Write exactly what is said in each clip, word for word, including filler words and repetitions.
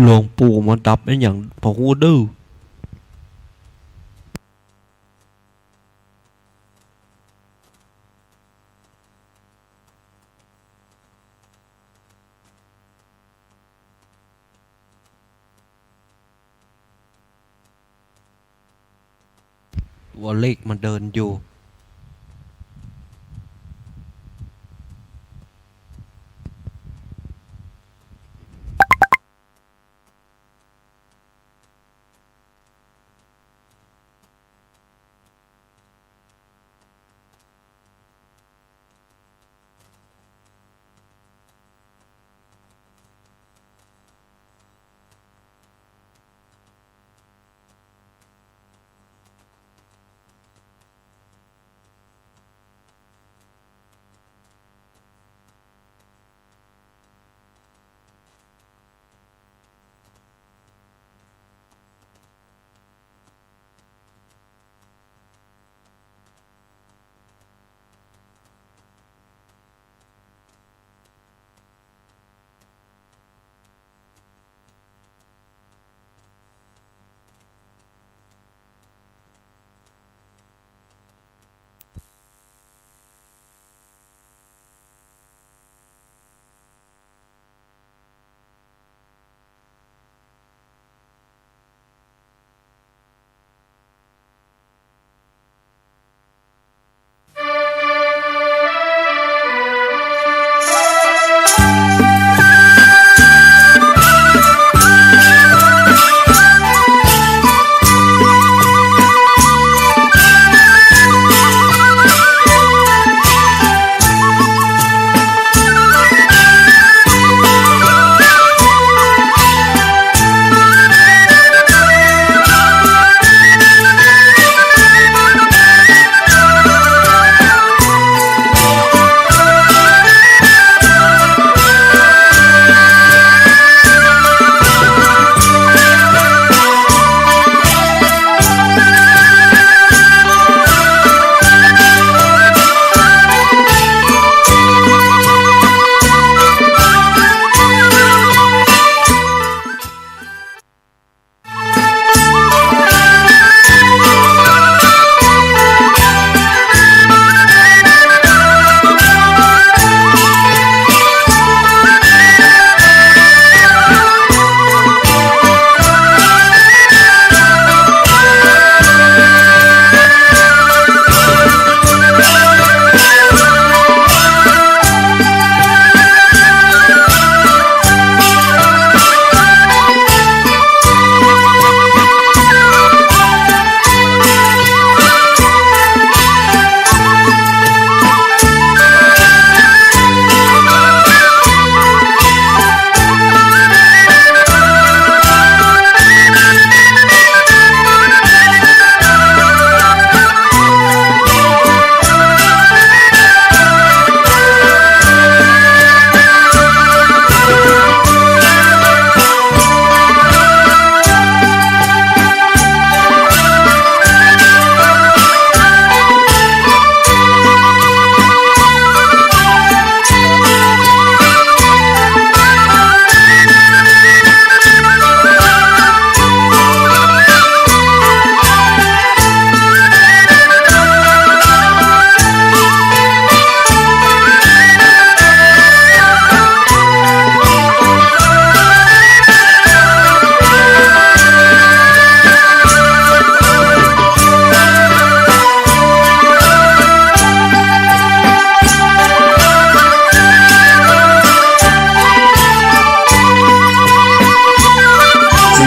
หลวงปู่มาดับไอ้หยัง พอฮู้ดื้อ ตัวเลขมันเดินอยู่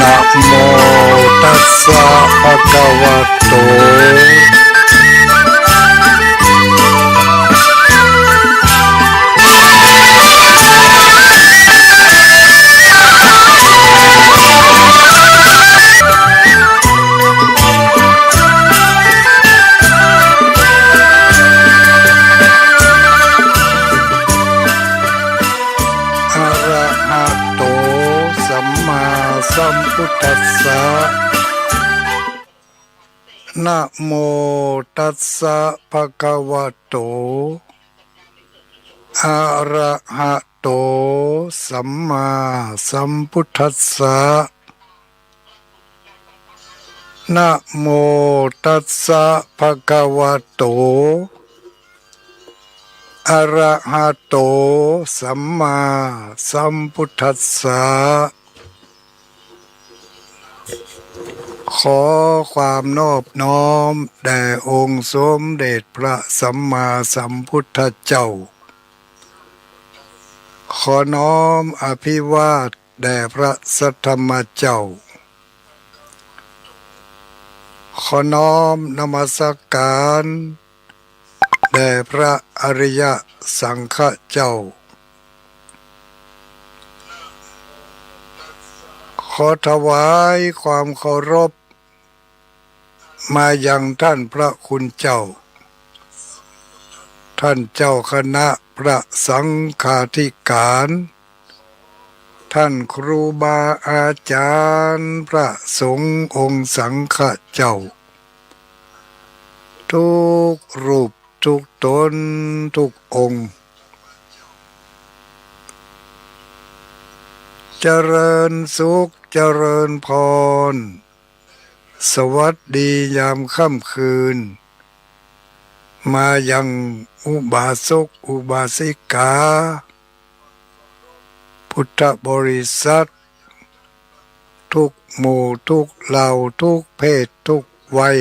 นะโมตัสสะ ภะคะวะโต อะระหะโต สัมมาสัมพุทธัสสะ นะโมตัสสะ ภะคะวะโต อะระหะ โต สัมมาสัมพุทธัสสะ นะโมตัสสะ ภะคะวะโต อะระหะโต สัมมาสัมพุทธัสสะ ขอความนอบน้อมแด่องค์สมเด็จพระสัมมาสัมพุทธเจ้า ขอน้อมอภิวาทแด่พระสัทธรรมเจ้า ขอน้อมนมัสการแด่พระอริยสังฆเจ้า ขอถวายความเคารพมายังท่านพระคุณเจ้า ท่านเจ้าคณะพระสังฆาธิการ ท่านครูบาอาจารย์พระสงฆ์องค์สังฆเจ้า ทุกรูปทุกตนทุกองค์ เจริญสุขเจริญพร สวัสดียามค่ำคืน มายังอุบาสกอุบาสิกา พุทธบริษัท ทุกหมู่ทุกเหล่าทุกเพศทุกวัย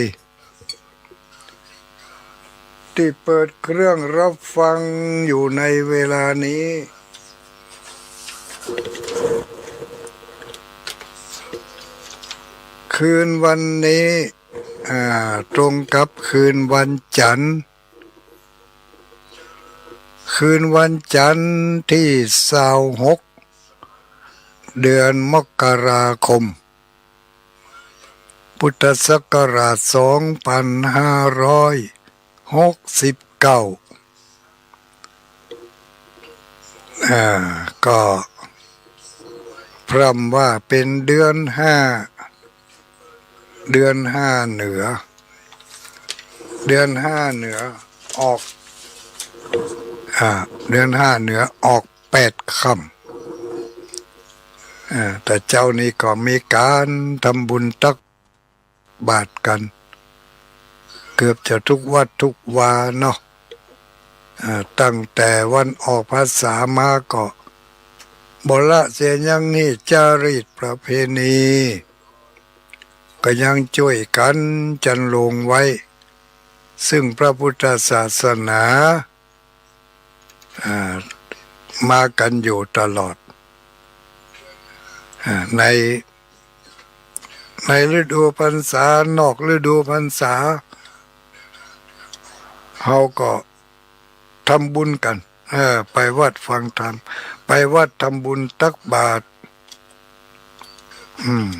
ที่เปิดเครื่องรับฟังอยู่ในเวลานี้ คืนวันนี้ อ่า ตรงกับคืนวันจันทร์ คืนวันจันทร์ที่ซาวหก เดือนมกราคม พุทธศักราชสองพันห้าร้อยหกสิบเก้า อ่า ก็พร่ำว่าเป็นเดือนห้า เดือนห้าเหนือ เดือนห้าเหนือออก อ่า เดือนห้าเหนือออกแปดค่ำ อ่า แต่เจ๊านี้ก็มีการทำบุญตักบาตรกัน เกือบจะทุกวัดทุกวาเนาะ อ่า ตั้งแต่วันออกพรรษามาก็บ่ละเสียยัง นี่จารีตประเพณี ก็ยังจ้วยกั๋นจันโลงไว้ ซึ่งพระพุทธศาสนา อ่า มากั๋นอยู่ตลอด อ่า ใน ในฤดูพรรษา นอกฤดูพรรษา เฮาก็ทำบุญกั๋น เออ ไปวัดฟังธรรม ไปวัดทำบุญตักบาตร อืม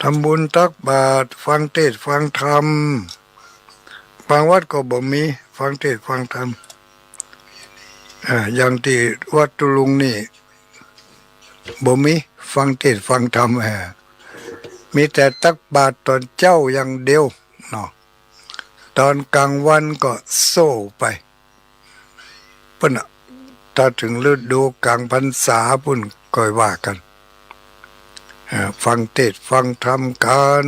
ทำบุญตักบาตร ฟังเทศน์ฟังธรรม บางวัดก็บ่มีฟังเทศน์ฟังธรรม อ่า อย่างตี้วัดตุลุงนี่ บ่มีฟังเทศน์ฟังธรรม เออ มีแต่ตักบาตรต๋อนเจ๊าอย่างเดียวเนาะ ต๋อนก๋างวันก็โซ่ไป ปุ้นน่ะ ถ้าเถิงฤดูก๋างพรรษาปุ้นก่อยว่ากั๋น อ่า ฟังเทศน์ฟังธรรมกั๋น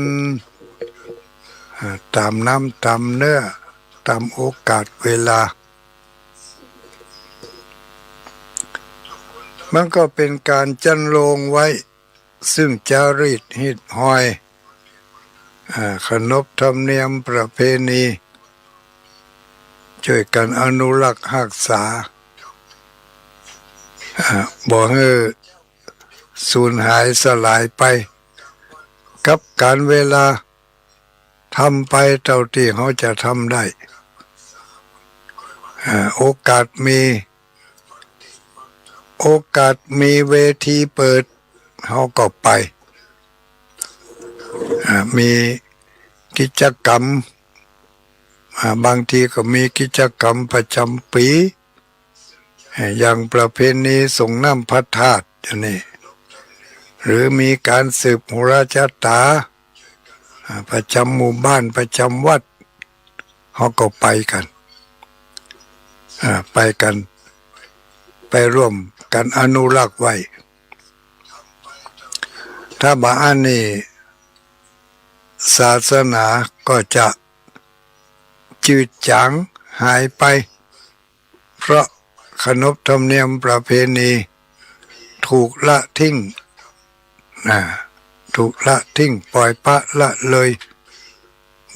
อ่า ต๋ามน้ำต๋ามเนื้อ ต๋ามโอกาสเวลา มันก็เป๋นก๋านจันโลงไว้ ซึ่งจารีตฮีตฮอย อ่า ขนบธรรมเนียมประเพณี จ้วยกั๋นอนุรักษ์ฮักษา อ่า บ่หื้อสูญหายสลายไป กับก๋าลเวลา ทำไปเต้าตี้เฮาจะทำได้ อ่า โอกาสมี โอกาสมีเวทีเปิด เฮาก็ไป อ่า มีกิจกรรม อ่า บางทีก็มีกิจกรรมประจ๋ำปี๋ อ่า อย่างประเพณีส่งน้ำพระธาตุอย่างนี้ หรือมีก๋านสืบโหราชะต๋า อ่า ประจ๋ำหมู่บ้าน ประจ๋ำวัด เฮาก็ไปกั๋น อ่า ไปกั๋น ไปร่วมกั๋นอนุรักษ์ไว้ ถ้าบ่อั้นนี่ ศาสนาก็จะจืดจางหายไป เพราะขนบธรรมเนียมประเพณีถูกละทิ้ง นะ ถูกละทิ้ง ปล่อยปละละเลย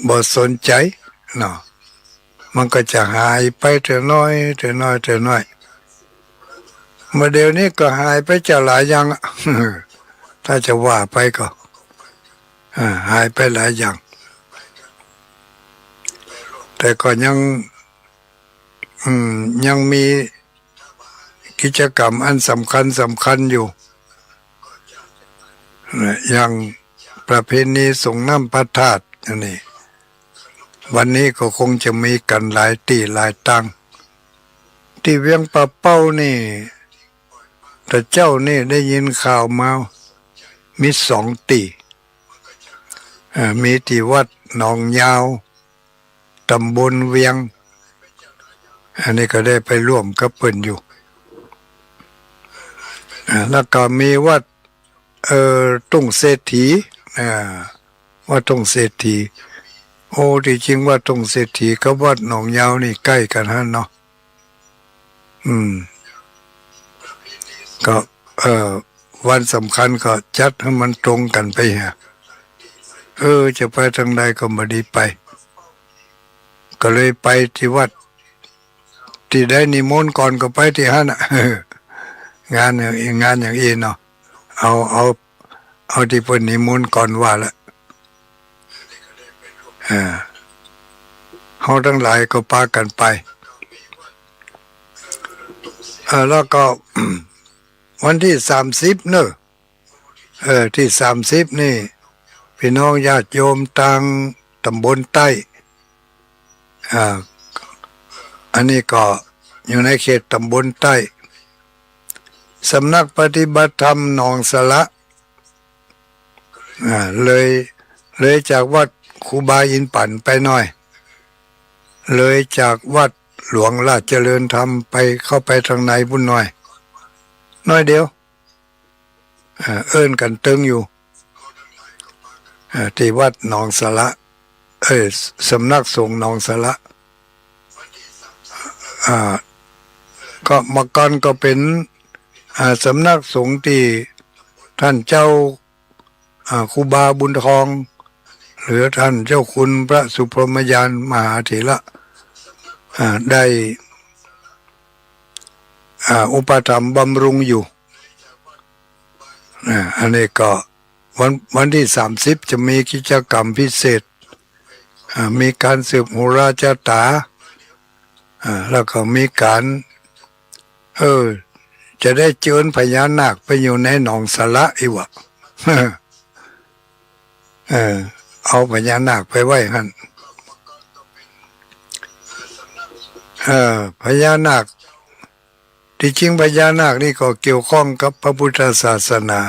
บ่สนใจ๋เนาะ มันก็จะหายไปเตื้อน้อย เตื้อน้อย เตื้อน้อย มาเดี๋ยวนี้ก็หายไปจะหลายอย่างอะ ถ้าจะว่าไปก็ อ่า หายไปหลายอย่าง แต่ก็ยัง อืม ยังมีกิจกรรมอันสำคัญสำคัญอยู่ นะ อย่างประเพณีสรงน้ำพระธาตุอันนี้ วันนี้ก็คงจะมีกั๋นหลายตี้หลายตาง ตี้เวียงป่าเป้านี่ แต่เจ้านี่ได้ยินข่าวมา มีสองตี้ เอ่อ มีตี้วัดหนองยาว ต๋ำบลเวียง อันนี้ก็ได้ไปร่วมกับเปิ้นอยู่ อ่า แล้วก็มีวัด เอ่อ ทุ่งเศรษฐี อ่า วัดทุ่งเศรษฐี โอ้ ตี้จริงวัดทุ่งเศรษฐีกับวัดหนองยาวนี่ใก้กั๋นหั้นเนาะ อืม ก็ เอ่อ วันสำคัญก็จัดหื้อมันตรงกั๋นไปฮะ เออ จะไปตางใดก็บ่ดีไป ก็เลยไปตี้วัด ตี้ได้นิมนต์ก่อนก็ไปตี้หั้นน่ะ งานอย่างอี้ งานอย่างอี้เนาะ เอา เอา เอาตี้เปิ้นนิมนต์ก่อนว่าละ อ่า เฮาตังหลายก็ปากั๋นไป อ่า แล้วก็ วันตี้สามสิบเนาะ เออ ตี้สามสิบนี่ ปี้น้องญาติโยมตางต๋ำบลใต้ อ่า อันนี้ก็อยู่ในเขตต๋ำบลใต้ สำนักปฏิบัติธรรมหนองสละ อ่า เลย เลยจากวัดครูบาอินปั่นไปหน่อย เลยจากวัดหลวงราชเจริญธรรมไป เข้าไปตางในปุ้นหน่อย หน้อยเดียว อ่า เอิ้นกั๋นตึงอยู่ อ่า ตี้วัดหนองสละ เอ้ย สำนักสงฆ์หนองสละ อ่า ก็เมื่อก่อนก็เป๋น อ่า สำนักสงฆ์ตี้ต้านเจ้า อ่า ครูบาบุญทอง หรือต้านเจ้าคุณพระสุพรหมญาณมหาเถระ อ่า ได้ อ่า อุปถัมภ์บำรุงอยู่ อ่า อันนี้ก็วัน วันตี้สามสิบจะมีกิจกรรมพิเศษ อ่า มีก๋านสืบโหราจาต๋า อ่า แล้วก็มีก๋าน เออ จะได้เจิญพญานาคไปอยู่ในหนองสละอี้วะ เออ เอาพญานาคไปไว้หั้น เออ พญานาค ตี้จริงพญานาคนี่ก็เกี่ยวข้องกับพระพุทธศาสนา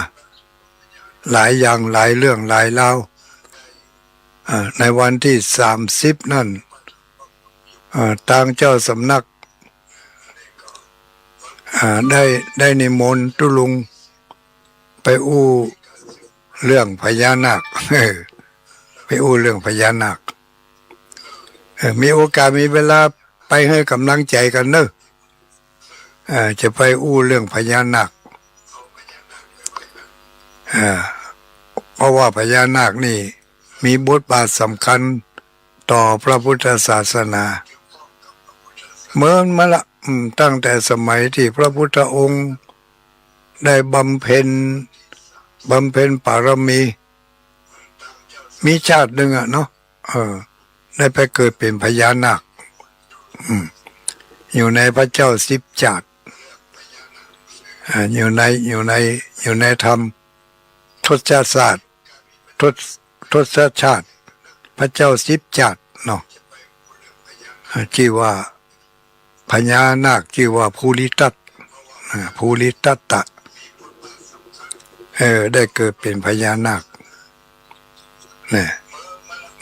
หลายอย่างหลายเรื่องหลายราว อ่า ในวันตี้สามสิบนั้น อ่า ตางเจ้าสำนัก อ่า ได้ ได้นิมนต์ตุ๊ลุงไปอู้เรื่องพญานาค เออ ไปอู้เรื่องพญานาค เออ มีโอกาสมีเวลาไปหื้อก๋ำลังใจ๋กั๋นเนาะ เออ จะไปอู้เรื่องพญานาค เออ เพราะว่าพญานาคนี่มีบทบาทสำคัญต่อพระพุทธศาสนา เมินมาละ อืม ตั้งแต่สมัยตี้พระพุทธองค์ได้บำเพ็ญ บำเพ็ญปารมี มีชาตินึ่งอะเนาะ เออ ได้ไปเกิดเป๋นพญานาค อืม อยู่ในพระเจ้าสิบจาติ อ่า อยู่ใน อยู่ใน อยู่ในธรรมทศชาติ ทศ ทศชาติ พระเจ้าสิบจาติเนาะ อ่า จื้อว่า พญานาคจื้อว่าภูริทัต อ่า ภูริทัตตะ เออ ได้เกิดเป๋นพญานาค เนี่ย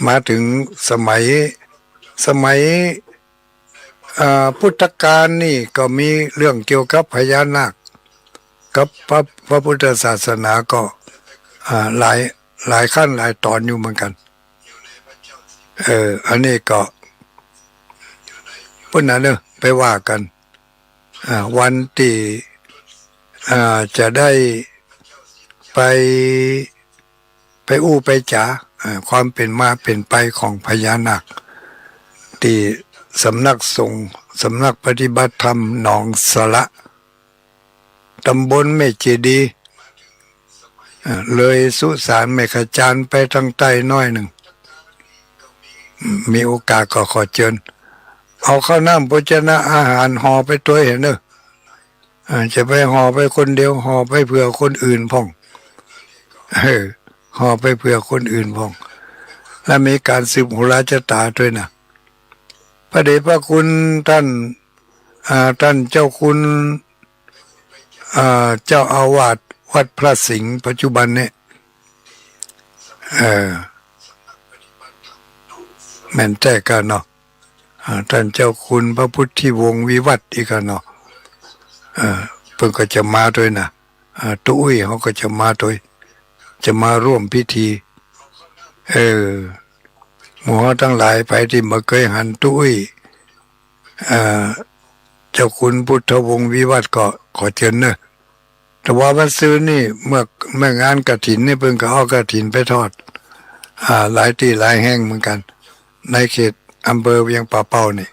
มาเถิงสมัย สมัย อ่า พุทธกาลนี่ก็มีเรื่องเกี่ยวกับพญานาค กับพระ พระพุทธศาสนาก็ อ่า หลาย หลายขั้นหลายตอนอยู่เหมือนกั๋น เออ อันนี้ก็ ปุ้นน่ะเนาะ ไปว่ากั๋น อ่า วันตี้ อ่า จะได้ไป ไปอู้ไปจ๋า อ่า ความเป๋นมาเป๋นไปของพญานาค ตี้สำนักสงฆ์ สำนักปฏิบัติธรรมหนองสละ ต๋ำบลแม่เจดีย์ อ่า เลยสุสานแม่ขจารไปตางใต้หน้อยนึ่ง อืม มีโอกาสก็ขอเจิญ เอาข้าวน้ำโภชนะอาหารห่อไปตวยหั้นเน่อ อ่า จะไปห่อไปคนเดียว ห่อไปเผื่อคนอื่นพ่อง เออ ห่อไปเผื่อคนอื่นพ่อง และมีก๋านสืบโหราชะต๋าตวยนะ พระเดชพระคุณต้าน อ่า ต้านเจ้าคุณ อ่า เจ้าอาวาสวัดพระสิงห์ปัจจุบันนี้ เออ แม่นแต๊ก่าเนาะ อ่า ต้านเจ้าคุณพระพุทธิวงศ์วิวัฒน์อี้ก่าเนาะ เออ เปิ้นก็จะมาตวยนะ อ่า ตุ๊อุ้ยเขาก็จะมาตวย จะมาร่วมพิธี เออ หมู่เฮาตังหลายใผตี้บ่เกยหันตุ๊อุ้ย เอ่อ เจ้าคุณพุทธวงศ์วิวัฒน์ก็ขอเจิญเน่อ แต่ว่าวันซืนนี่เมื่อ เมื่องานกฐินนี่เปิ้นก็เอากฐินไปทอด อ่า หลายตี้หลายแห่งเหมือนกั๋น ในเขตอำเภอเวียงป่าเป้านี่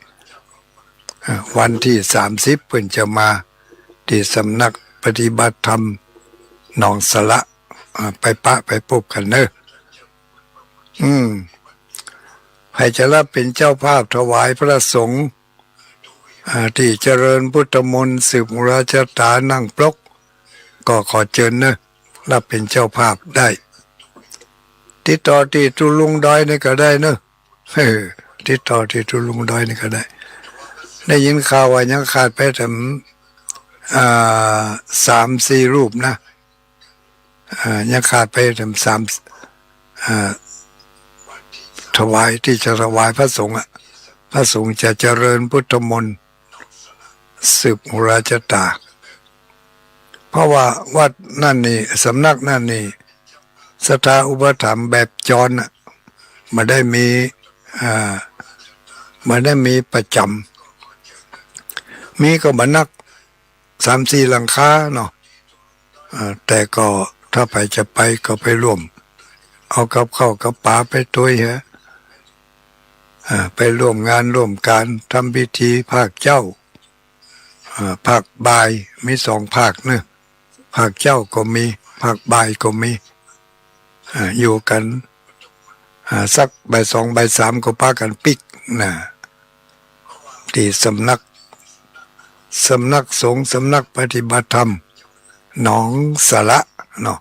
อ่า วันตี้สามสิบเปิ้นจะมาตี้สำนักปฏิบัติธรรมหนองสละ อ่า ไปปะไปปบกั๋นเน่อ อืม ใผจะรับเป๋นเจ้าภาพถวายพระสงฆ์ อ่า ตี้เจริญพุทธมนต์สืบโหราชะต๋านั่งปลก ก็ขอเจิญเน่อ รับเป๋นเจ้าภาพได้ ติดต่อตี้ตุ๊ลุงดอยนี่ก็ได้เน่อ เออ ติดต่อตี้ตุ๊ลุงดอยนี่ก็ได้ ได้ยินข่าวว่ายังขาดไปแถม อ่า สามสี่รูปนะ อ่า ยังขาดไปแถมสาม อ่า ถวาย ตี้จะถวายพระสงฆ์อะ พระสงฆ์จะเจริญพุทธมนต์ สืบโหราชะต๋า เพราะว่าวัดนั่นนี่ สำนักนั่นนี่ ศรัทธาอุปถัมภ์แบบจรน่ะ บ่ได้มี อ่า บ่ได้มีประจ๋ำ มีก็บ่นัก สามสี่หลังคาเนาะ อ่า แต่ก็ถ้าใผจะไปก็ไปร่วม เอากับข้าวกับป๋าไปตวยฮะ อ่า ไปร่วมงานร่วมก๋าน ทำพิธีภาคเจ๊า อ่า ภาคบ่าย มีสองภาคเนาะ ภาคเจ๊าก็มี ภาคบ่ายก็มี อ่า อยู่กั๋น อ่า สักบ่ายสองบ่ายสามก็ปากั๋นปิ๊กนะ ตี้สำนัก สำนักสงฆ์ สำนักปฏิบัติธรรม หนองสละเนาะ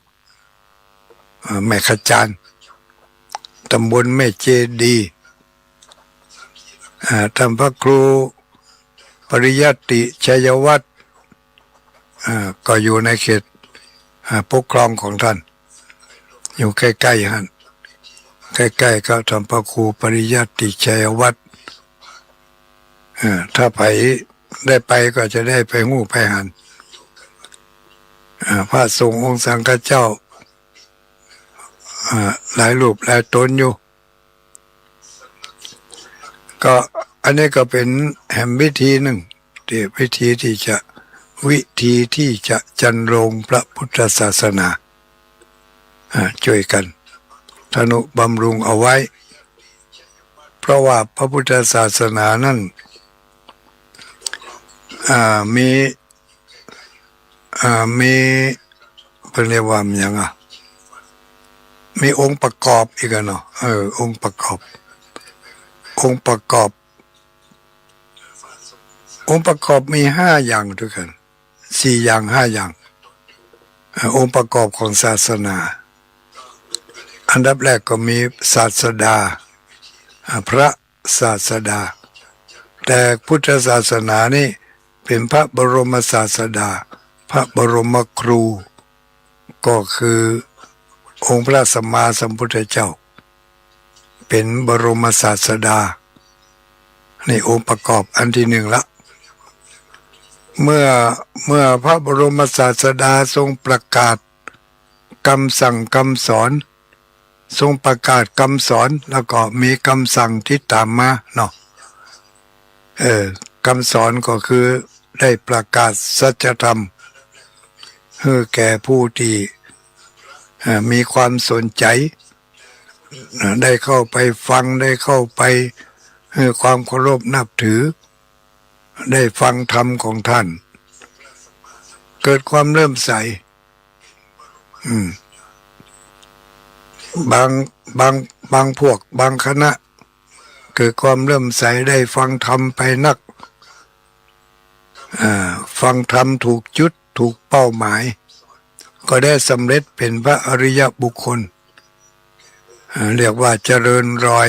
อ่า แม่ขจาร ต๋ำบลแม่เจดีย์ อ่า ต้านพระครูปริยัติชัยวัฒน์ อ่า ก็อยู่ในเขต อ่า ปกครองของต้าน อยู่ใก้ๆ หั้น ใก้ๆ กับต้านพระครูปริยัติชัยวัฒน์ อ่า ถ้าใผได้ไปก็จะได้ไปฮู้ไปหัน อ่า พระสงฆ์องค์สังฆเจ้า อ่า หลายรูปหลายต๋นอยู่ ก็อันนี้ก็เป๋นแหมวิธีนึ่ง ตี้วิธีตี้จะ วิธีตี้จะจรรโรงพระพุทธศาสนา อ่า จ้วยกั๋นทนุบำรุงเอาไว้ เพราะว่าพระพุทธศาสนานั้น อ่า มี อ่า มี เปิ้นเรียกว่าหยังอะ มีองค์ประกอบอีกอะเนาะ เออ องค์ประกอบ องค์ประกอบ องค์ประกอบมีห้าอย่างตวยกั๋น สี่อย่าง ห้าอย่าง อ่า องค์ประกอบของศาสนา อันดับแรกก็มีศาสดา อ่า พระ ศาสดา แต่พุทธศาสนานี่เป๋นพระบรมศาสดา พระบรมครู ก็คือองค์พระสัมมาสัมพุทธเจ้า เป๋นบรมศาสดา นี่องค์ประกอบอันที่หนึ่งละ เมื่อ เมื่อพระบรมศาสดาทรงประกาศกำสั่งกำสอน ทรงประกาศกำสอน แล้วก็มีกำสั่งติดต๋ามมาเนาะ เออ กำสอนก็คือได้ประกาศสัจธรรมหื้อแก่ผู้ตี้ เอ่อ มีความสนใจ๋ เอ่อ ได้เข้าไปฟัง ได้เข้าไปหื้อความเคารพนับถือ ได้ฟังธรรมของท่าน เกิดความเลื่อมใส อืม บาง บาง บางพวก บางคณะ เกิดความเลื่อมใส ได้ฟังธรรมไปนัก อ่า ฟังธรรมถูกจุด ถูกเป้าหมาย ก็ได้สำเร็จเป๋นพระอริยบุคคล อ่า เรียกว่าเจริญรอย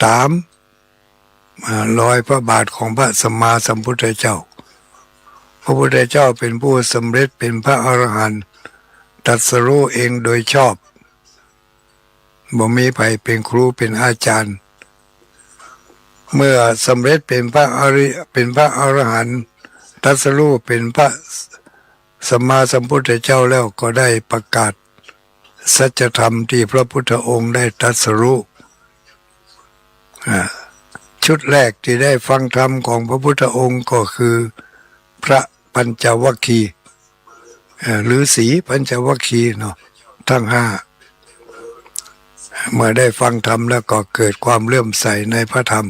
ต๋าม อ่า รอยพระบาทของพระสัมมาสัมพุทธเจ้า พระพุทธเจ้าเป๋นผู้สำเร็จเป๋นพระอรหันต์ ตรัสรู้เองโดยชอบ บ่มีใผเป๋นครูเป๋นอาจ๋ารย์ เมื่อสำเร็จเป๋นพระอริ เป๋นพระอรหันต์ ตรัสรู้เป๋นพระสัมมาสัมพุทธเจ้าแล้ว ก็ได้ประกาศสัจธรรมตี้พระพุทธองค์ได้ตรัสรู้ อ่า ชุดแรกตี้ได้ฟังธรรมของพระพุทธองค์ก็คือพระปัญจวัคคีย์ เอ่อ ฤๅษีปัญจวัคคีย์เนาะ ทั้งห้า เมื่อได้ฟังธรรมแล้วก็เกิดความเลื่อมใสในพระธรรม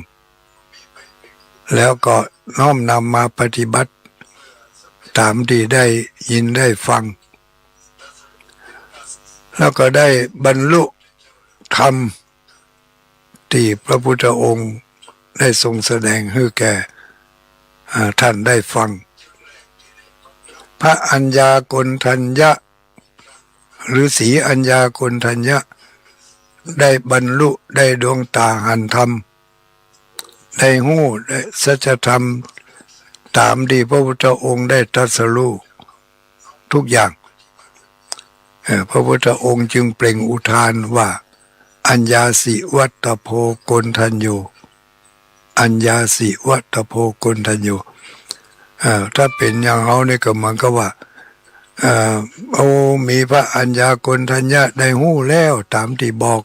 แล้วก็น้อมนำมาปฏิบัติต๋ามตี้ได้ยินได้ฟัง แล้วก็ได้บรรลุธรรมตี้พระพุทธองค์ได้ทรงแสดงหื้อแก่ อ่า ท่านได้ฟัง พระอัญญาโกณฑัญญะ ฤๅษีอัญญาโกณฑัญญะ ได้บรรลุ ได้ดวงต๋าหันธรรม ได้ฮู้ ได้สัจธรรม ต๋ามตี้พระพุทธองค์ได้ตรัสรู้ทุกอย่าง เอ่อ พระพุทธองค์จึงเปล่งอุทานว่า อัญญาสิวัตโภโกณฑัญโญ อัญญาสิวัตโภโกณฑัญโญ เอ่อ ถ้าเป๋นอย่างเฮานี่ก็เหมือนกับว่า เอ่อ โอ้ มีพระอัญญาโกณฑัญญะได้ฮู้แล้วต๋ามตี้บอก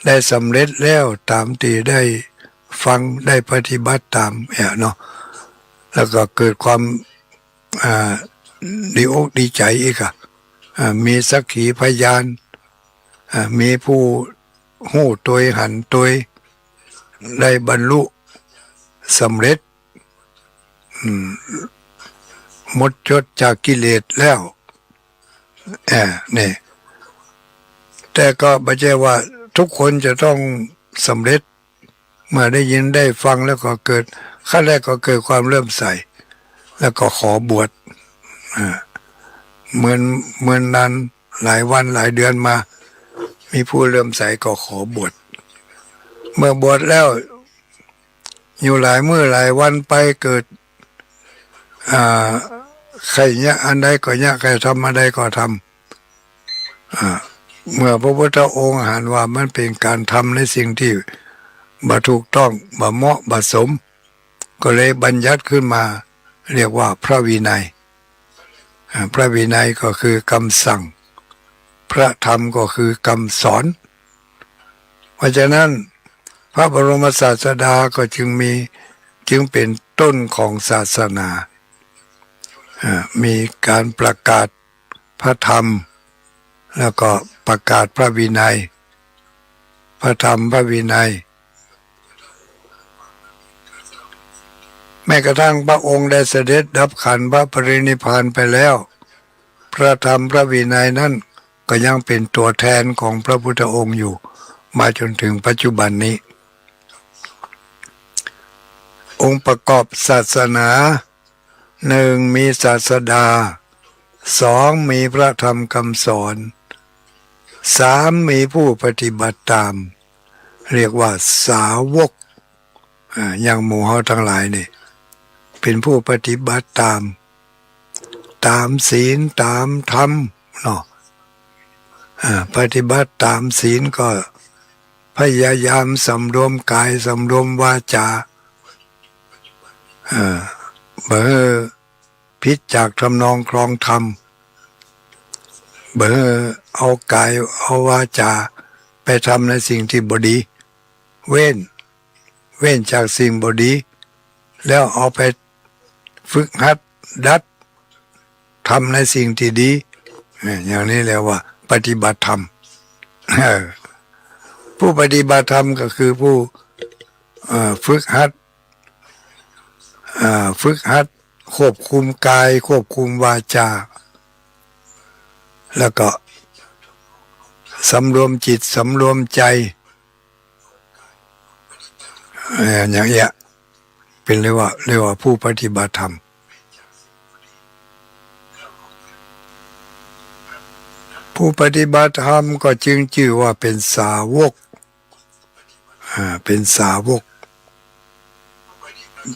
ได้สำเร็จแล้วต๋ามตี้ได้ฟัง ได้ปฏิบัติต๋ามเนี่ยเนาะ แล้วก็เกิดความ อ่า ดีอกดีใจ๋อีกอะ อ่า มีสักขีพยาน อ่า มีผู้ฮู้ตวยหันตวย ได้บรรลุสำเร็จ อืม หมดจดจากกิเลสแล้ว เอ่อ นี่ แต่ก็บ่ใจ้ว่าทุกคนจะต้องสำเร็จ เมื่อได้ยินได้ฟังแล้วก็เกิด ขั้นแรกก็เกิดความเลื่อมใส แล้วก็ขอบวช อ่า เมิน เมินนานหลายวันหลายเดือนมา มีผู้เลื่อมใสก็ขอบวช เมื่อบวชแล้ว อยู่หลายมื้อหลายวันไปเกิด อ่า ใค่เยียะอันใดก็เยียะ ใค่ทำอันใดก็ทำ อ่า เมื่อพระพุทธองค์หันว่ามันเป๋นก๋านทำในสิ่งตี้บ่ถูกต้อง บ่เหมาะ บ่สม ก็เลยบัญญัติขึ้นมา เรียกว่าพระวินัย อ่า พระวินัยก็คือกำสั่ง พระธรรมก็คือกำสอน เพราะฉะนั้นพระบรมศาสดาก็จึงมี จึงเป๋นต้นของศาสนา อ่า มีก๋านประกาศพระธรรม แล้วก็ประกาศพระวินัย พระธรรมพระวินัย แม้กระทั่งพระองค์ได้เสด็จดับขันธ์พระปรินิพพานไปแล้ว พระธรรมพระวินัยนั้นก็ยังเป๋นตัวแทนของพระพุทธองค์อยู่ มาจ๋นถึงปัจจุบันนี้ องค์ประกอบศาสนา หนึ่ง มีศาสดา สอง มีพระธรรมคำสอน สาม มีผู้ปฏิบัติต๋าม เรียกว่าสาวก อ่า อย่างหมู่เฮาตังหลายนี่ เป๋นผู้ปฏิบัติต๋าม ต๋ามศีล ต๋ามธรรมเนาะ อ่า ปฏิบัติต๋ามศีลก็ พยายามสำรวมก๋าย สำรวมวาจ๋า เออ บ่หื้อผิดจากทำนองครองธรรม บ่หื้อเอาก๋ายเอาวาจ๋าไปทำในสิ่งตี้บ่ดี เว้น เว้นจากสิ่งบ่ดี แล้วเอาไปฝึกหัดดัดทำในสิ่งตี้ดี เออ อย่างนี้เรียกว่าปฏิบัติธรรม เออ ผู้ปฏิบัติธรรมก็คือผู้ เอ่อ ฝึกหัด เอ่อ ฝึกหัดควบคุมก๋าย ควบคุมวาจ๋า แล้วก็สำรวมจิต สำรวมใจ๋ เอ่อ อย่างเนี้ย เปิ้นเรียกว่า เรียกว่าผู้ปฏิบัติธรรม ผู้ปฏิบัติธรรมก็จึงจื้อว่าเป๋นสาวก อ่า เป๋นสาวก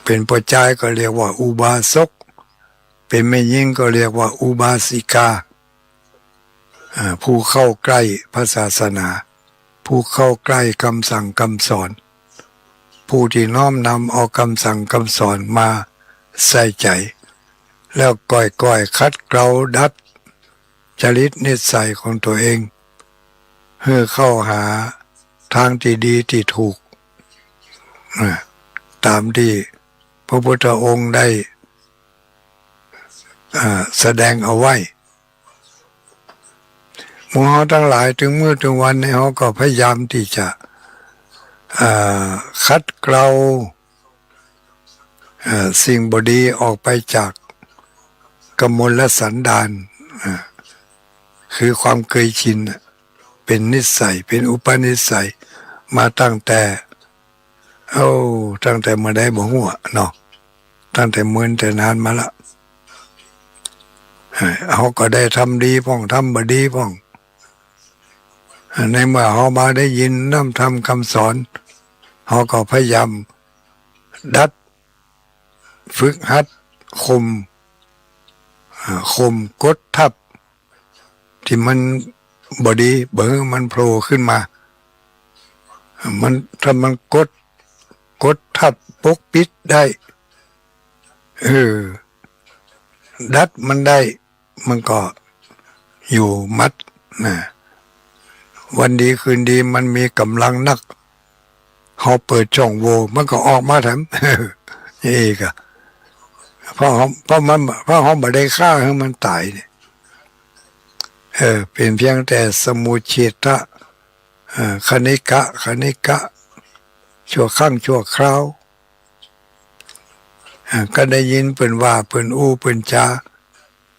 เป๋นป้อจายก็เรียกว่าอุบาสก เป๋นแม่ญิงก็เรียกว่าอุบาสิกา อ่า ผู้เข้าใกล้พระศาสนา ผู้เข้าใกล้กำสั่งกำสอน ผู้ตี้น้อมนำเอากำสั่งกำสอนมาใส่ใจ๋ แล้วก้อยๆ ขัดเกลาดัดจริตนิสัยของตั๋วเอง หื้อเข้าหาตางตี้ดีตี้ถูก อ่า ต๋ามตี้พระพุทธองค์ได้ อ่า แสดงเอาไว้ หมู่เฮาตังหลายเถิงมื้อเถิงวันนี้ เฮาก็พยายามตี้จะ อ่า ขัดเกลา อ่า สิ่งบ่ดีออกไปจากกมลสันดาน อ่า คือความเกยชินน่ะ เป๋นนิสัย เป๋นอุปนิสัย มาตั้งแต่ โอ้ ตั้งแต่เมื่อใดบ่ฮู้อะเนาะ ตั้งแต่เมินแต่นานมาละ เอ้ย เฮาก็ได้ทำดีพ่อง ทำบ่ดีพ่อง ในเมื่อเฮามาได้ยินน้ำธรรมคำสอน เฮาก็พยายามดัด ฝึกหัด ข่ม อ่า ข่ม กดทับ ตี้มันบ่ดี บ่หื้อมันโผล่ขึ้นมา มัน ถ้ามันกด กดทับปกปิดได้ เออ ดัดมันได้ มันก็อยู่หมัดนะ วันดีคืนดีมันมีก๋ำลังนัก เฮาเปิดช่องโหว่ มันก็ออกมาแถม นี่อีกอะ เพราะเฮา เพราะมัน เพราะเฮาบ่ได้ฆ่าหื้อมันต๋ายเนี่ย เออ เป๋นเพียงแต่สมุจเฉทะ เออ ขณิกะ ขณิกะ ชั่วครั้งชั่วคราว เออ ก็ได้ยินเปิ้นว่า เปิ้นอู้ เปิ้นจ๋า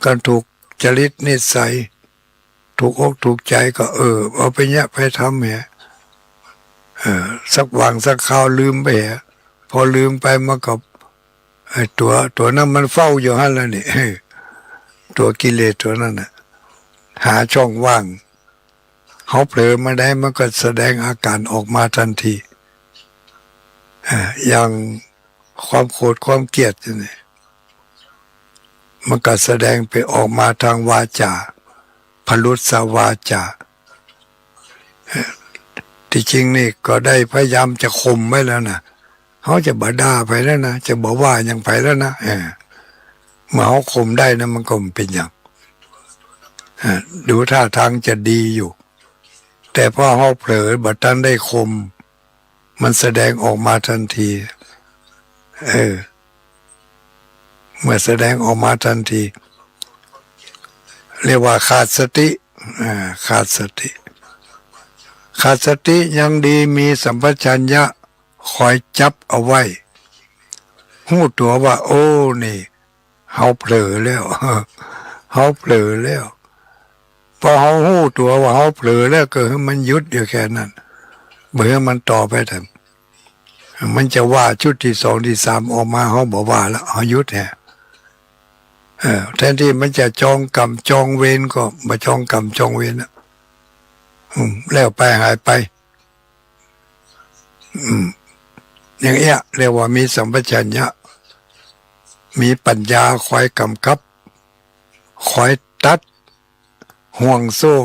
ก็ถูกจริตนิสัย ถูกอกถูกใจ๋ก็ เออ เอาไปเยียะไปทำแหม เออ สักหว่างสักคราวลืมไปแหม พอลืมไปมันก็ ไอ้ตั๋ว ตั๋วนั้นมันเฝ้าอยู่หั้นแหละนี่ ตั๋วกิเลสตั๋วนั้นน่ะ หาช่องว่าง เฮาเผลอเมื่อใดมันก็แสดงอาก๋านออกมาตันที เอ่อ อย่างความโกรธความเกลียดนี่ มันก็แสดงไปออกมาตางวาจ๋า พรุสวาจ๋า เอ่อ ตี้จริงนี่ก็ได้พยายามจะข่มไว้แล้วนะ เฮาจะบ่ด่าใผแล้วนะ จะบ่ว่าหยังใผแล้วนะ เออ เมื่อเฮาข่มได้นะ มันก็บ่เป๋นหยัง เออ ดูท่าตางจะดีอยู่ แต่พอเฮาเผลอ บ่ตันได้ข่ม มันแสดงออกมาตันที เออ เมื่อแสดงออกมาตันที เรียกว่าขาดสติ อ่า ขาดสติ ขาดสติยังดี มีสัมปชัญญะคอยจับเอาไว้ ฮู้ตั๋วว่า โอ้ นี่ เฮาเผลอแล้ว เฮาเผลอแล้ว พอเฮาฮู้ตั๋วว่าเฮาเผลอแล้ว ก็หื้อมันหยุดอยู่แค่นั้น บ่หื้อมันต่อไปแถม มันจะว่าชุดตี้สองตี้สามออกมา เฮาบ่ว่าละ เฮาหยุดแหม เออ แทนตี้มันจะจองกรรมจองเวรก็บ่จองกรรมจองเวรละ อืม แล้วไปหายไป อืม อย่างเอี้ยเรียกว่ามีสัมปชัญญะ มีปัญญาคอยกำกับ คอยตัดห่วงโซ่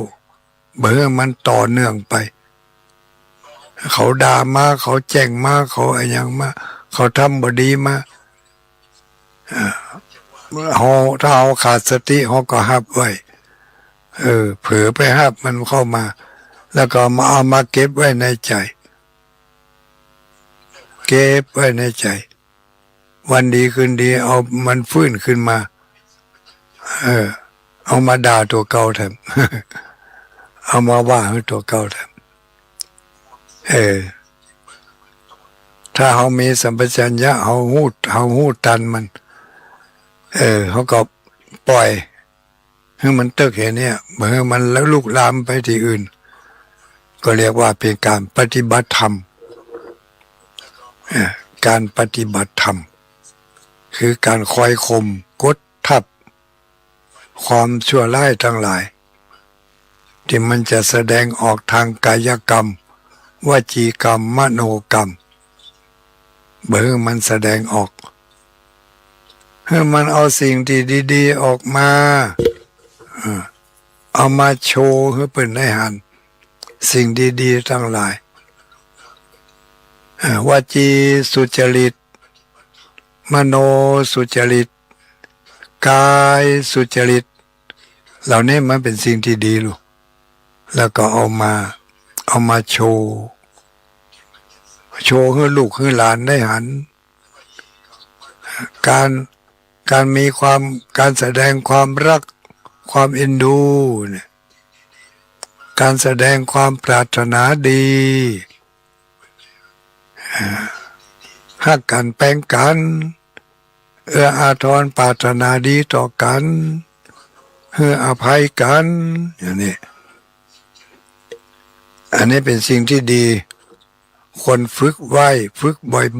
บ่หื้อมันต่อเนื่องไป เขาด่ามา เขาแจ้งมา เขาอะหยังมา เขาทำบ่ดีมา เอ่อ เฮา ถ้าเฮาขาดสติ เฮาก็ฮับไว้ เออ เผลอไปฮับมันเข้ามา แล้วก็มา เอามาเก็บไว้ในใจ๋ เก็บไว้ในใจ๋ วันดีคืนดี เอามันฟื้นขึ้นมา เออ เอามาด่าตั๋วเก่าแถม เอามาว่าหื้อตั๋วเก่าแถม เออ ถ้าเฮามีสัมปชัญญะ เฮาฮู้ เฮาฮู้ตันมัน เออ เฮาก็ปล่อย หื้อมันเติ๊กแค่เนี้ย บ่หื้อมันลุกลามไปตี้อื่น ก็เรียกว่าเป๋นก๋านปฏิบัติธรรม เอ่อ ก๋านปฏิบัติธรรม คือก๋านคอยข่ม กดทับ ความชั่วร้ายตังหลาย ตี้มันจะแสดงออกตางกายกรรม วจีกรรม มโนกรรม บ่หื้อมันแสดงออก หื้อมันเอาสิ่งตี้ดีๆ ออกมา เออ เอามาโชว์หื้อเปิ้นได้หัน สิ่งดีๆ ตังหลาย เออ วจีสุจริต มโนสุจริต กายสุจริต เหล่านี้มันเป๋นสิ่งตี้ดีลูก แล้วก็เอามา เอามาโชว์ โชว์หื้อลูกหื้อหลานได้หัน ก๋าน ก๋านมีความ ก๋านแสดงความฮัก ความเอ็นดูเนี่ย ก๋านแสดงความปรารถนาดี อ่า ฮักกั๋นแป๋งกั๋น เอื้ออาทรปรารถนาดีต่อกั๋น หื้ออภัยกั๋น อย่างนี้ อันนี้เป๋นสิ่งตี้ดี ควรฝึกไว้ ฝึก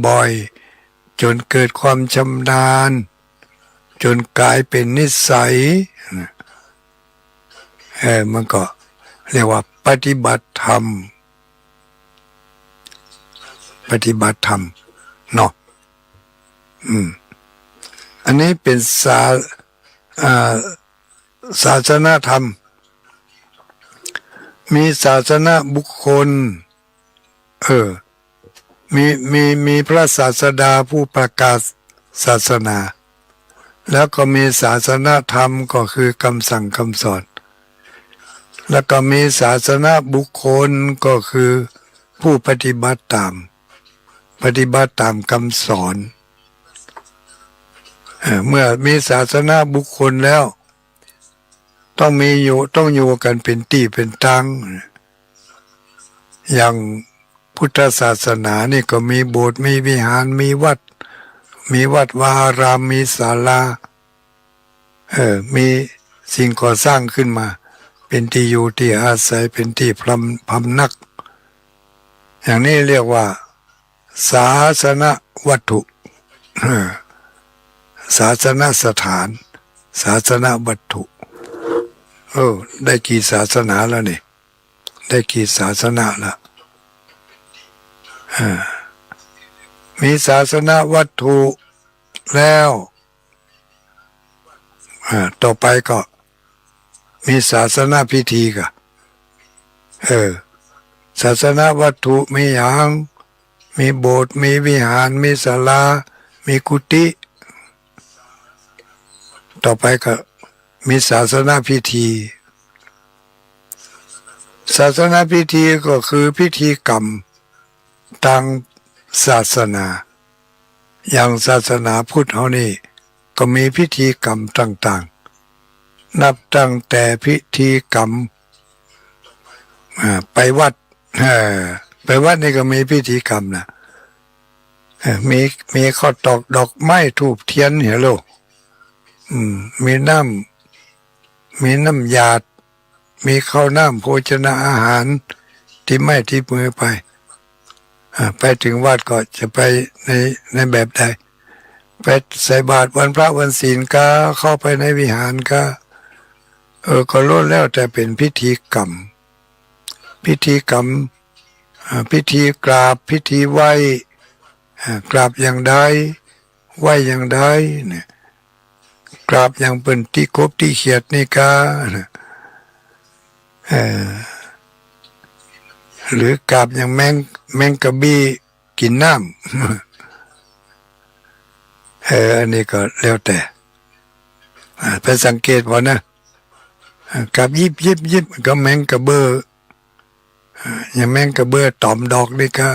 บ่อยๆ จ๋นเกิดความชำนาญ จ๋นก๋ายเป๋นนิสัย เออ มันก็เรียกว่าปฏิบัติธรรม ปฏิบัติธรรมเนาะ อืม อันนี้เป๋นศา อ่า ศาสนธรรม มีศาสนบุคคล เออ มี มี มีพระศาสดาผู้ประกาศศาสนา แล้วก็มีศาสนธรรม ก็คือกำสั่งกำสอน แล้วก็มีศาสนบุคคล ก็คือผู้ปฏิบัติต๋าม ปฏิบัติต๋ามกำสอน เอ่อ เมื่อมีศาสนบุคคลแล้ว ต้องมีอยู่ ต้องอยู่กั๋นเป๋นตี้เป๋นตาง อย่างพุทธศาสนานี่ก็มีโบสถ์ มีวิหาร มีวัด มีวัดวาอาราม มีศาลา เออ มีสิ่งก่อสร้างขึ้นมา เป๋นตี้อยู่ตี้อาศัย เป๋นตี้พำ พำนัก อย่างนี้เรียกว่า ศาสนวัตถุ เออ ศาสนสถาน ศาสนวัตถุ เออ ได้กี่ศาสนาแล้วนี่ ได้กี่ศาสนาละ เออ มีศาสนวัตถุแล้ว อ่า ต่อไปก็มีศาสนพิธีก่ะ เออ ศาสนวัตถุมีหยัง มีโบสถ์ มีวิหาร มีศาลา มีกุฏิ ต่อไปก็มีศาสนพิธี ศาสนพิธีก็คือพิธีกรรม ตางศาสนา อย่างศาสนาพุทธเฮานี่ก็มีพิธีกรรมต่างๆ นับตั้งแต่พิธีกรรม อ่า ไปวัด เออ ไปวัดนี่ก็มีพิธีกรรมนะ เออ มี มีข้าวตอกดอกไม้ธูปเทียนเหียโล อืม มีน้ำ มีน้ำหยาด มีข้าวน้ำโภชนาอาหาร ติดไม้ติดมือไป อ่า ไปเถิงวัดก็จะไปใน ในแบบใด ไปใส่บาตรวันพระวันศีลกา เข้าไปในวิหารกา เออ ก็ล้วนแล้วแต่เป๋นพิธีกรรม พิธีกรรม อ่า พิธีกราบ พิธีไหว้ อ่า กราบอย่างใด ไหว้อย่างใดเนี่ย กราบอย่างเปิ้นตี้กบตี้เขียดนี่กา เอ่อ หรือกราบอย่างแมง แมงกะบี้กิ๋นน้ำ เออ อันนี้ก็แล้วแต่ อ่า ไปสังเกตผ่อนะ อ่า กราบยิบยิบยิบ ก็แมงกะเบ้อ อ่า อย่างแมงกะเบ้อต๋อมดอกนี่ก็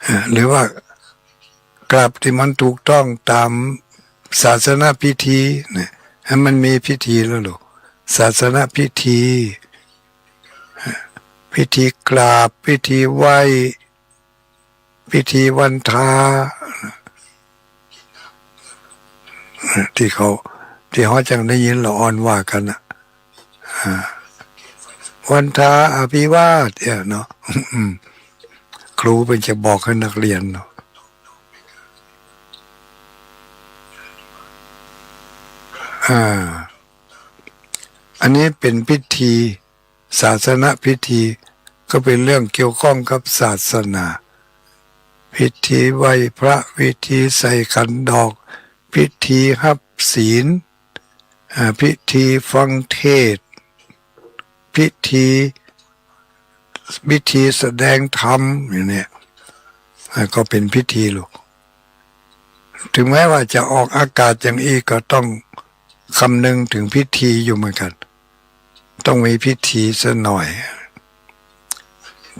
อ่า หรือว่ากราบตี้มันถูกต้องต๋ามศาสนพิธีเนี่ย หื้อมันมีพิธีแล้วลูก ศาสนพิธี อ่า พิธีกราบ พิธีไหว้ พิธีวันทา ตี้เขา ตี้เฮาจั่งได้ยินละอ่อนว่ากั๋นน่ะ อ่า วันทาอภิวาทเนี่ยเนาะ อืม ครูเปิ้นจะบอกหื้อนักเรียนเนาะ อ่า อันนี้เป๋นพิธี ศาสนพิธี ก็เป๋นเรื่องเกี่ยวข้องกับศาสนา พิธีไหว้พระ พิธีใส่ขันดอก พิธีฮับศีล อ่า พิธีฟังเทศน์ พิธี พิธีแสดงธรรมอย่างเนี้ย อ่า ก็เป๋นพิธีลูก ถึงแม้ว่าจะออกอากาศอย่างอี้ก็ต้องคำนึงเถิงพิธีอยู่เหมือนกั๋น ต้องมีพิธีสักหน่อย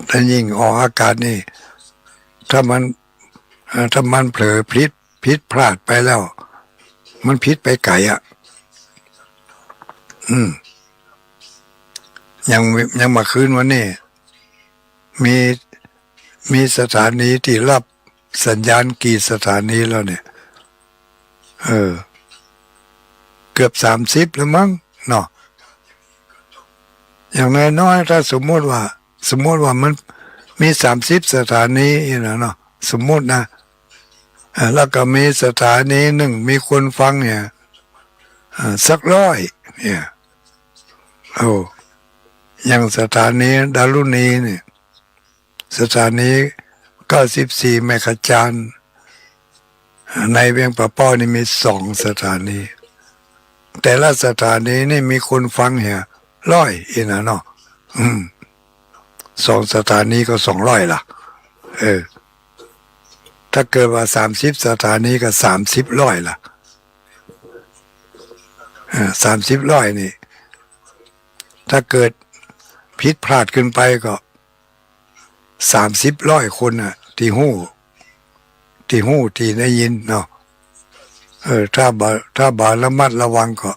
ถ้ายิ่งออกอากาศนี่ ถ้ามัน เอ่อ ถ้ามันเผลอผิด ผิดพลาดไปแล้ว มันผิดไปไก๋อะ อืม อย่าง อย่างเมื่อคืนวันนี้ มี มีสถานีตี้ฮับสัญญาณกี่สถานีแล้วเนี่ย เออ เกือบสามสิบแล้วมั้งเนาะ อย่างน้อยๆ ถ้าสมมุติว่า สมมุติว่ามันมีสามสิบสถานีนี่นะเนาะ สมมุตินะ อ่า แล้วก็มีสถานีนึ่งมีคนฟังเนี่ย อ่า สักร้อยเนี่ย โอ้ อย่างสถานีดารุณีเนี่ย สถานีเก้าสิบสี่เมกะจารย์ ในเวียงป่าป้อนี่มีสองสถานี แต่ละสถานีนี่มีคนฟังเหียร้อยอี้นะเนาะ อืม สองสถานีก็สองร้อยละ เออ ถ้าเกิดว่าสามสิบสถานีก็สามสิบร้อยละ อ่า สามสิบร้อยนี่ ถ้าเกิดผิดพลาดขึ้นไปก็ สามสิบร้อยคนน่ะ ตี้ฮู้ ตี้ฮู้ ตี้ได้ยินเนาะ เออ ถ้าบ่ ถ้าบ่ระมัดระวังก็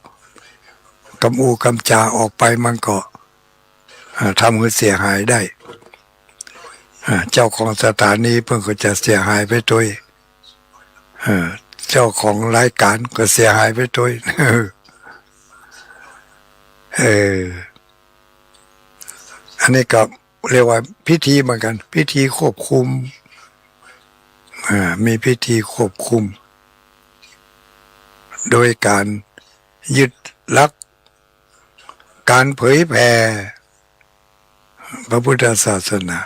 กำอู้กำจ๋าออกไปมันก็ อ่า ทำหื้อเสียหายได้ อ่า เจ้าของสถานีเปิ้นก็จะเสียหายไปตวย เออ เจ้าของรายก๋านก็เสียหายไปตวย เออ อันนี้ก็เรียกว่าพิธีเหมือนกั๋น พิธีควบคุม อ่า มีพิธีควบคุม โดยก๋านยึดหลักก๋านเผยแผ่พระพุทธศาสนา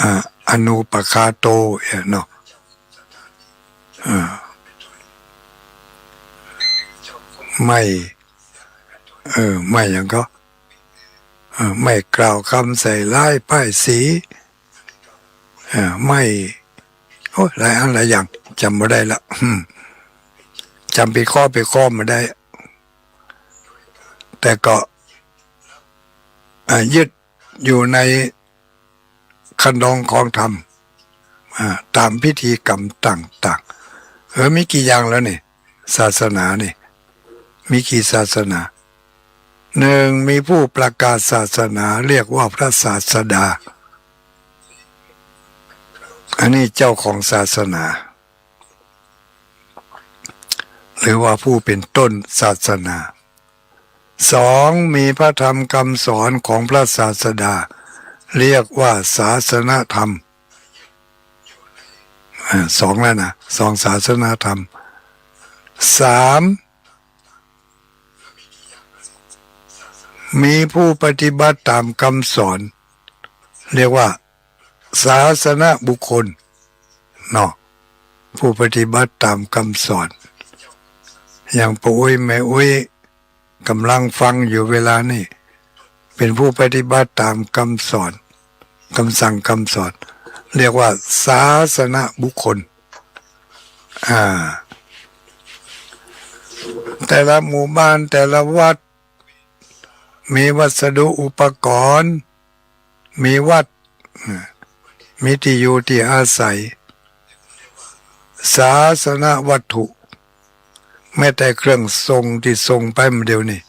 อ่า อนุปคาโต เนาะ อ่า ไม่ เออ ไม่หยังก็ เออ ไม่กล่าวกำใส่ร้ายป้ายสี เออ ไม่ โอ้ย หลายอันหลายอย่าง จ๋ำบ่ได้ละ อืม จ๋ำเป๋นข้อเป๋นข้อบ่ได้ แต่ก็ อ่า ยึดอยู่ในคันนองของธรรม อ่า ต๋ามพิธีกรรมต่างๆ เออ มีกี่อย่างแล้วนี่ ศาสนานี่ มีกี่ศาสนา นึ่ง มีผู้ประกาศศาสนาเรียกว่าพระศาสดา อันนี้เจ้าของศาสนา หรือว่าผู้เป๋นต้นศาสนา สอง มีพระธรรมกำสอนของพระศาสดา เรียกว่าศาสนธรรม อ่า สองแล้วนะ สองศาสนธรรม สาม มีผู้ปฏิบัติต๋ามกำสอน เรียกว่าศาสนบุคคล เนาะ ผู้ปฏิบัติต๋ามกำสอน อย่างป้ออุ๊ยแม่อุ๊ย ก่ำลังฟังอยู่เวลานี้ เป๋นผู้ปฏิบัติต๋ามกำสอน กำสั่งกำสอน เรียกว่าศาสนบุคคล อ่า แต่ละหมู่บ้าน แต่ละวัด มีวัสดุอุปกรณ์ มีวัด มีตี้อยู่ตี้อาศัย ศาสนวัตถุ แม้แต่เครื่องส่งตี้ส่งไปเดี๋ยวนี้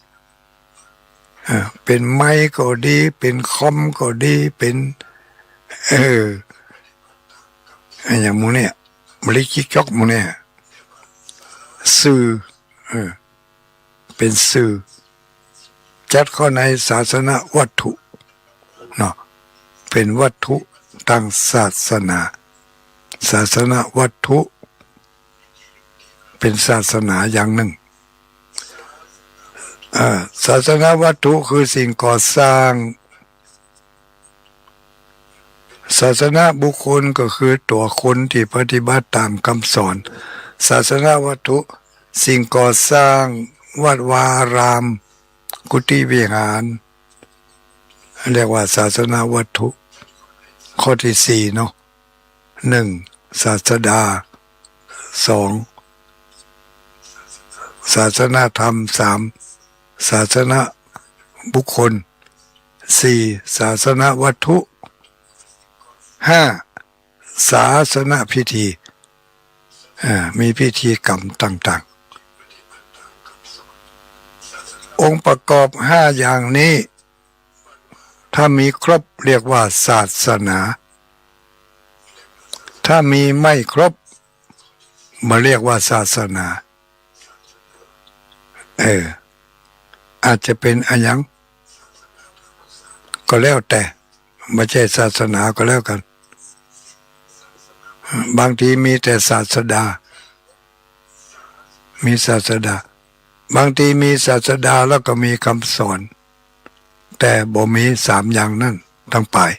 อ่า เป๋นไมค์ก็ดี เป๋นคอมก็ดี เป๋น เออ อะหยังหมู่เนี่ย บริจิกจ๊อกหมู่เนี่ย สื่อ เออ เป๋นสื่อ จัดเข้าในศาสนวัตถุ เนาะ เป๋นวัตถุตางศาสนา ศาสนวัตถุ เป๋นศาสนาอย่างนึ่ง อ่า ศาสนวัตถุคือสิ่งก่อสร้าง ศาสนบุคคลก็คือตั๋วคนตี้ปฏิบัติต๋ามกำสอน ศาสนวัตถุ สิ่งก่อสร้าง วัดวาอาราม กุฏิวิหาร เรียกว่าศาสนวัตถุ ข้อตี้สี่เนาะ หนึ่ง ศาสดา สอง ศาสนธรรม สาม ศาสนบุคคล สี่ ศาสนวัตถุ ห้า ศาสนพิธี อ่า มีพิธีกรรมต่างๆ องค์ประกอบห้าอย่างนี้ ถ้ามีครบเรียกว่าศาสนา ถ้ามีไม่ครบ บ่เรียกว่าศาสนา เออ อาจจะเป๋นอะหยังก็แล้วแต่ บ่ใจ้ศาสนาก็แล้วกั๋น บางทีมีแต่ศาสดา มีศาสดา บางทีมีศาสดาแล้วก็มีกำสอน แต่บ่มีสามอย่างนั้นตังป๋าย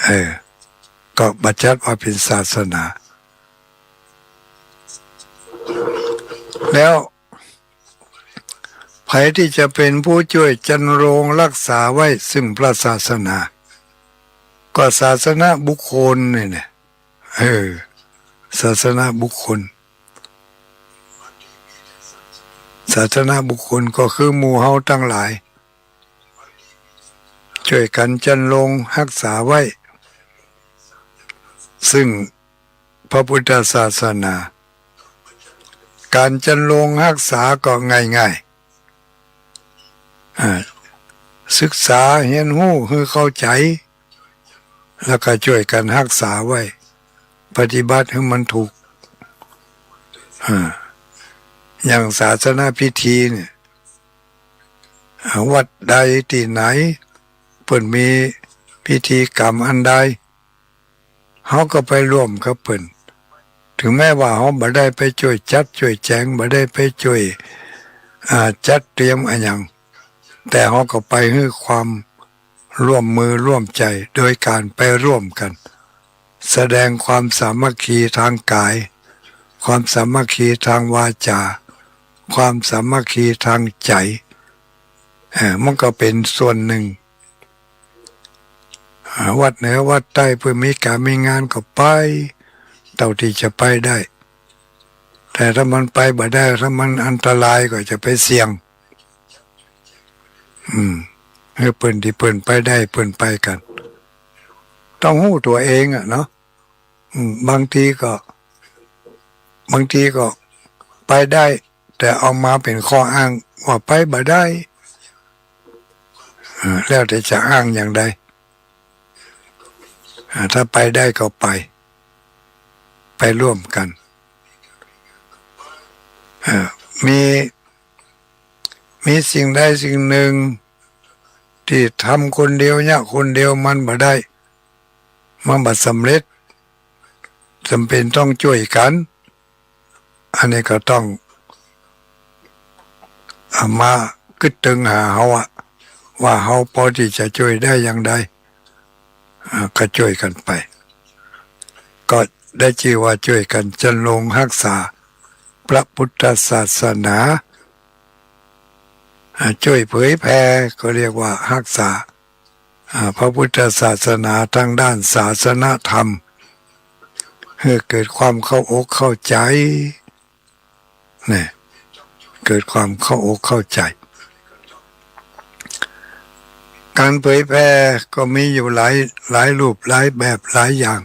เออ ก็บ่จัดว่าเป๋นศาสนา แล้ว ใผตี้จะเป๋นผู้จ้วยจรรโรงฮักษาไว้ซึ่งพระศาสนา ก็ศาสนบุคคลนี่แหละ เออ ศาสนบุคคล ศาสนบุคคลก็คือหมู่เฮาตังหลาย จ้วยกั๋นจรรโรงฮักษาไว้ ซึ่งพระพุทธศาสนา ก๋านจรรโรงฮักษาก็ง่ายๆ อ่า ศึกษาเฮียนฮู้หื้อเข้าใจ๋ แล้วก็จ้วยกั๋นฮักษาไว้ ปฏิบัติหื้อมันถูก อ่า อย่างศาสนพิธีเนี่ย อ่า วัดใดตี้ไหน เปิ้นมีพิธีกรรมอันใด เฮาก็ไปร่วมกับเปิ้น ถึงแม้ว่าเฮาบ่ได้ไปจ้วยจัดจ้วยแจ๋ง บ่ได้ไปจ้วย อ่า จัดเตรียมอะหยัง แต่เฮาก็ไปหื้อความร่วมมือร่วมใจ๋ โดยก๋านไปร่วมกั๋น แสดงความสามัคคีตางก๋าย ความสามัคคีตางวาจา ความสามัคคีตางใจ๋ เอ่อ มันก็เป๋นส่วนนึ่ง อ่า วัดเหนือวัดใต้เปิ้นมีก๋านมีงานก็ไป เต้าตี้จะไปได้ แต่ถ้ามันไปบ่ได้ ถ้ามันอันตรายก็จะไปเสี่ยง อืม หื้อเปิ้นตี้เปิ้นไปได้ เปิ้นไปกั๋น ต้องฮู้ตั๋วเองอะเนาะ อืม บางทีก็ บางทีก็ไปได้ แต่เอามาเป๋นข้ออ้างว่าไปบ่ได้ เอ่อ แล้วแต่จะอ้างอย่างใด อ่า ถ้าไปได้ก็ไป ไปร่วมกั๋น เอ่อ มี มีสิ่งใดสิ่งนึ่งตี้ทำคนเดียว เยียะคนเดียวมันบ่ได้ มันบ่สำเร็จ จ๋ำเป๋นต้องจ้วยกั๋น อันนี้ก็ต้องเอามากึ๊ดตึงหาเฮาอะ ว่าเฮาปอตี้จะจ้วยได้อย่างใด อ่า ก็จ้วยกั๋นไป ก็ได้จื้อว่าจ้วยกั๋นจรรโรงฮักษาพระพุทธศาสนา อ่า จ้วยเผยแผ่ ก็เรียกว่าฮักษา อ่า พระพุทธศาสนาตางด้านศาสนธรรม หื้อเกิดความเข้าอกเข้าใจ๋ เนี่ย เกิดความเข้าอกเข้าใจ๋ ก๋านเผยแผ่ก็มีอยู่หลาย หลายรูป หลายแบบ หลายอย่าง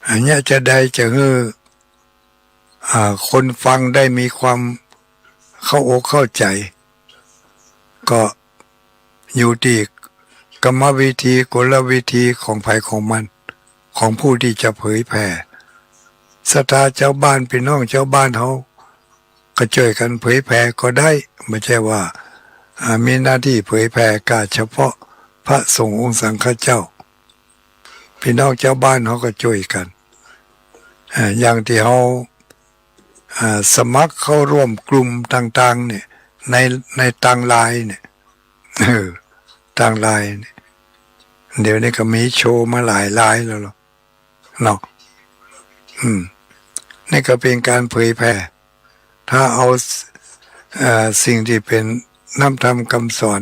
อันเนี้ยจะใดจะหื้อ อ่า คนฟังได้มีความเข้าอกเข้าใจ๋ ก็อยู่ตี้กรรมวิธี กลวิธีของใผของมัน ของผู้ตี้จะเผยแผ่ ศรัทธาจาวบ้าน ปี้น้องจาวบ้านเฮา ก็จ้วยกั๋นเผยแผ่ก็ได้ บ่ใจ้ว่า อ่า มีหน้าตี้เผยแผ่ก้าเฉพาะพระสงฆ์องค์สังฆเจ้า ปี้น้องจาวบ้านเฮาก็จ้วยกั๋น อ่า อย่างตี้เฮา อ่า สมัครเข้าร่วมกลุ่มต่างๆ เนี่ย ใน ในตางไลน์เนี่ย เออ ตางไลน์เนี่ย เดี๋ยวนี้ก็มีโชว์มาหลายไลน์แล้วเนาะ เนาะ อืม นี่ก็เป๋นก๋านเผยแผ่ ถ้าเอา เอ่อ สิ่งตี้เป๋นน้ำธรรมกำสอน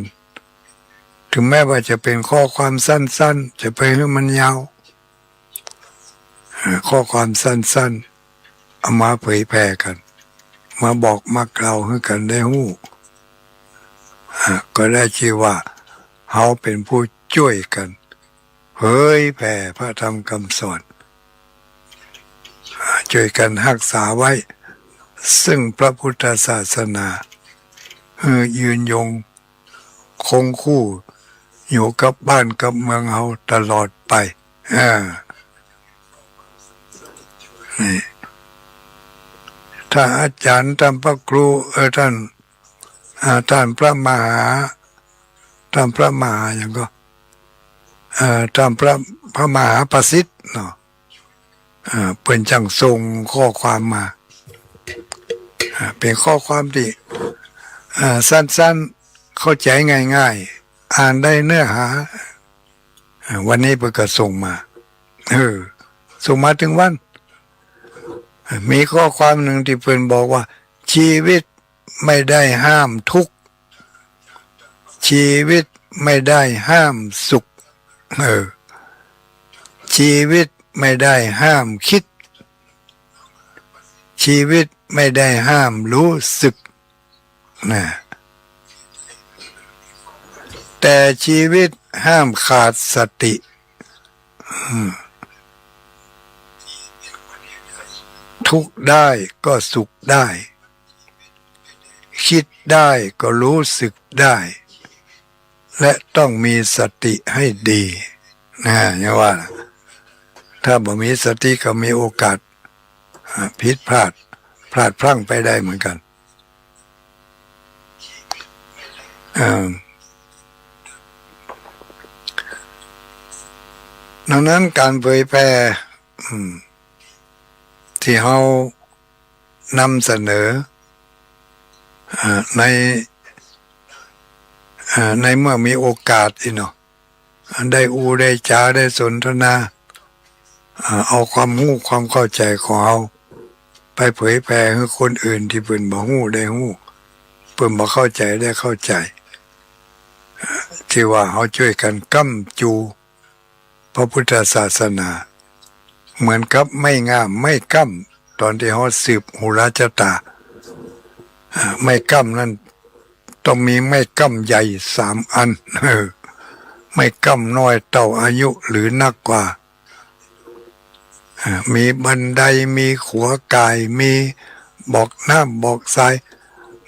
เถิงแม้ว่าจะเป๋นข้อความสั้นๆ จะไปหื้อมันยาว เอ่อ ข้อความสั้นๆ เอามาเผยแผ่กั๋น มาบอกมากล่าวหื้อกั๋นได้ฮู้ อ่า ก็ได้จื้อว่าเฮาเป๋นผู้จ้วยกั๋นเผยแผ่พระธรรมกำสอน อ่า จ้วยกั๋นฮักษาไว้ ซึ่งพระพุทธศาสนา หื้อยืนยง คงคู่อยู่กับบ้านกับเมืองเฮาตลอดไป อ่า นี่ ถ้าอาจ๋ารย์ต้านพระครู เออ ต้าน อ่า ต้านพระมหา ต้านพระมหาหยังก็ เอ่อ ต้านพระ พระมหาประสิทธิ์เนาะ อ่า เปิ้นจั้งส่งข้อความมา อ่า เป๋นข้อความตี้ อ่า สั้นๆ เข้าใจ๋ง่ายๆ อ่านได้เนื้อหา อ่า วันนี้เปิ้นก็ส่งมา เออ ส่งมาตึงวัน อ่า มีข้อความนึ่งตี้เปิ้นบอกว่า ชีวิตไม่ได้ห้ามทุกข์ ชีวิตไม่ได้ห้ามสุข เออ ชีวิตไม่ได้ห้ามคิด ชีวิตไม่ได้ห้ามรู้สึก นะ แต่ชีวิตห้ามขาดสติ อืม ทุกข์ได้ก็สุขได้ คิดได้ก็รู้สึกได้ และต้องมีสติให้ดี นะ อย่างว่า ถ้าบ่มีสติก็มีโอกาส อ่า ผิดพลาด พลาดพลั้งไปได้เหมือนกั๋น อ่า ดังนั้นก๋านเผยแผ่ อืม ตี้เฮานำเสนอ อ่า ใน อ่า ในเมื่อมีโอกาสอี้เนาะ ได้อู้ได้จ๋าได้สนทนา อ่า เอาความฮู้ความเข้าใจ๋ของเฮาไปเผยแผ่หื้อคนอื่นตี้เปิ้นบ่ฮู้ได้ฮู้ เปิ้นบ่เข้าใจ๋ได้เข้าใจ๋ อ่า ตี้ว่าเฮาจ้วยกั๋นก้ำจู๋ พระพุทธศาสนา เหมือนกับไม้ง่ามไม้ก้ำ ต๋อนตี้เฮาสืบโหราชะตา อ่า ไม้ก้ำนั้นต้องมีไม้ก้ำใหญ่สามอัน เออ ไม้ก้ำน้อยเต้าอายุหรือนักกว่า อ่า มีบันได มีขัวก่าย มีบอกน้ำบอกสาย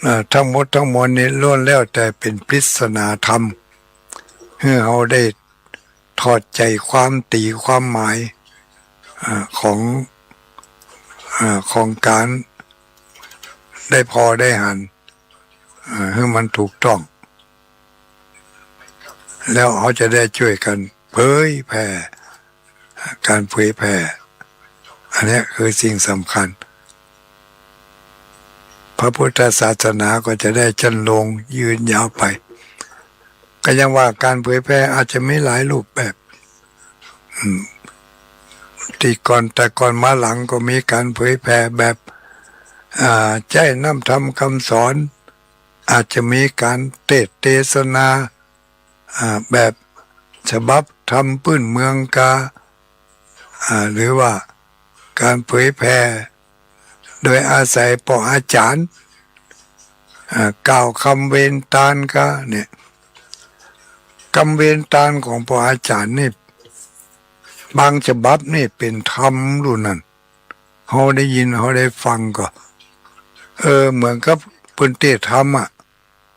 อ่า ทั้งหมดทั้งมวลนี้ล้วนแล้วแต่เป๋นปริศนาธรรม หื้อเฮาได้ ถอดใจ๋ความ ตี๋ความหมาย อ่า ของ อ่า ของก๋านได้ผ่อได้หัน อ่า หื้อมันถูกต้อง แล้วเฮาจะได้จ้วยกั๋นเผยแผ่ ก๋านเผยแผ่ อันเนี้ยคือสิ่งสำคัญ พระพุทธศาสนาก็จะได้จั้นลงยืนยาวไป ก็ยังว่าก๋านเผยแผ่อาจจะมีหลายรูปแบบ อืม ตี้ก่อน แต่ก่อนมาหลังก็มีก๋านเผยแผ่แบบ อ่า ใจ๊น้ำธรรมกำสอน อาจจะมีก๋านเตสน์เตสนา อ่า แบบฉบับธรรมปื้นเมืองกา อ่า หรือว่าก๋านเผยแผ่โดยอาศัยป้ออาจ๋ารย์ อ่า กล่าวกำเวนตานกาเนี่ย กำเวนตานของป้ออาจ๋ารย์นี่ บางฉบับนี่เป๋นธรรมลูกนั้น เฮาได้ยินเฮาได้ฟังก็ เออ เหมือนกับเปิ้นเตสน์ธรรมอะ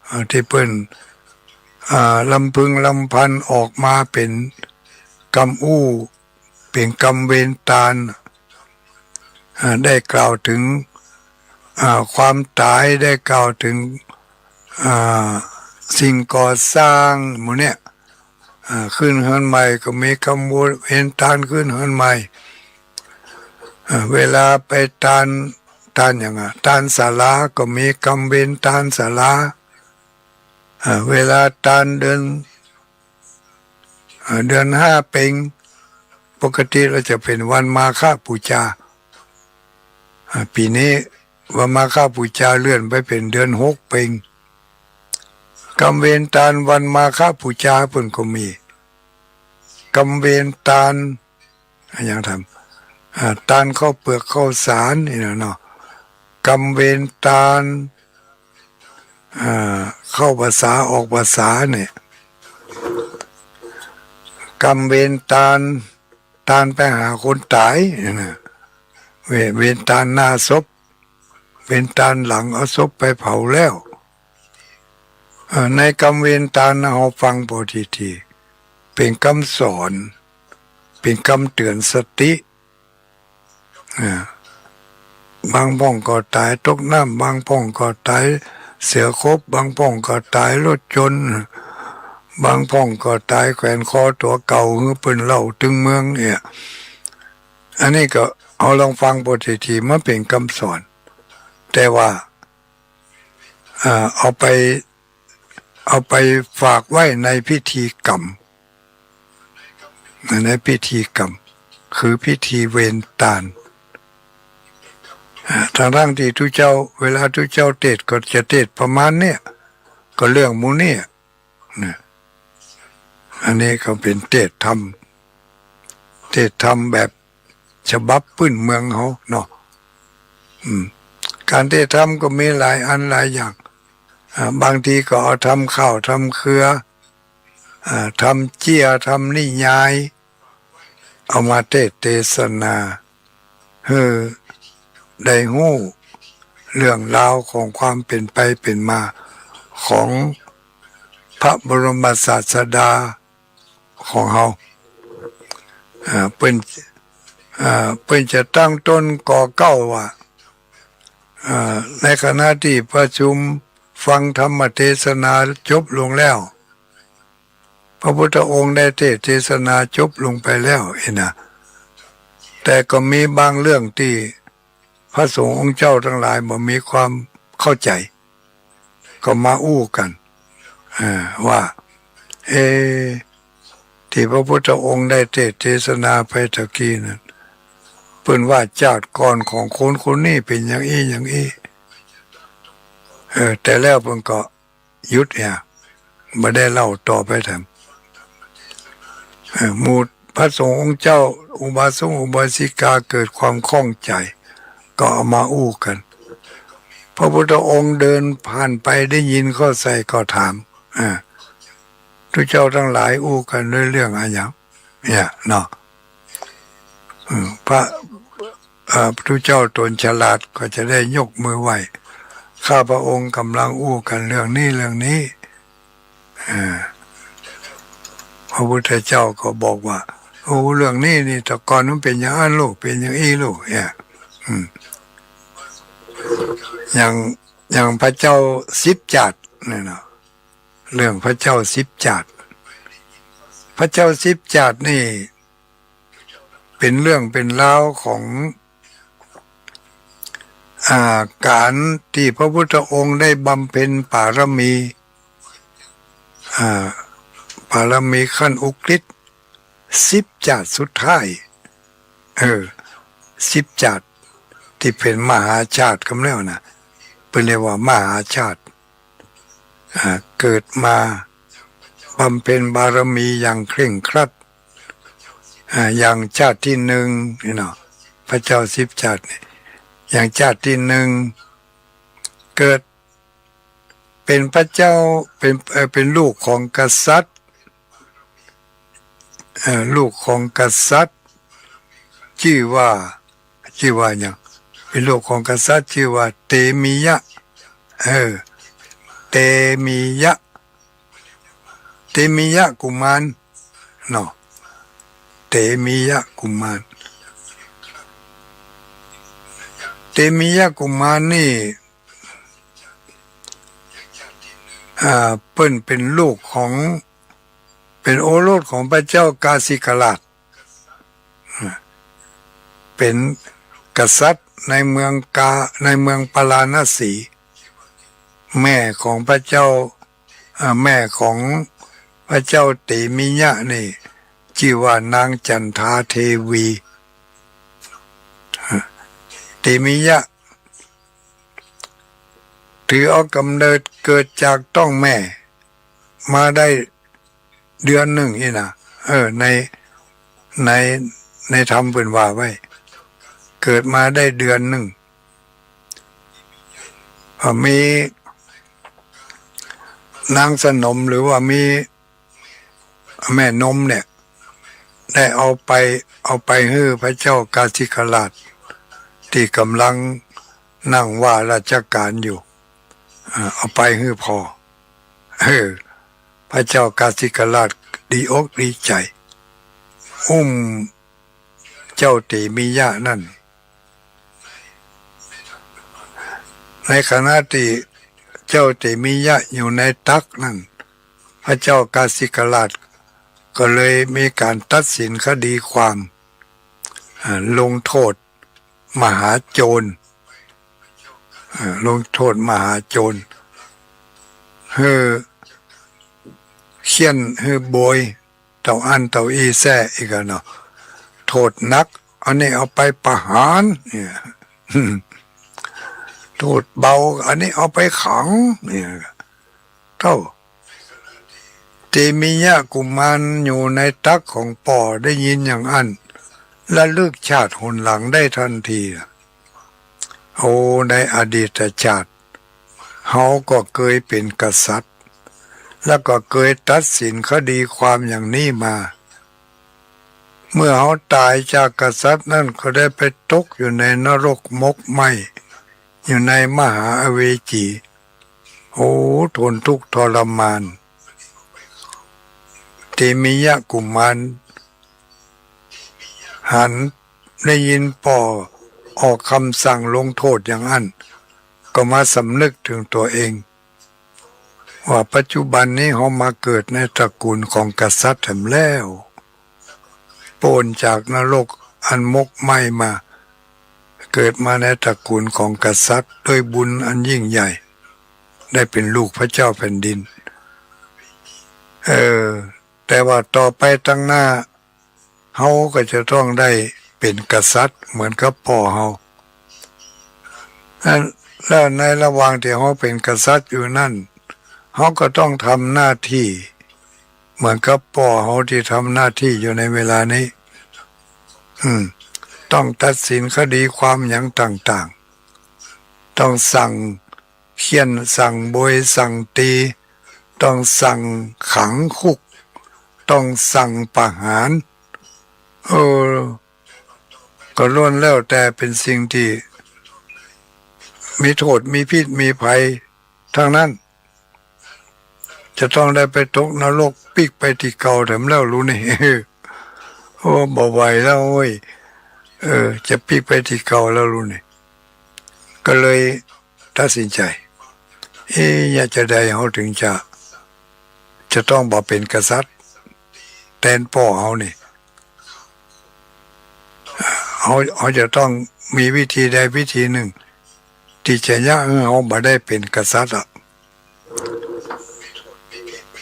อ่า ตี้เปิ้น อ่า ลำพึงลำพันออกมาเป๋นกำอู้ เป๋นกำเวนตาน อ่า ได้กล่าวเถิง อ่า ความต๋าย ได้กล่าวเถิง อ่า สิ่งก่อสร้างหมู่เนี่ย อ่า ขึ้นเฮือนใหม่ก็มีกำเวนตานขึ้นเฮือนใหม่ อ่า เวลาไปตาน ตานหยังอะ ตานศาลาก็มีกำเวนตานศาลา อ่า เวลาตานเดือน อ่า เดือนห้าเป็ง ปกติแล้วจะเป๋นวันมาฆปู๋จา อ่า ปี๋นี้วันมาฆปู๋จาเลื่อนไปเป๋นเดือนหกเป็ง กำเวนตานวันมาฆปู๋จาเปิ้นก็มี กำเวนตาน อะหยังทำ อ่า ตานข้าวเปือกข้าวสารนี่นะเนาะ กำเวนตาน อ่า เข้าพรรษาออกพรรษาเนี่ย กำเวนตาน ตานไปหาคนต๋ายเนี่ยนะ เว- เวนตานหน้าศพ เวนตานหลังเอาศพไปเผาแล้ว เอ่อ ในกำเวนตานนะ เฮาฟังป้อทีๆ เป๋นกำสอน เป๋นกำเตือนสติ อ่า บางพ่องก็ต๋ายตกน้ำ บางพ่องก็ต๋ายเสือขบ บางพ่องก็ต๋ายรถชน บางพ่องก็ต๋ายแขวนคอตั๋วเก่า หื้อเปิ้นเล่าตึงเมืองเนี่ย อันนี้ก็เฮาลองฟังป้อทีๆ มันเป๋นกำสอน แต่ว่า อ่า เอาไป เอาไปฝากไว้ในพิธีกรรม ในพิธีกรรม คือพิธีเวนตาน อ่า ทั้งๆ ตี้ตุ๊เจ้า เวลาตุ๊เจ้าเตสน์ก็จะเตสน์ประมาณเนี่ย ก็เรื่องหมู่เนี่ย นะ อันนี้ก็เป๋นเตสน์ธรรม เตสน์ธรรมแบบฉบับปื้นเมืองเฮาเนาะ อืม ก๋านเตสน์ธรรมก็มีหลายอันหลายอย่าง อ่า บางทีก็เอาธรรมข้าวธรรมเครือ อ่า ธรรมเจี้ย ธรรมนิยาย เอามาเตสน์เตสนา หื้อได้ฮู้เรื่องราวของความเป๋นไปเป๋นมาของพระบรมศาสดาของเฮา อ่า เปิ้น อ่า เปิ้นจะตั้งต้นก่อเกล้าว่า อ่า ในขณะตี้ประชุมฟังธรรมเตสนาจบลงแล้ว พระพุทธองค์ได้เตสน์เตสนาจบลงไปแล้วเองนะ แต่ก็มีบางเรื่องตี้พระสงฆ์องค์เจ้าตังหลายบ่มีความเข้าใจ๋ ก็มาอู้กั๋น อ่า ว่า เอ ตี้พระพุทธองค์ได้เตสน์เตสนาไปตะกี้นั้น เปิ้นว่าจาติก่อนของคนคนนี้เป๋นอย่างอี้อย่างอี้ เออ แต่แล้วเปิ้นก็ หยุดเหีย บ่ได้เล่าต่อไปแถม เอ่อ หมู่พระสงฆ์องค์เจ้า อุบาสกอุบาสิกาเกิดความข้องใจ๋ ก็เอามาอู้กั๋น พระพุทธองค์เดินผ่านไปได้ยินเข้าใส่ก็ถาม อ่า ตุ๊เจ้าตังหลายอู้กั๋นด้วยเรื่องอะหยัง เนี่ยเนาะ อืม พระ เอ่อ ตุ๊เจ้าต๋นฉลาดก็จะได้ยกมือไหว้ ข้าพระองค์ก่ำลังอู้กั๋นเรื่องนี้เรื่องนี้ อ่า พระพุทธเจ้าก็บอกว่า โอ้ เรื่องนี้นี่ แต่ก่อนมันเป๋นอย่างอั้นลูก เป๋นอย่างอี้ลูก เนี่ย อืม อย่าง อย่างพระเจ้าสิบจาติเนี่ยเนาะ เรื่องพระเจ้าสิบจาติ พระเจ้าสิบจาตินี่ เป๋นเรื่องเป๋นราวของ อ่า ก๋านตี้พระพุทธองค์ได้บำเพ็ญปารมี อ่า ปารมีขั้นอุกฤษ สิบจาติสุดท้าย เออ สิบจาติตี้เป๋นมหาชาติกำแล้วนะ เปิ้นเรียกว่ามหาชาติ อ่า เกิดมาบำเพ็ญบารมีอย่างเคร่งครัด อ่า อย่างชาติตี้นึ่งนี่เนาะ พระเจ้าสิบชาตินี่ อย่างชาติตี้นึ่ง เกิดเป๋นพระเจ้า เป๋น เอ่อ เป๋นลูกของกษัตริย์ เอ่อ ลูกของกษัตริย์ จื้อว่า จื้อว่าหยัง เป๋นลูกของกษัตริย์จื้อว่าเตมียะ เออ เตมียะ เตมียะกุมารเนาะ เตมียะกุมาร เตมียะกุมารนี่ อ่า เปิ้นเป๋นลูกของ เป๋นโอรสของพระเจ้ากาสิกราช เป๋นกษัตริย์ในเมืองกา ในเมืองปาราณสี แม่ของพระเจ้า อ่า แม่ของพระเจ้าเตมียะนี่ จื้อว่านางจันทาเทวี อ่า เตมียะ ถือเอาก๋ำเนิดเกิดจากต๊องแม่ มาได้เดือนนึ่งอี้นะ เออ ใน ใน ในธรรมเปิ้นว่าไว้ เกิดมาได้เดือนนึ่ง อ่า มีนางสนมหรือว่ามีแม่นมเนี่ย ได้เอาไป เอาไปหื้อพระเจ้ากาสิกราช ตี้ก่ำลังนั่งว่าราชก๋านอยู่ อ่า เอาไปหื้อผ่อ เออ พระเจ้ากาสิกราชดีอกดีใจ๋ อุ้มเจ้าเตมียะนั้น ในขณะตี้เจ้าเตมียะอยู่ในตักนั้น พระเจ้ากาสิกราชก็เลยมีก๋านตัดสินคดีความ อ่า ลงโทษมหาโจร อ่า ลงโทษมหาโจร หื้อเฆี่ยน หื้อโบย เต้าอั้นเต้าอี้แซ่อีกอะเนาะ โทษหนัก อันนี้เอาไปประหารเนี่ย โทษเบา อันนี้เอาไปขังเนี่ย เต้า เตมียะกุมารอยู่ในตักของป้อได้ยินอย่างอั้น ระลึกชาติหนหลังได้ทันที โอ้ ในอดีตชาติ เฮาก็เกยเป๋นกษัตริย์ แล้วก็เกยตัดสินคดีความอย่างนี้มา เมื่อเฮาต๋ายจากกษัตริย์นั้นก็ได้ไปตกอยู่ในนรกหมกไหม้ อยู่ในมหาอเวจี โอ้ ทนทุกข์ทรมาน เตมียะกุมารหัน ได้ยินป้อออกกำสั่งลงโทษอย่างอั้น ก็มาสำนึกเถิงตั๋วเอง ว่าปัจจุบันนี้เฮามาเกิดในตระกูลของกษัตริย์แถมแล้ว ป๊นจากนรกอันหมกไหม้มา เกิดมาในตระกูลของกษัตริย์ด้วยบุญอันยิ่งใหญ่ ได้เป๋นลูกพระเจ้าแผ่นดิน เออ แต่ว่าต่อไปตังหน้า เฮาก็จะต้องได้เป๋นกษัตริย์เหมือนกับป้อเฮา อัน แล้วในระหว่างตี้เฮาเป๋นกษัตริย์อยู่นั้น เฮาก็ต้องทำหน้าตี้เหมือนกับป้อเฮาตี้ทำหน้าตี้อยู่ในเวลานี้ อืม ต้องตัดสินคดีความหยังต่างๆ ต้องสั่งเฆี่ยน สั่งโบย สั่งตี๋ ต้องสั่งขังคุก ต้องสั่งประหาร เออ ก็ล้วนแล้วแต่เป๋นสิ่งตี้มีโต้ษ มีพิษ มีภัยตังนั้น จะต้องได้ไปตกนรกปิ๊กไปตี้เก่าแถมแล้วลูกนี่ โอ้ บ่ไหวแล้วเว้ย เออ จะปิ๊กไปตี้เก่าแล้วลูกนี่ ก็เลยตัดสินใจ๋ เอ๊ะ จะใดเฮาเถิงจะ จะต้องบ่เป๋นกษัตริย์แตนป้อเฮานี่ เฮา เฮาจะต้องมีวิธีใดวิธีนึ่ง ตี้จะเยียะหื้อเฮาบ่ได้เป๋นกษัตริย์อะ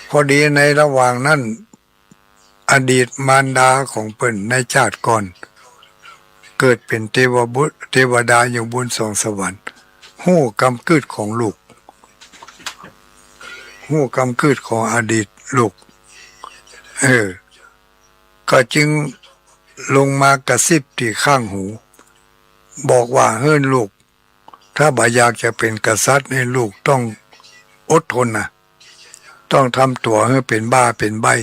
พอดีในระหว่างนั้น อดีตมารดาของเปิ้นในจาติก่อน เกิดเป๋นเตวบุตร เตวดาอยู่บนสวงสวรรค์ ฮู้กำกึ๊ดของลูก ฮู้กำกึ๊ดของอดีตลูก เออ ก็จึงลงมากระซิบตี้ข้างหู บอกว่า เฮ้ยลูก ถ้าบ่อยากจะเป๋นกษัตริย์นี่ ลูกต้องอดทนนะ ต้องทำตั๋วหื้อเป๋นบ้าเป๋นใบ้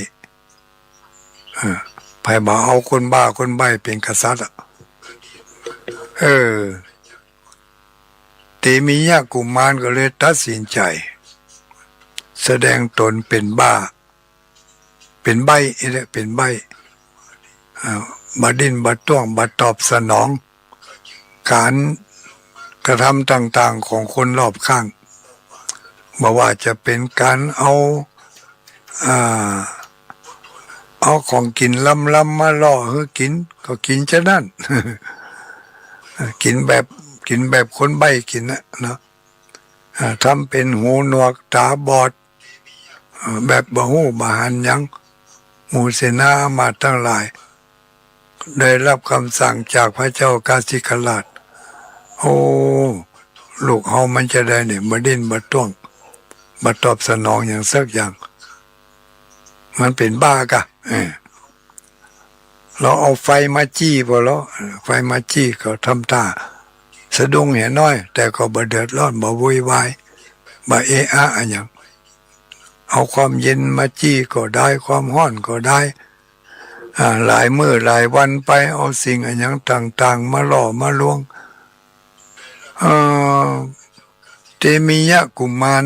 เออ ใผบ่เอาคนบ้าคนใบ้เป๋นกษัตริย์อะ เออ เตมียะกุมารก็เลยตัดสินใจ๋ แสดงต๋นเป๋นบ้า เป๋นใบ้ นี่แหละ เป๋นใบ้ อ่า บ่ดิ้นบ่ต้วง บ่ตอบสนอง ก๋านกระทำต่างๆ ของคนรอบข้าง บ่ว่าจะเป๋นก๋านเอา อ่า เอาของกิ๋นล้ำๆ มาล่อหื้อกิ๋น ก็กิ๋นจานั้น กิ๋นแบบ กิ๋นแบบคนใบ้กิ๋นน่ะเนาะ อ่า ทำเป๋นหูหนวกต๋าบอด อ่า แบบบ่ฮู้บ่หันหยัง หมู่เสนาอามาตย์ตังหลาย ได้ฮับกำสั่งจากพระเจ้ากาสิกราช โอ้ ลูกเฮามันจาใดนี่ บ่ดิ้นบ่ต้วง บ่ตอบสนองหยังสักอย่าง มันเป๋นบ้ากา เออ ลองเอาไฟมาจี้ผ่อลอ ไฟมาจี้ก็ทำต้าสะดุ้งเหียน้อย แต่ก็บ่เดือดร้อน บ่โวยวาย บ่เอะอะอะหยัง เอาความเย็นมาจี้ก็ได้ ความฮ้อนก็ได้ อ่า หลายมื้อหลายวันไป เอาสิ่งอะหยังต่างๆ มาล่อมาลวง เอ่อ เตมียะกุมาร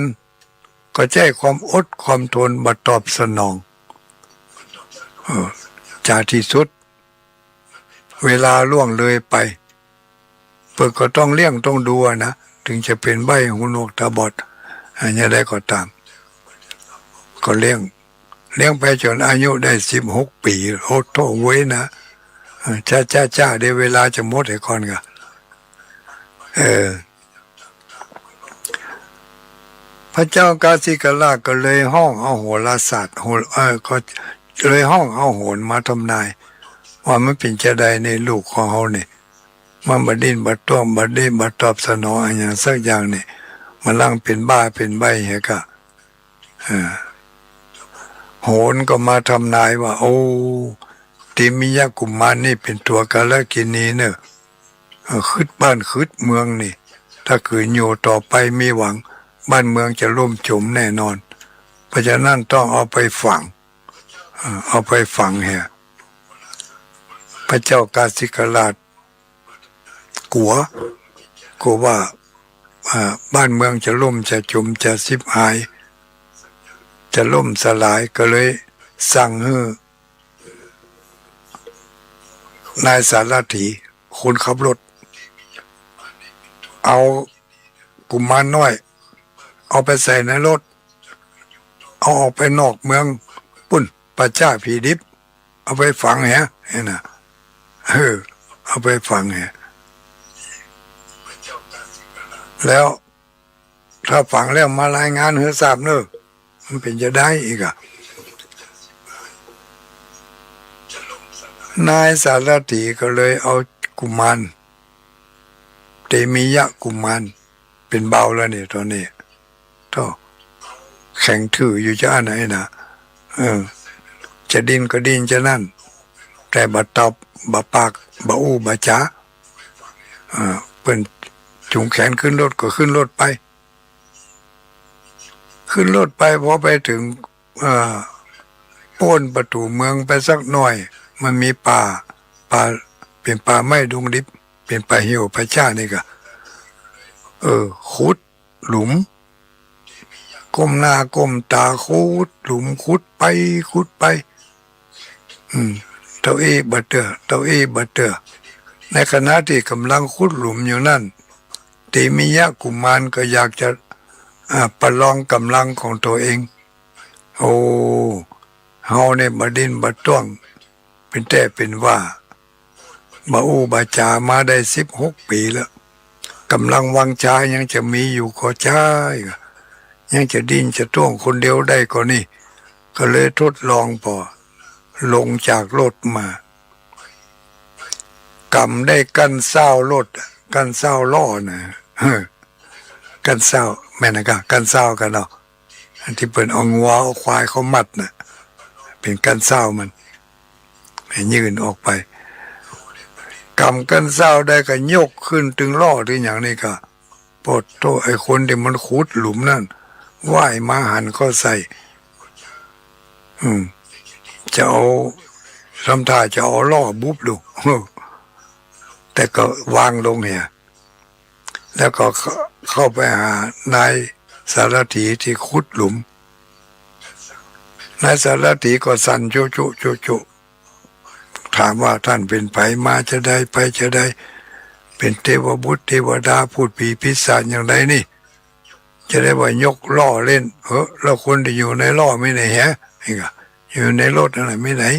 ก็ใจ๊ความอดความทน บ่ตอบสนอง เออ จาตี้สุด เวลาล่วงเลยไป เปิ้นก็ต้องเลี้ยงต้องดูอะนะ เถิงจะเป๋นใบ้หูหนวกต๋าบอด อะ แนวใดก็ต๋าม ก็เลี้ยง เลี้ยงไปจ๋นอายุได้สิบหกปี๋ โอ้โธ่เว้ยนะ เออ จ๊ะจ๊ะจ๊ะ เดี๋ยวเวลาจะหมดเหียก่อนกา เออ พระเจ้ากาสิกราชก็เลยฮ้องเอาโหราศาสตร์ โห เออ ก็เลยฮ้องเอาโหรมาทำนาย ว่ามันเป๋นจาใดในลูกของเฮานี่ มันบ่ดิ้นบ่ต้วง บ่ดิ้นบ่ตอบสนองอะหยังสักอย่างนี่ มันลางเป๋นบ้าเป๋นใบ้เหียกา เออ โหรก็มาทำนายว่า โอ้ เตมียะกุมารนี่เป๋นตั๋วกาลกิณีเน่อ เออ ขึ้นบ้านขึ้นเมืองนี่ ถ้าขืนอยู่ต่อไปมีหวัง บ้านเมืองจะล่มจมแน่นอน เพราะฉะนั้นต้องเอาไปฝัง เออ เอาไปฝังเหีย พระเจ้ากาสิกราชกั๋ว กั๋วว่า อ่า บ้านเมืองจะล่มจะจมจะฉิบหาย จะล่มสลาย ก็เลยสั่งหื้อ นายสารถี คนขับรถ เอากุมารน้อย เอาไปใส่ในรถ เอาออกไปนอกเมืองปุ้น ป่าจ๊าผีดิบ เอาไปฝังเหีย หั้นน่ะ เออ เอาไปฝังเหีย แล้ว ถ้าฝังแล้วมารายงานหื้อทราบเน่อ มันเป๋นจาใดอีกอะ นายสารถีก็เลยเอากุมาร เตมียะกุมาร เป๋นบ่าวแล้วนี่ ต๋อนนี้ โธ่ แข็งทื่ออยู่จาอั้นไหนนะ เออ จะดิ้นก็ดิ้นจานั้น แต่บ่ตอบ บ่ปาก บ่อู้ บ่จ๋า เออ เปิ้นจูงแขนขึ้นรถก็ขึ้นรถไป ขึ้นรถไป พอไปเถิง เอ่อ ป๊นประตู๋เมืองไปสักหน้อย มันมีป่า ป่า เป๋นป่าไม้ดงดิบ เป๋นป่าเหี่ยวป่าจ๊านี่กา เออ ขุดหลุม ก้มหน้าก้มต๋าขุดหลุม ขุดไป ขุดไป อืม เต้าอี้บ่เตื้อ เต้าอี้บ่เตื้อ ในขณะตี้ก่ำลังขุดหลุมอยู่นั้น เตมียะกุมารก็อยากจะ อ่า ประลองก่ำลังของตั๋วเอง โอ้ เฮาเนี่ยบ่ดิ้นบ่ต้วง เป๋นแต๊เป๋นว่า บ่อู้บ่จ๋ามาได้สิบหกปี๋แล้ว ก่ำลังวังชายังจะมีอยู่ก่อใจ้ ยังจะดิ้นจะต้วงคนเดียวได้ก่อนี่ ก็เลยทดลองผ่อ ลงจากรถมา ก๋ำได้กั้นส้าวรถ กั้นส้าวล้อนะ เออ กั้นส้าว แม่นนะกา กั้นส้าวกั๋นเนาะ อันตี้เปิ้นเอางัวเอาควายเข้ามัดน่ะ เป๋นก้านส้าวมัน หื้อยื่นออกไป ก๋ำก้านส้าวได้ก็ยกขึ้นตึงล่อตึงหยังนี่ก็ โผดโธ่ ไอ้คนตี้มันขุดหลุมนั้น ว่ายมาหันเข้าใส่ อืม จะเอา ทำท่าจะเอาล่อบุบดู แต่ก็วางลงเหีย แล้วก็เข้า เข้าไปหานายสารถีตี้ขุดหลุม นายสารถีก็สั่นจุจุจุจุ ถามว่า "ต้านเป๋นใผ มาจาใด ไปจาใด เป๋นเตวบุตรเตวดา พูดผีปีศาจอย่างใดนี่ จาใดว่ายกล่อเล่น เออ แล้วคนตี้อยู่ในล่อมีไหนแหะ นี่ก็อยู่ในรถนั่นแหละมีไหน"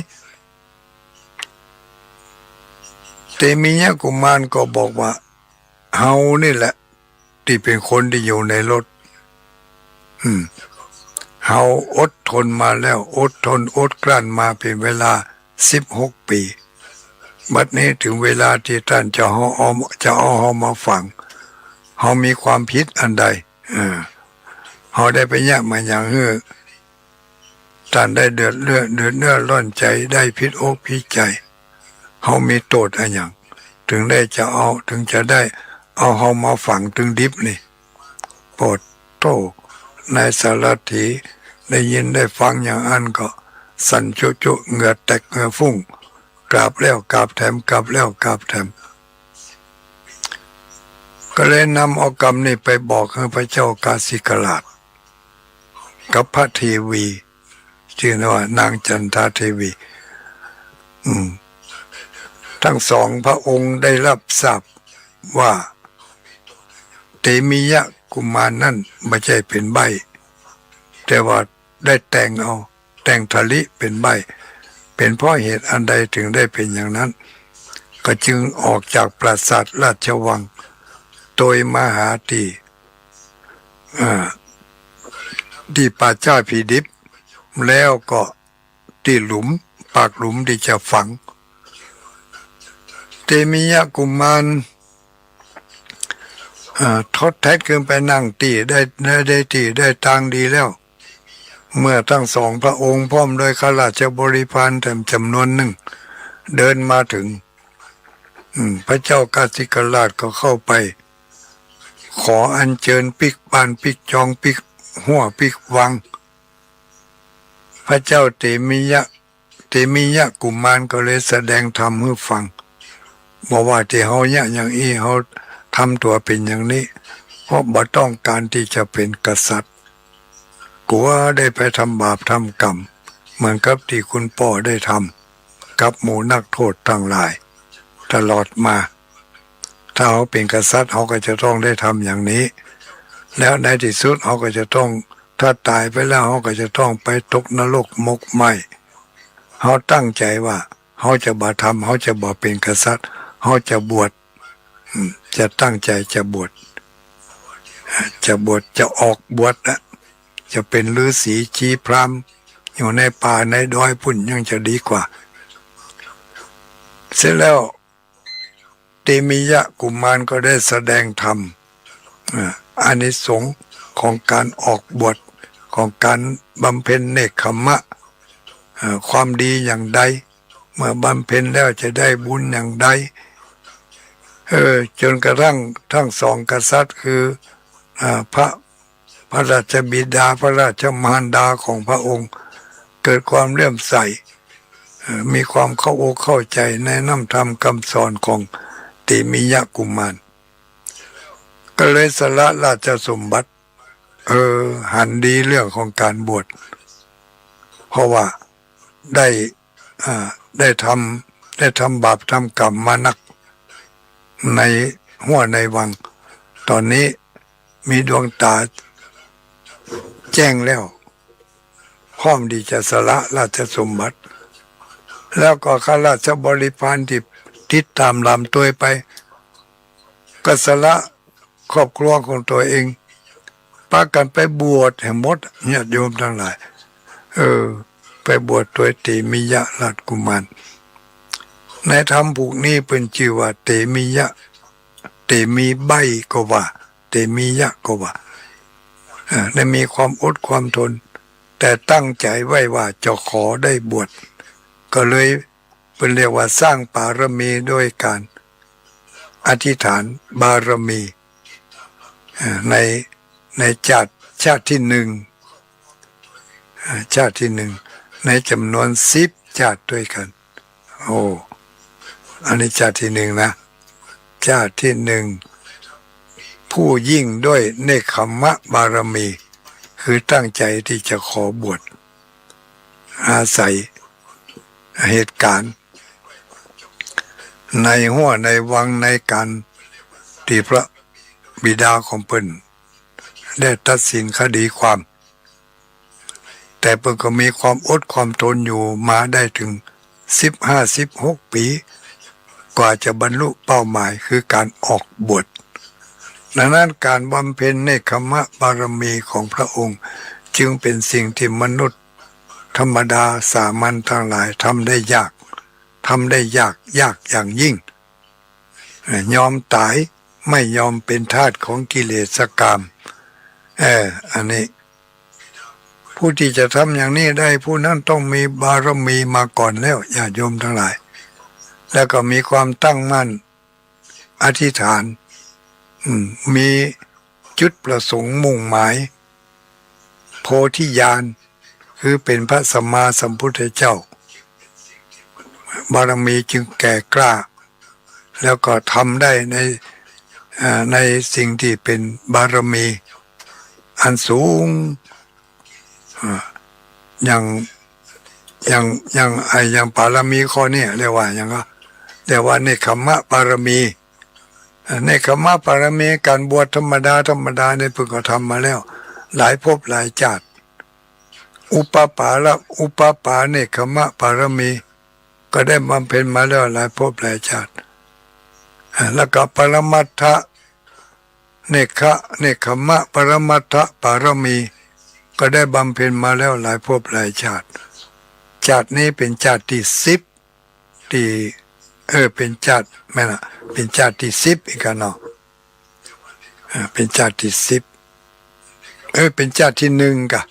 เตมียะกุมารก็บอกว่า "เฮานี่แหละ ตี้เป๋นคนตี้อยู่ในรถ อืม เฮาอดทนมาแล้ว อดทนอดกลั้นมาเป๋นเวลาสิบหกปี๋ บัดนี้เถิงเวลาตี้ต้านจะเอา เอา จะเอาเฮามาฝัง เฮามีความผิดอันใด เออ เฮาได้ไปเยียะมาหยังหื้อ ต้านได้เดือดเนื้อ เดือดเนื้อร้อนใจ๋ ได้ผิดอกผิดใจ๋ เฮามีโต้ษอะหยัง เถิงได้จะเอา เถิงจะได้เอาเฮามาฝังตึงดิบนี่" โผดโธ่ นายสารถีได้ยินได้ฟังอย่างอั้นก็สั่นจุจุ เหงื่อแตกเหงื่อฟุ้ง กราบแล้วกราบแถม กราบแล้วกราบแถม ก็เลยนำเอากำนี้ไปบอกหื้อพระเจ้ากาสิกราช กับพระเทวี จื้อว่านางจันทาเทวี อืม ตึงสองพระองค์ได้รับทราบว่า เตมียะกุมารนั้นบ่ใจ้เป๋นใบ้ แต่ว่าได้แต่งเอา แต่งถลิเป๋นใบ้ เป๋นเพราะเหตุอันใดเถิงได้เป๋นอย่างนั้น ก็จึงออกจากปราสาทราชวัง โตยมาหาตี้ อ่า ตี้ป่าจ๊าผีดิบ แล้วก็ตี้หลุม ปากหลุมตี้จะฝัง เตมียะกุมาร อ่า ทดแทดขึ้นไปนั่งตี้ได้ ได้ ได้ตี้ได้ตางดีแล้ว เมื่อตึงสองพระองค์พร้อมด้วยข้าราชบริพารแถมจ๋ำนวนนึ่ง เดินมาเถิง อืม พระเจ้ากาสิกราชก็เข้าไป ขออัญเจิญปิ๊กบ้านปิ๊กจองปิ๊กฮั้วปิ๊กวัง พระเจ้าเตมียะ เตมียะกุมารก็เลยแสดงธรรมหื้อฟัง บอกว่าตี้เฮาเยียะอย่างอี้ เฮาทำตั๋วเป๋นอย่างนี้ เพราะบ่ต้องก๋านตี้จะเป๋นกษัตริย์ กั๋วได้ไปทำบาปทำกรรม เหมือนกับตี้คุณป้อได้ทำ กับหมู่นักโทษตังหลาย ตลอดมา ถ้าเฮาเป๋นกษัตริย์ เฮาก็จะต้องได้ทำอย่างนี้ แล้วในตี้สุดเฮาก็จะต้อง ถ้าต๋ายไปแล้ว เฮาก็จะต้องไปตกนรกหมกไหม้ เฮาตั้งใจ๋ว่า เฮาจะบ่ทำ เฮาจะบ่เป๋นกษัตริย์ เฮาจะบวช อืม จะตั้งใจ๋จะบวช จะบวช จะออกบวชนะ จะเป๋นฤๅษีชีพราหมณ์ อยู่ในป่าในดอยปู๊นยังจะดีกว่า เสร็จแล้ว เตมียะกุมารก็ได้แสดงธรรม อ่า อานิสงส์ของก๋านออกบวช ของก๋านบำเพ็ญเนกขัมมะ อ่า ความดีอย่างใด เมื่อบำเพ็ญแล้วจะได้บุญอย่างใด เออ จนกระทั่งตึงสองกษัตริย์คือ อ่า พระ พระราชบิดา พระราชมารดาของพระองค์ เกิดความเลื่อมใส เอ่อ มีความเข้าอกเข้าใจ๋ในน้ำธรรมกำสอนของเตมียะกุมาร ก็เลยสละราชสมบัติ เออ หันดีเรื่องของก๋านบวช เพราะว่าได้ อ่า ได้ทำ ได้ทำบาปทำกรรมมานัก ในฮั้วในวัง ต๋อนนี้มีดวงต๋าแจ้งแล้ว พร้อมตี้จะสละราชสมบัติ แล้วก็ข้าราชบริพารตี้ติดต๋ามหลามตวยไป ก็สละ ครอบครัวของตั๋วเอง ปากั๋นไปบวชหื้อหมด ญาติโยมตังหลาย เออ ไปบวชตวยเตมียะราชกุมาร ในธรรมผูกนี้เปิ้นจื้อว่าเตมียะ เตมีใบ้ก็ว่า เตมียะก็ว่า อ่า ได้มีความอดความทน แต่ตั้งใจ๋ไว้ว่าจะขอได้บวช ก็เลยเปิ้นเรียกว่าสร้างบารมีด้วยการอธิษฐานบารมี อ่า ใน ในชาติ ชาติที่หนึ่ง อ่า ชาติที่หนึ่ง ในจ๋ำนวนสิบชาติด้วยกั๋น โอ้ อันนี้ชาติที่หนึ่งนะ ชาติที่หนึ่ง ผู้ยิ่งด้วยเนกขัมมะบารมี คือตั้งใจ๋ตี้จะขอบวช อาศัยเหตุก๋ารณ์ในฮั้วในวังในก๋านตี้พระบิดาของเปิ้นได้ตัดสินคดีความ แต่เปิ้นก็มีความอดความทนอยู่มาได้เถิงสิบห้า สิบหกปี๋ กว่าจะบรรลุเป้าหมายคือก๋านออกบวช ดังนั้นก๋านบำเพ็ญเนกขัมมะบารมีของพระองค์ จึงเป๋นสิ่งตี้มนุษย์ธรรมดาสามัญตังหลายทำได้ยาก ทำได้ยาก ยากอย่างยิ่ง เอ่อ ยอมต๋าย ไม่ยอมเป๋นทาสของกิเลสกาม เออ อันนี้ ผู้ตี้จะทำอย่างนี้ได้ ผู้นั้นต้องมีบารมีมาก่อนแล้ว ญาติโยมตังหลาย แล้วก็มีความตั้งมั่น อธิษฐาน อืม มีจุดประสงค์มุ่งหมาย โพธิญาณ คือเป๋นพระสัมมาสัมพุทธเจ้า บารมีจึงแก่กล้า แล้วก็ทำได้ใน เอ่อ ในสิ่งตี้เป๋นบารมีอันสูง อ่า อย่าง อย่าง อย่าง ไอ้ อย่างบารมีข้อนี้เรียกว่าหยังก็ เรียกว่าเนกขัมมะบารมี อ่า เนกขัมมะบารมี ก๋านบวชธรรมดา ธรรมดานี่เปิ้นก็ทำมาแล้วหลายภพหลายชาติ อุปปาละ อุปปาเนกขัมมะบารมี ก็ได้บำเพ็ญมาแล้วหลายภพหลายชาติ อ่า แล้วก็ปรมัตถะ เนกขะ เนกขัมมะปรมัตถะบารมี ก็ได้บำเพ็ญมาแล้วหลายภพหลายชาติ ชาตินี้เป๋นชาติตี้สิบ ตี้ เออ เป๋นชาติ แม่นละ เป๋นชาติตี้สิบอีกกั๋นเนาะ อ่า เป๋นชาติตี้สิบ เออ เป๋นชาติตี้หนึ่งก่ะ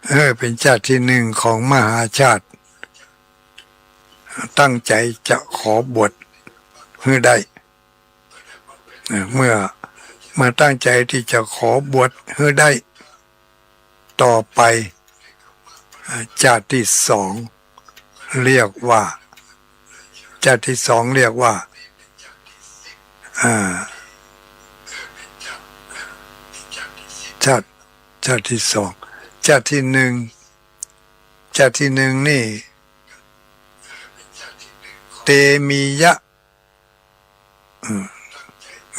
เออ เป๋นชาติตี้หนึ่งของมหาชาติ ตั้งใจ๋จะขอบวชหื้อได้ เอ่อ เมื่อ เมื่อตั้งใจ๋ตี้จะขอบวชหื้อได้ ต่อไป อ่า ชาติตี้สอง เรียกว่า ชาติตี้สองเรียกว่า อ่า ชาติ ชาติตี้สอง ชาติตี้หนึ่ง ชาติตี้หนึ่งนี่ เตมียะ อืม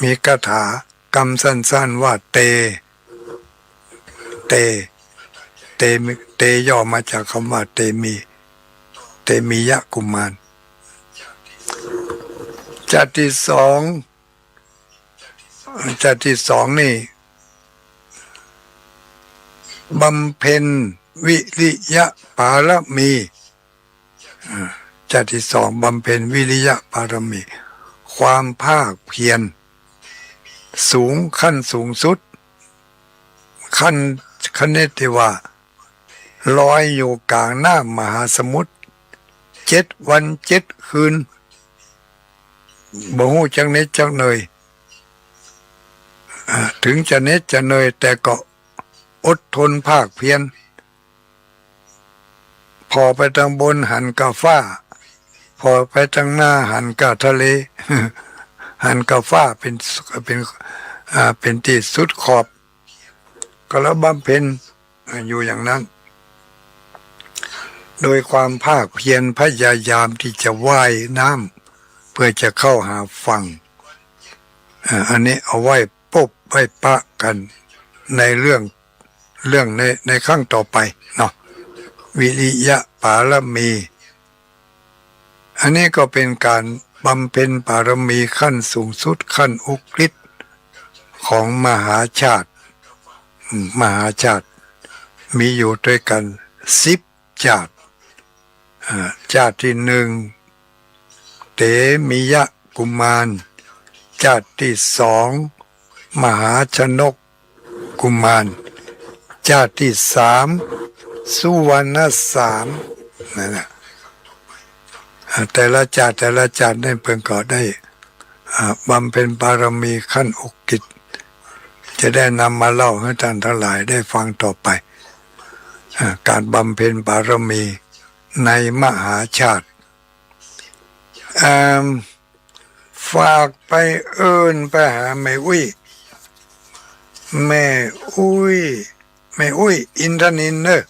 มีคาถากำสั้นๆ ว่าเต เต เตมี เตย่อมาจากกำว่าเตมี เตมียะกุมาร ชาติตี้สอง ชาติตี้สองนี่ บำเพ็ญวิริยะบารมี อ่า ชาติตี้สองบำเพ็ญวิริยะบารมี ความภาคเพียรสูง ขั้นสูงสุด ขั้น ขนาดตี้ว่า ลอยอยู่ก๋างน้ำมหาสมุทร เจ็ดวันเจ็ดคืน บ่ฮู้จักเหน็ดจักเหนื่อย อ่า เถิงจะเหน็ดจะเหนื่อย แต่ก็อดทนภาคเพียร ผ่อไปตางบนหันก่าฟ้า ผ่อไปตางหน้าหันก่าทะเล หันก่าฟ้าเป๋น เป๋น อ่า เป๋นตี้สุดขอบ ก็แล้วบำเพ็ญ อ่า อยู่อย่างนั้น โดยความภาคเพียรพยายามตี้จะว่ายน้ำเพื่อจะเข้าหาฝั่ง อ่า อันนี้เอาไว้ปบไว้ปะกั๋นในเรื่อง เรื่องใน ในครั้งต่อไปเนาะ วิริยะบารมี อันนี้ก็เป๋นก๋านบำเพ็ญบารมีขั้นสูงสุด ขั้นอุกฤษของมหาชาติ อืม มหาชาติ มีอยู่ตวยกั๋นสิบชาติ อ่า ชาติตี้หนึ่ง เตมียะกุมาร ชาติตี้สอง มหาชนก กุมาร จาติตี้สาม สุวรรณสาม นั่นแหละ อ่า แต่ละจาติ แต่ละจาตินี่เปิ้นก็ได้ อ่า บำเพ็ญบารมีขั้นอุกฤษ จะได้นำมาเล่าหื้อต้านตังหลายได้ฟังต่อไป อ่า ก๋านบำเพ็ญบารมีในมหาชาติ อ่า ฝากไปเอิ้นไปหาแม่อุ๊ย แม่อุ๊ย แม่อุ๊ยอินทนิลเน่อ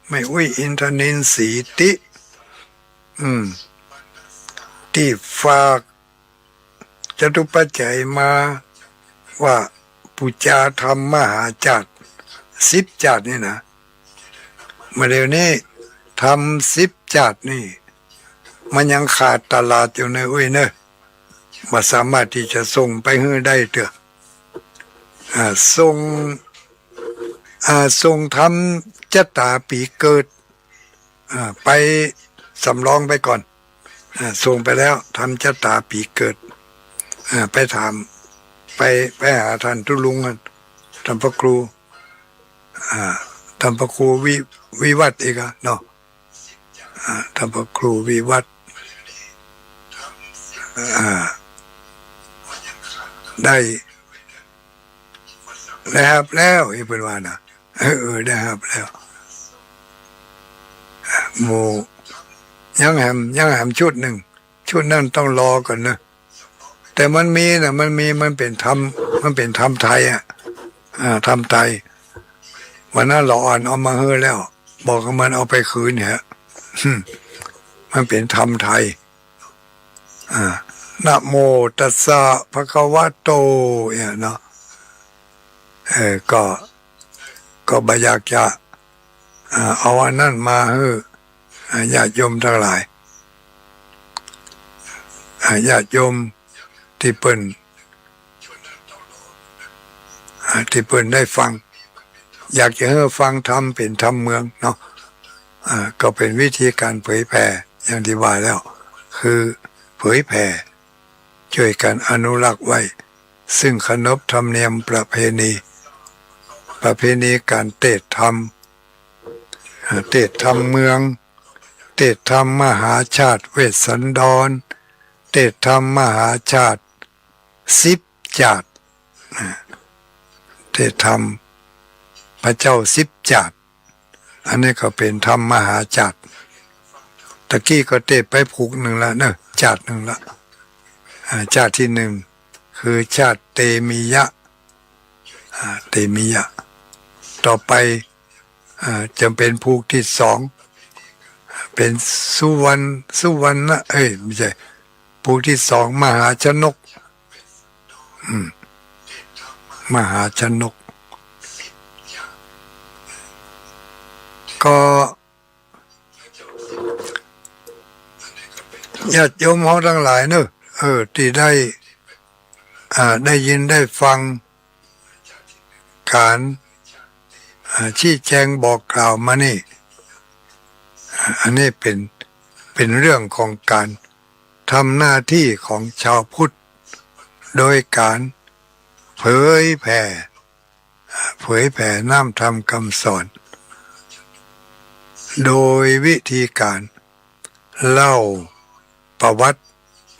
แม่อุ๊ยอินทนิลสีติ อืม ตี้ฝากจตุปัจจัยมาว่าปู๋จาธรรมมหาชาติ สิบจาตินี่นะ เมื่อเดี๋ยวนี้ธรรมสิบจาตินี่ มันยังขาดตลาดอยู่เน่ออุ๊ยเน่อ บ่สามารถตี้จะส่งไปหื้อได้เตื้อ อ่า ส่ง อ่า ส่งธรรมจะต๋าปี๋เกิด อ่า ไปสำรองไปก่อน อ่า ส่งไปแล้ว ธรรมจะต๋าปี๋เกิด อ่า ไปถาม ไป ไปหาต้านตุ๊ลุง ต้านพระครู อ่า ต้านพระครูวิ วิวัฒน์อีกอะเนาะ อ่า ต้านพระครูวิวัฒน์ อ่า ได้ ได้ฮับแล้ว อี้เปิ้นว่านะ เออ เออ ได้ฮับแล้ว หมู่ ยังแหม ยังแหมชุดนึ่ง ชุดนั้นต้องรอก่อนเน่อ แต่มันมีนะ มันมี มันเป๋นธรรม มันเป๋นธรรมไทยอะ อ่า ธรรมไทย วันนั้นหลออ่อนเอามาหื้อแล้ว บอกกับมันเอาไปคืนเหีย มันเป๋นธรรมไทย อ่า นะโมตัสสะภะคะวะโต เนี่ยเนาะ เออ ก็ ก็บ่อยากจะ อ่า เอาอันนั้นมาหื้อ อ่า ญาติโยมตังหลาย อ่า ญาติโยมตี้เปิ้น อ่า ตี้เปิ้นได้ฟัง อยากจะหื้อฟังธรรมเป๋นธรรมเมืองเนาะ อ่า ก็เป๋นวิธีก๋านเผยแผ่อย่างตี้ว่าแล้ว คือเผยแผ่ จ้วยกั๋นอนุรักษ์ไว้ ซึ่งขนบธรรมเนียมประเพณี ประเพณีก๋านเตศน์ธรรม อ่า เตศน์ธรรมเมือง เตศน์ธรรมมหาชาติเวสสันดร เตศน์ธรรมมหาชาติสิบจาติ อ่า เตศน์ธรรมพระเจ้าสิบจาติ อันนี้ก็เป๋นธรรมมหาชาติ ตะกี้ก็เตศน์ไปผูกนึ่งละเนาะ จาตินึ่งละ อ่า จาติตี้นึ่ง คือจาติเตมียะ อ่า เตมียะ ต่อไป อ่า จะเป๋นผูกตี้สอง เป๋นสุวรรณ สุวรรณะ เอ้ย ไม่ใช่ ผูกตี้สอง มหาชนก อืม มหาชนก ก็ ญาติโยมเฮาตังหลายเนาะ เออ ตี้ได้ อ่า ได้ยินได้ฟังก๋าน อ่า ชี้แจงบอกกล่าวมานี่ อ่า อันนี้เป๋น เป๋นเรื่องของก๋านทำหน้าตี้ของชาวพุทธ โดยก๋านเผยแผ่ เผยแผ่น้ำธรรมคำสอน โดยวิธีก๋านเล่าประวัติ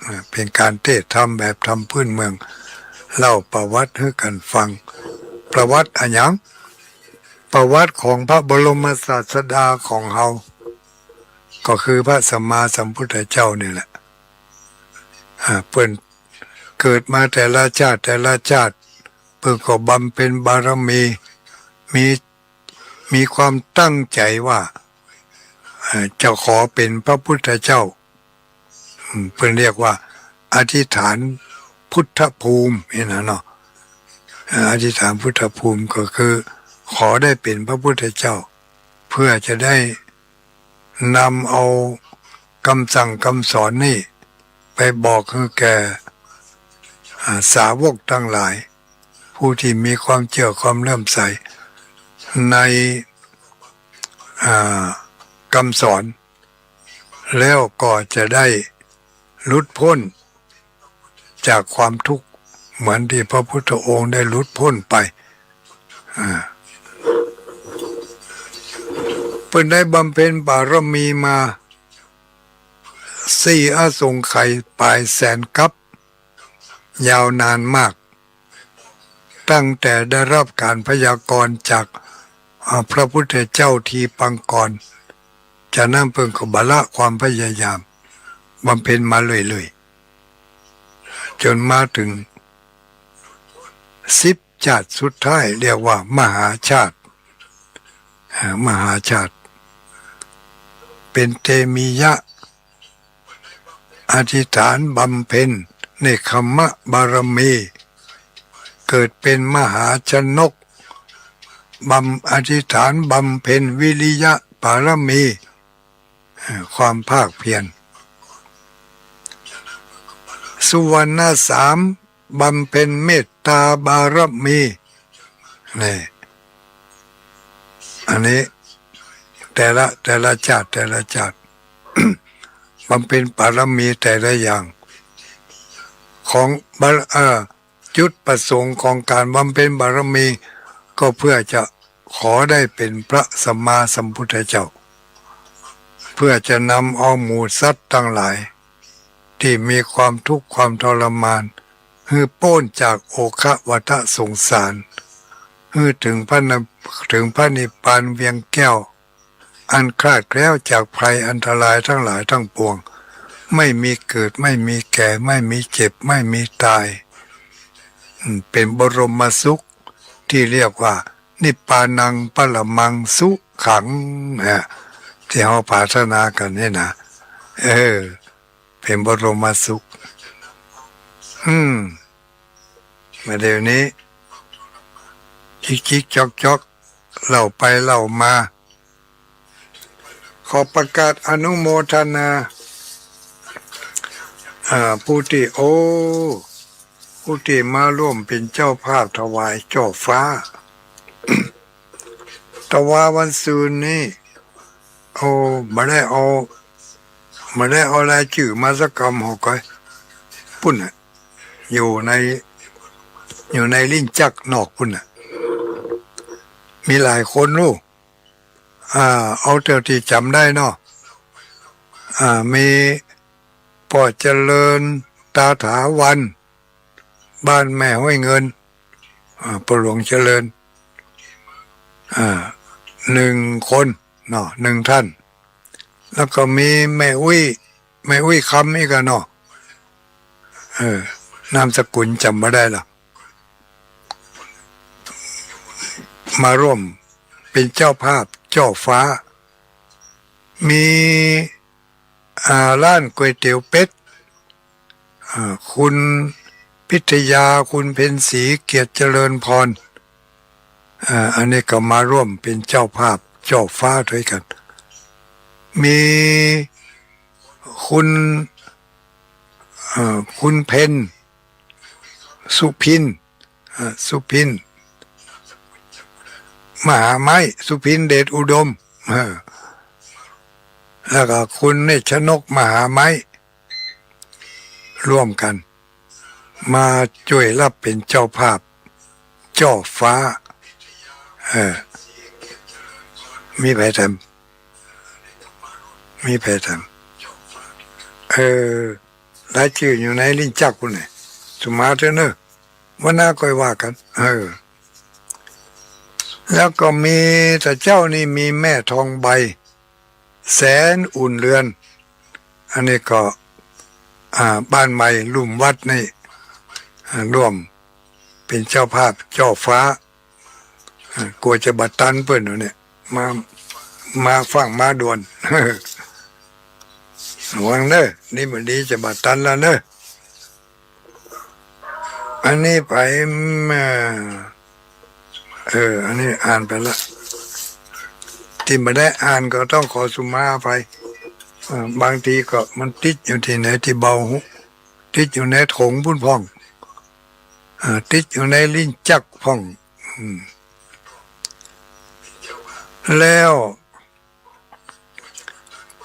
อ่า เป๋นก๋านเตศน์ธรรมแบบธรรมพื้นเมือง เล่าประวัติหื้อกั๋นฟัง ประวัติอะหยัง ประวัติของพระบรมศาสดาของเฮา ก็คือพระสัมมาสัมพุทธเจ้านี่แหละ อ่า เปิ้นเกิดมาแต่ละจาติ แต่ละจาติ เปิ้นก็บำเพ็ญบารมี มี มีความตั้งใจ๋ว่า เอ่อ จะขอเป๋นพระพุทธเจ้า อืม เปิ้นเรียกว่าอธิษฐานพุทธภูมินี่นะเนาะ เอ่อ อธิษฐานพุทธภูมิก็คือขอได้เป๋นพระพุทธเจ้า เพื่อจะได้นำเอากำสั่งกำสอนนี่ไปบอกหื้อแก่ อ่า สาวกตังหลาย ผู้ตี้มีความเจื้อความเลื่อมใสใน อ่า กำสอน แล้วก็จะได้หลุดป๊นจากความตุ๊กข์ เหมือนตี้พระพุทธองค์ได้หลุดป๊นไป อ่า เปิ้นได้บำเพ็ญบารมีมาสี่อสงไขยป๋ายแสนกัป ยาวนานมาก ตั้งแต่ได้ฮับก๋านพยากรณ์จาก อ่า พระพุทธเจ้าทีปังกร จากนั้นเปิ้นก็บ่ละความพยายาม บำเพ็ญมาเรื่อยๆ จ๋นมาเถิงสิบ ชาติสุดท้าย เรียกว่ามหาชาติ อ่า มหาชาติ เป๋นเตมียะ อธิษฐานบำเพ็ญเนกขัมมะบารมี เกิดเป๋นมหาชนก บำ- อธิษฐานบำเพ็ญวิริยะบารมี เอ่อ ความภาคเพียร สุวรรณสาม บำเพ็ญเมตตาบารมี นี่ อันนี้แต่ละ แต่ละชาติ แต่ละชาติ บำเพ็ญบารมีแต่ละอย่าง ของบาร- เอ่อ จุดประสงค์ของก๋านบำเพ็ญบารมี ก็เพื่อจะขอได้เป๋นพระสัมมาสัมพุทธเจ้า เพื่อจะนำเอาหมู่สัตว์ตังหลาย ตี้มีความทุกข์ความทรมาน หื้อป๊นจากโอฆะวัฏสงสาร หื้อเถิงพระน- เถิงพระนิพพานเวียงแก้ว อันคลาดแคล้วจากภัยอันตรายตังหลายตังปวง ไม่มีเกิด ไม่มีแก่ ไม่มีเจ็บ ไม่มีต๋าย อืม เป๋นบรมสุข ตี้เรียกว่า นิพพานังปรมังสุขัง นะ ตี้เฮาปรารถนากั๋นนี่นะ เออ เป๋นบรมสุข อืม มาเดี๋ยวนี้ จิกๆ จ๊อกๆ เล่าไปเล่ามา ขอประกาศอนุโมทนา อ่า ผู้ตี้ โอ้ ผู้ตี้มาร่วมเป๋นเจ้าภาพถวายจ้อฟ้า ตะวาวันซืนนี้ โอ้ บ่ได้เอา บ่ได้เอารายจื้อมาสักกำ หอกก้อย ปุ้นน่ะ อยู่ใน อยู่ในลิ้นจักรนอกปุ้นน่ะ มีหลายคนลูก อ่า เอาเต้าตี้จ๋ำได้เนาะ อ่า มีป้อเจริญ ตาถาวัลย์ บ้านแม่ห้วยเงิน อ่า ป้อหลวงเจริญ อ่า หนึ่งคนเนาะ หนึ่งท่าน แล้วก็มีแม่อุ๊ย แม่อุ๊ยคำอีกอะเนาะ เออ นามสกุลจ๋ำบ่ได้ละ มาร่วมเป๋นเจ้าภาพจ้อฟ้า มี อ่า ร้านก๋วยเตี๋ยวเป็ด อ่า คุณพิทยา คุณเพ็ญศรี เกียรติเจริญพร อ่า อันนี้ก็มาร่วมเป๋นเจ้าภาพจ้อฟ้าตวยกั๋น มีคุณ เอ่อ คุณเพ็ญ สุพิน เอ่อ สุพิน มหาไม้ สุพิน เดชอุดม เออ แล้วก็คุณเนตรชนก มหาไม้ ร่วมกั๋น มาจ้วยฮับเป๋นเจ้าภาพจ้อฟ้า เออ มีใผแถม มีใผแถม เออ รายจื้ออยู่ในลิ้นจักรปุ้นแหละ สุมาเต๊อะเน่อ วันหน้าก้อยว่ากั๋น เออ แล้วก็มี แต่เจ๊านี่มีแม่ทองใบ แสนอุ่นเรือน อันนี้ก็ อ่า บ้านใหม่ลุ่มวัดนี่ อ่า ร่วมเป๋นเจ้าภาพจ้อฟ้า อ่า กั๋วจะบ่ตันเปิ้นเนาะเนี่ย มา มาฟั่งมาด่วน ระวังเน่อ นี่บ่ดีจะบ่ตันละเน่อ อันนี้ไปมา เออ อันนี้อ่านไปละ ตี้บ่ได้อ่านก็ต้องขอสุมาอภัย เอ่อ บางทีก็มันติดอยู่ตี้ไหนตี้เบาหู ติดอยู่ในถงปุ้นพ่อง เอ่อ ติดอยู่ในลิ้นจักรพ่อง อืม แล้ว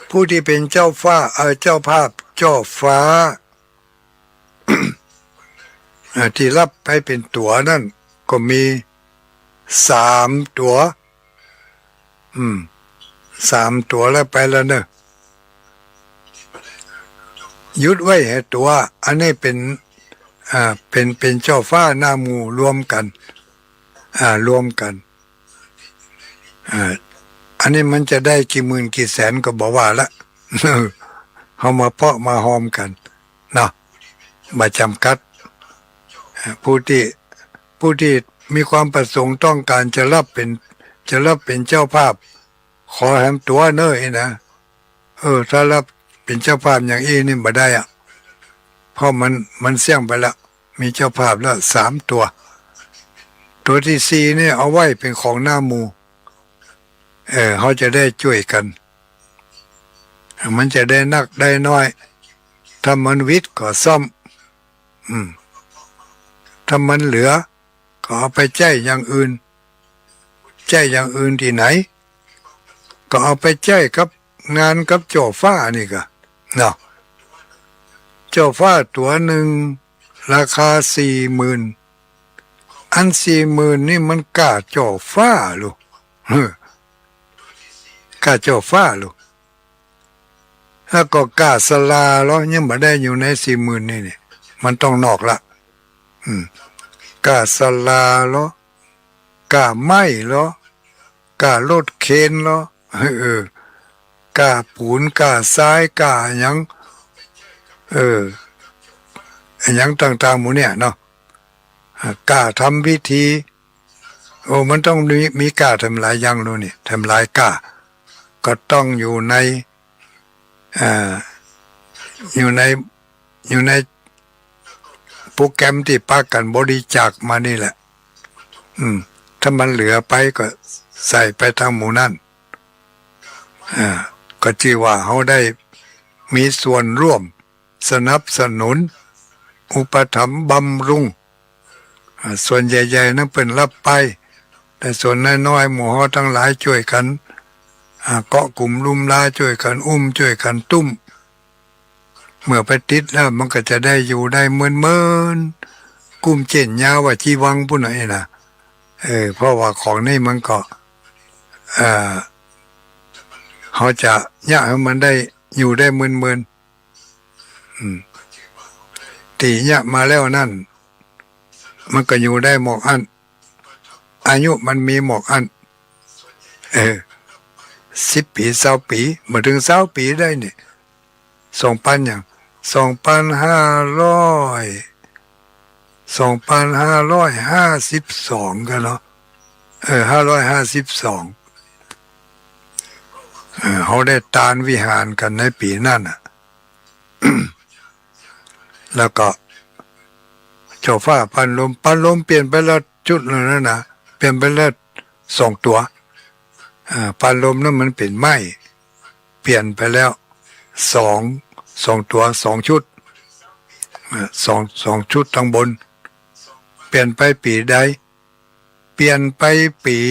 ผู้ตี้เป๋นเจ้าฟ้า เอ่อ เจ้าภาพจ้อฟ้า เอ่อ ตี้ฮับไปเป๋นตั๋วนั้นก็มีสามตั๋ว อืม สามตั๋วแล้วไปแล้วเน่อ หยุดไว้แหมตั๋ว อันนี้เป๋น อ่า เป๋น เป๋นเจ้าฟ้าหน้าหมู่รวมกั๋น อ่า รวมกั๋น อ่า อันนี้มันจะได้กี่หมื่นกี่แสนก็บ่ว่าละ เฮามาเปาะมาฮอมกั๋นเนาะ บ่จ๋ำกัด อ่า ผู้ตี้ ผู้ตี้มีความประสงค์ต้องก๋านจะฮับเป๋น จะฮับเป๋นเจ้าภาพ ขอแหมตั๋วเน่ออี้นะ เออ ถ้าฮับเป๋นเจ้าภาพอย่างอี้นี่บ่ได้อะ เพราะมัน มันเสี้ยงไปละ มีเจ้าภาพแล้วสามตั๋ว ตั๋วตี้สี่นี่เอาไว้เป๋นของหน้าหมู่ เออ เฮาจะได้จ้วยกั๋น มันจะได้นักได้น้อย ถ้ามันหวิดก็ซ่อม อืม ถ้ามันเหลือ ก็เอาไปใจ๊อย่างอื่น ใจ๊อย่างอื่นตี้ไหน ก็เอาไปใจ๊กับงานกับเจ้าฟ้านี่ก่ะ เนาะ เจ้าฟ้าตั๋วนึ่งราคาสี่หมื่น อันสี่หมื่นนี่มันก้าเจ้าฟ้าลูก ก้าเจ้าฟ้าลูก แล้วก็ก้าศาลาลอ ยังบ่ได้อยู่ในสี่หมื่นนี่ นี่ มันต้องนอกละ อืม ก้าศาลาลอ ก้าไม้ลอ ก้ารถเข็นลอ เออ ก้าปูน ก้าทราย ก้าหยัง เออ หยังต่างๆ หมู่เนี่ยเนาะ อ่า ก้าทำพิธี โอ้ มันต้องมี มีก้าแถมหลายอย่างลูกนี่ แถมหลายก้า ก็ต้องอยู่ใน อ่า อยู่ใน อยู่ในโปรแกรมตี้ปากั๋นบริจาคมานี่แหละ อืม ถ้ามันเหลือไปก็ใส่ไปตางหมู่นั้น อ่า ก็จื้อว่าเฮาได้มีส่วนร่วม สนับสนุน อุปถัมภ์บำรุง อ่า ส่วนใหญ่ๆ นั้นเปิ้นฮับไป แต่ส่วนน้อยๆ หมู่เฮาตังหลายจ้วยกั๋น อ่า เกาะกุมลุมลา จ้วยกั๋นอุ้ม จ้วยกั๋นตุ้ม เมื่อไปติดแล้วมันก็จะได้อยู่ได้เมินๆ กุ้มเจ๊นยาวว่าจีวังปู้นน่ะ เอ้ยนะ เออ เพราะว่าของนี่มันก็ เอ่อ เฮาจะเยียะหื้อมันได้อยู่ได้เมินๆ อืม ตี้เยียะมาแล้วนั้น มันก็อยู่ได้หมอกอั้น อายุมันมีหมอกอั้น เออ สิบปี๋ ซาวปี๋ บ่เถิงซาวปี๋ได้นี่ สองปันหยัง สองปันห้าร้อย สองปันห้าร้อยห้าสิบสอง ก่อเนาะ เออ ห้าร้อยห้าสิบสอง เออ เฮาได้ตานวิหารกั๋นในปี๋นั้นน่ะ แล้วก็ เจ้าฟ้าปานลม ปานลมเปลี่ยนไปแล้วจุดหนึ่งแล้วนะ เปลี่ยนไปแล้วสองตั๋ว อ่า ปานลมนั้นมันเป๋นไม้ เปลี่ยนไปแล้วสอง สองตั๋ว สองชุด อ่า สอง สองชุดตางบน เปลี่ยนไปปี๋ใด เปลี่ยนไปปี๋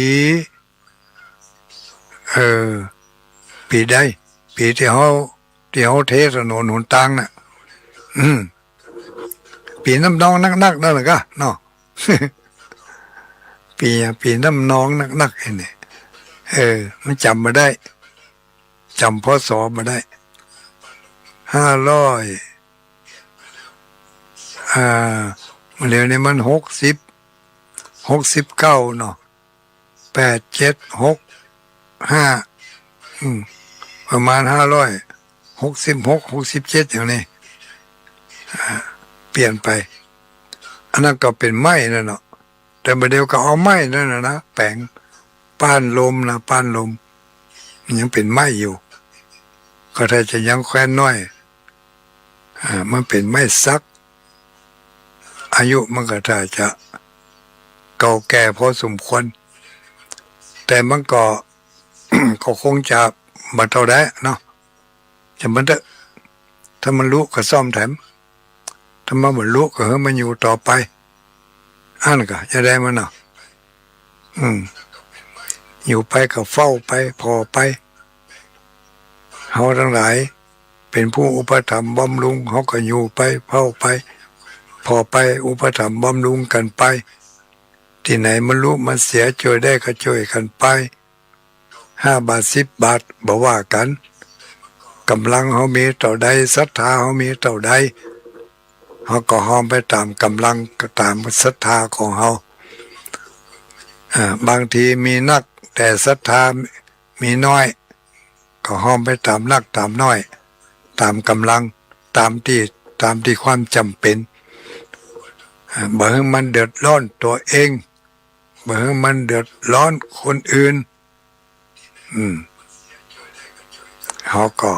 เออ ปี๋ใด ปี๋ตี้เฮา ตี้เฮาเทถนนหนตางน่ะ อืม ปี๋น้ำนองนักๆ นั่นแหละก่ะเนาะ ปี๋ ปี๋น้ำนองนักๆ ไอ้นี่ เออ มันจ๋ำบ่ได้ จ๋ำ พ.ศ. บ่ได้ ห้าร้อย อ่า เดี๋ยวนี้มันหกสิบ หกสิบเก้าเนาะ แปด เจ็ด หก ห้า อืม ประมาณห้าร้อยหกสิบหก หกสิบเจ็ด อย่างนี้ อ่า เปลี่ยนไป อันนั้นก็เป๋นไม้นั่นเนาะ แต่บ่าเดี่ยวก็เอาไม้นั่นน่ะนะ แป๋ง ปานลมนะ ปานลม มันยังเป๋นไม้อยู่ ก็ถ้าจะยังแควนน้อย อ่า มันเป๋นไม้สัก อายุมันก็ถ้าจะเก่าแก่พอสมควร แต่มันก็ ก็คงจะบ่เต้าใดเนาะ จะมันเต๊อะ ถ้ามันลุก็ซ่อมแถม ถ้ามันบ่ลุก็หื้อมันอยู่ต่อไป อั้นก่ะ จะได้มันเนาะ อืม อยู่ไปก็เฝ้าไป ผ่อไป เฮาตังหลายเป๋นผู้อุปถัมภ์บำรุง เฮาก็อยู่ไป เฝ้าไป ผ่อไป อุปถัมภ์บำรุงกั๋นไป ตี้ไหนมันลุมันเสีย จ้วยได้ก็จ้วยกั๋นไป ห้าบาท สิบบาท บ่ว่ากั๋น ก๋ำลังเฮามีเต้าใด ศรัทธาเฮามีเต้าใด เฮาก็ฮอมไปต๋ามก๋ำลัง ต๋ามศรัทธาของเฮา อ่า บางทีมีนัก แต่ศรัทธามีน้อย ก็ฮอมไปต๋ามนักต๋ามน้อย ต๋ามก๋ำลัง ต๋ามตี้ ต๋ามตี้ความจ๋ำเป๋น อ่า บ่หื้อมันเดือดร้อนตั๋วเอง บ่หื้อมันเดือดร้อนคนอื่น อืม เฮาก็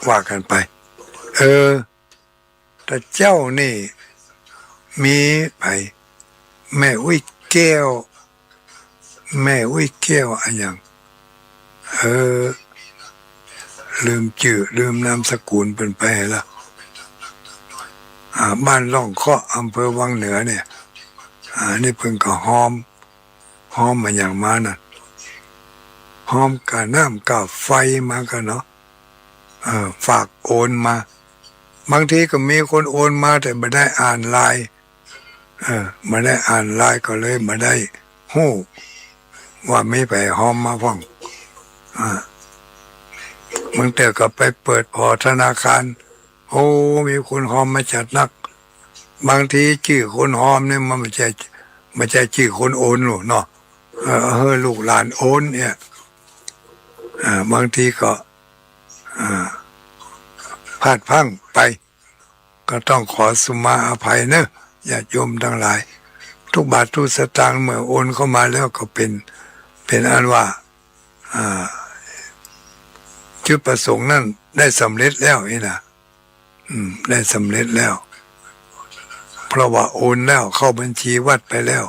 ว่ากั๋นไป เออ ตะเจ้านี่มีใผ แม่อุ๊ยแก้ว แม่อุ๊ยแก้วอะหยัง เออ ลืมจื้อ ลืมนามสกุลเปิ้นไปละ อ่า บ้านร่องเคาะ อำเภอวังเหนือเนี่ย อ่า นี่เปิ้นก็ฮอม ฮอมอะหยังมานั่น ฮอมก้าน้ำก้าไฟมากั๋นเนาะ เออ ฝากโอนมา บางทีก็มีคนโอนมาแต่บ่ได้อ่านไลน์ เออ บ่ได้อ่านไลน์ก็เลยบ่ได้ฮู้ว่ามีใผฮอมมาพ่อง อ่า บางเตื้อก็ไปเปิดผ่อธนาคาร โอ้ มีคนฮอมมาจัดนัก บางทีจื้อคนฮอมเนี่ยมันบ่ใจ้ บ่ใจ้จื้อคนโอนลูกเนาะ เออ หื้อลูกหลานโอนเนี่ย อ่า บางทีก็ อ่า พลาดพลั้งไป ก็ต้องขอสุมาอภัยเนอะ ญาติโยมตังหลาย ทุกบาททุกสตางค์เมื่อโอนเข้ามาแล้วก็เป๋น เป๋นอันว่า อ่า จุดประสงค์นั้นได้สำเร็จแล้วนี่นะ อืม ได้สำเร็จแล้ว เพราะว่าโอนแล้ว เข้าบัญชีวัดไปแล้ว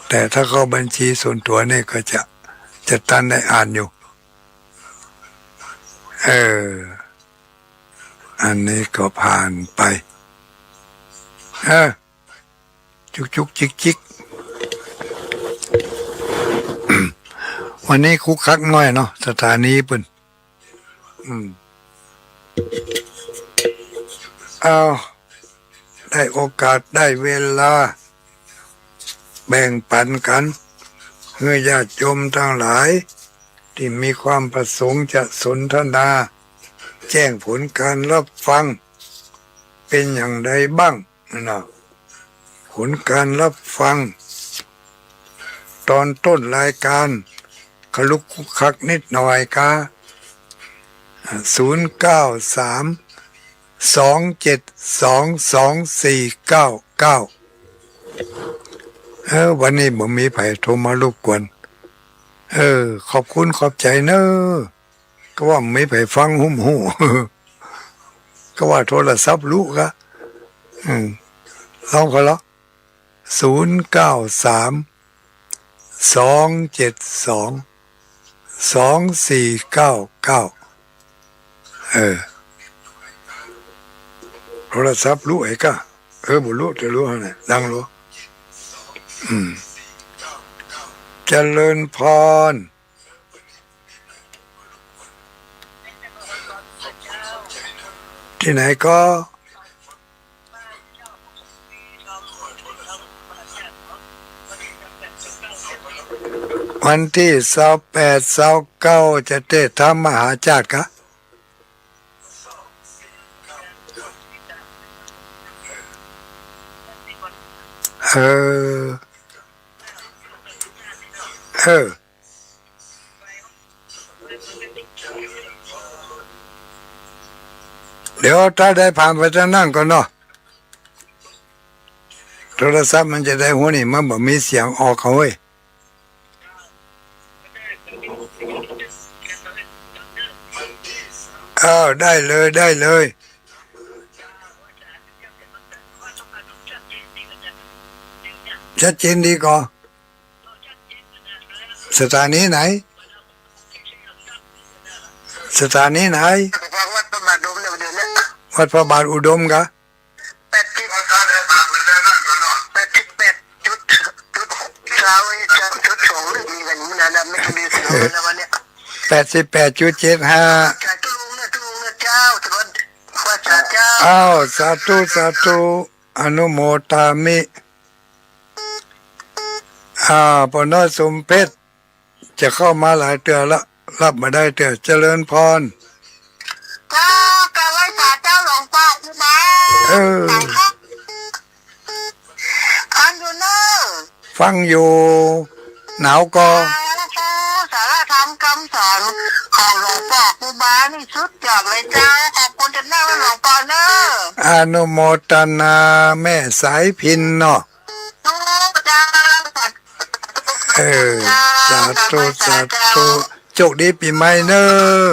แต่ถ้าเข้าบัญชีส่วนตั๋วนี่ก็จะ จะตันได้อ่านอยู่ เออ อันนี้ก็ผ่านไป เออ จุกจุกจิกจิก วันนี้คึกคักหน้อยเนาะ สถานีเปิ้น อืม เอา ได้โอกาสได้เวลา แบ่งปันกั๋น หื้อญาติโยมตังหลาย ตี้มีความประสงค์จะสนทนา แจ้งผลการรับฟัง เป๋นอย่างใดบ้าง นะ ผลการรับฟัง ต๋อนต้นรายก๋าน ขลุกขลักนิดหน่อยกา ศูนย์เก้าสาม สองเจ็ดสอง สองสี่เก้าเก้า เออ วันนี้บ่มีใผโทรมารบกวน เออ ขอบคุณขอบใจ๋เนอะ ก็ว่าบ่มีใผฟังฮู้บ่ฮู้ ก็ว่าโทรศัพท์ลุกะ อืม ลองก่อเล่า ศูนย์เก้าสาม สองเจ็ดสอง สองสี่เก้าเก้า เออ โทรศัพท์ลุกไอ้กะ เออ บ่ลุก จะลุกหั้นแหละ ดังลุก อืม เจริญพร ตี้ไหนก็ วันตี้ซาวแปด ซาวเก้า จะเตะถ้ำมหาชาติกะ เออ เออ เดี๋ยวถ้าได้ผ่านไปตางนั้นก่อนเนาะ โทรศัพท์มันจะได้หัวนี่ มันบ่มีเสียงออกเขาเว้ย เออ ได้เลย ได้เลย ชัดเจนดีก่อ สถานีไหน สถานีไหน วัดพระบาทอุดมเนี่ย วัดพระบาทอุดมกะ แปดสิบ แปดสิบแปดจุด จุดสอง จุดสอง นี่มีกันอยู่นั่นนะ ไม่ได้มีเสียงเลยนะวันเนี้ย แปดสิบแปดจุดเจ็ดห้า สาธุนะ สาธุนะเจ้า สวัสดี พระอาจารย์เจ้า อ้าว สาธุ สาธุ อนุโมทามิ อ่า ป้อน้อยสมเพชร จะเข้ามาหลายเตื้อละ ฮับบ่ได้เตื้อ เจริญพร เจ้า กราบไหว้สาเจ้าหลวงป้อครูบา เออ ฟังอยู่เน่อ ฟังอยู่ หนาวก่อ สาธุ สาระธรรมกำสอนของหลวงป้อครูบานี่สุดยอดเลยเจ้า ขอบคุณเจ้าเน่อหลวงป้อเน่อ อนุโมทนาแม่สายพิณเนาะ เจ้า เออ สาธุ สาธุ โชคดีปี๋ใหม่เน่อ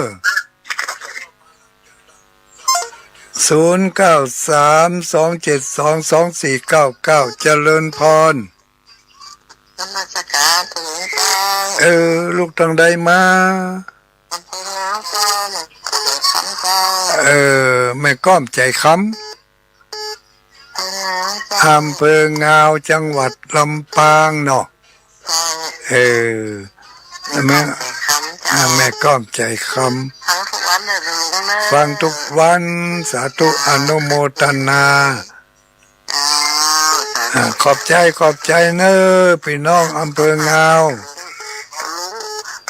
ศูนย์เก้าสาม สองเจ็ดสอง สองสี่เก้าเก้า เจริญพร นมัสการหลวงตา เออ ลูกตังใดมา อำเภอเงาเจ้า นครปฐมเจ้า เออ แม่ก้อมใจ๋คำ อำเภอเงาเจ้า อำเภอเงา จังหวัดลำปางเนาะ เจ้า เออ แม่ แม่ก้อมใจ๋คำเจ้า อ่า แม่ก้อมใจ๋คำ ฟังทุกวันเน่อลุงเน่อ ฟังทุกวัน สาธุ อนุโมทนา เจ้า สาธุ อ่า ขอบใจ๋ ขอบใจ๋เน่อ ปี้น้องอำเภอเงา ลุง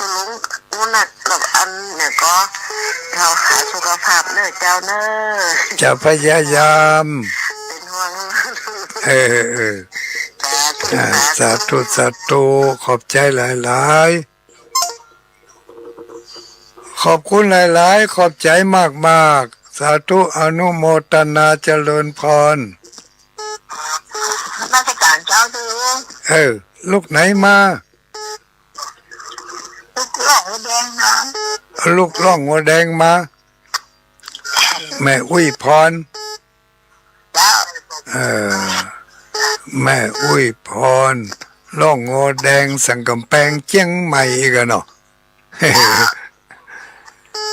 ลุง ลุงนักกับอันเนี่ยก็ เฮาหาสุขภาพเน่อเจ้าเน่อ จะพยายาม เป๋นห่วง เออ เออ สาธุ อ่า สาธุ สาธุ สาธุ ขอบใจ๋หลายๆ ขอบคุณหลายๆ ขอบใจ๋มากๆ สาธุ อนุโมทนา เจริญพร นมัสการเจ้าลุง เออ ลูกไหนมา ลูกหลวงหัวแดงมา ลูกหลวงหัวแดงมา แม่อุ้ยพร เจ้า เออ แม่อุ้ยพร หลวงหัวแดง สันก๋ำแปง เจียงใหม่อีกอะเนาะ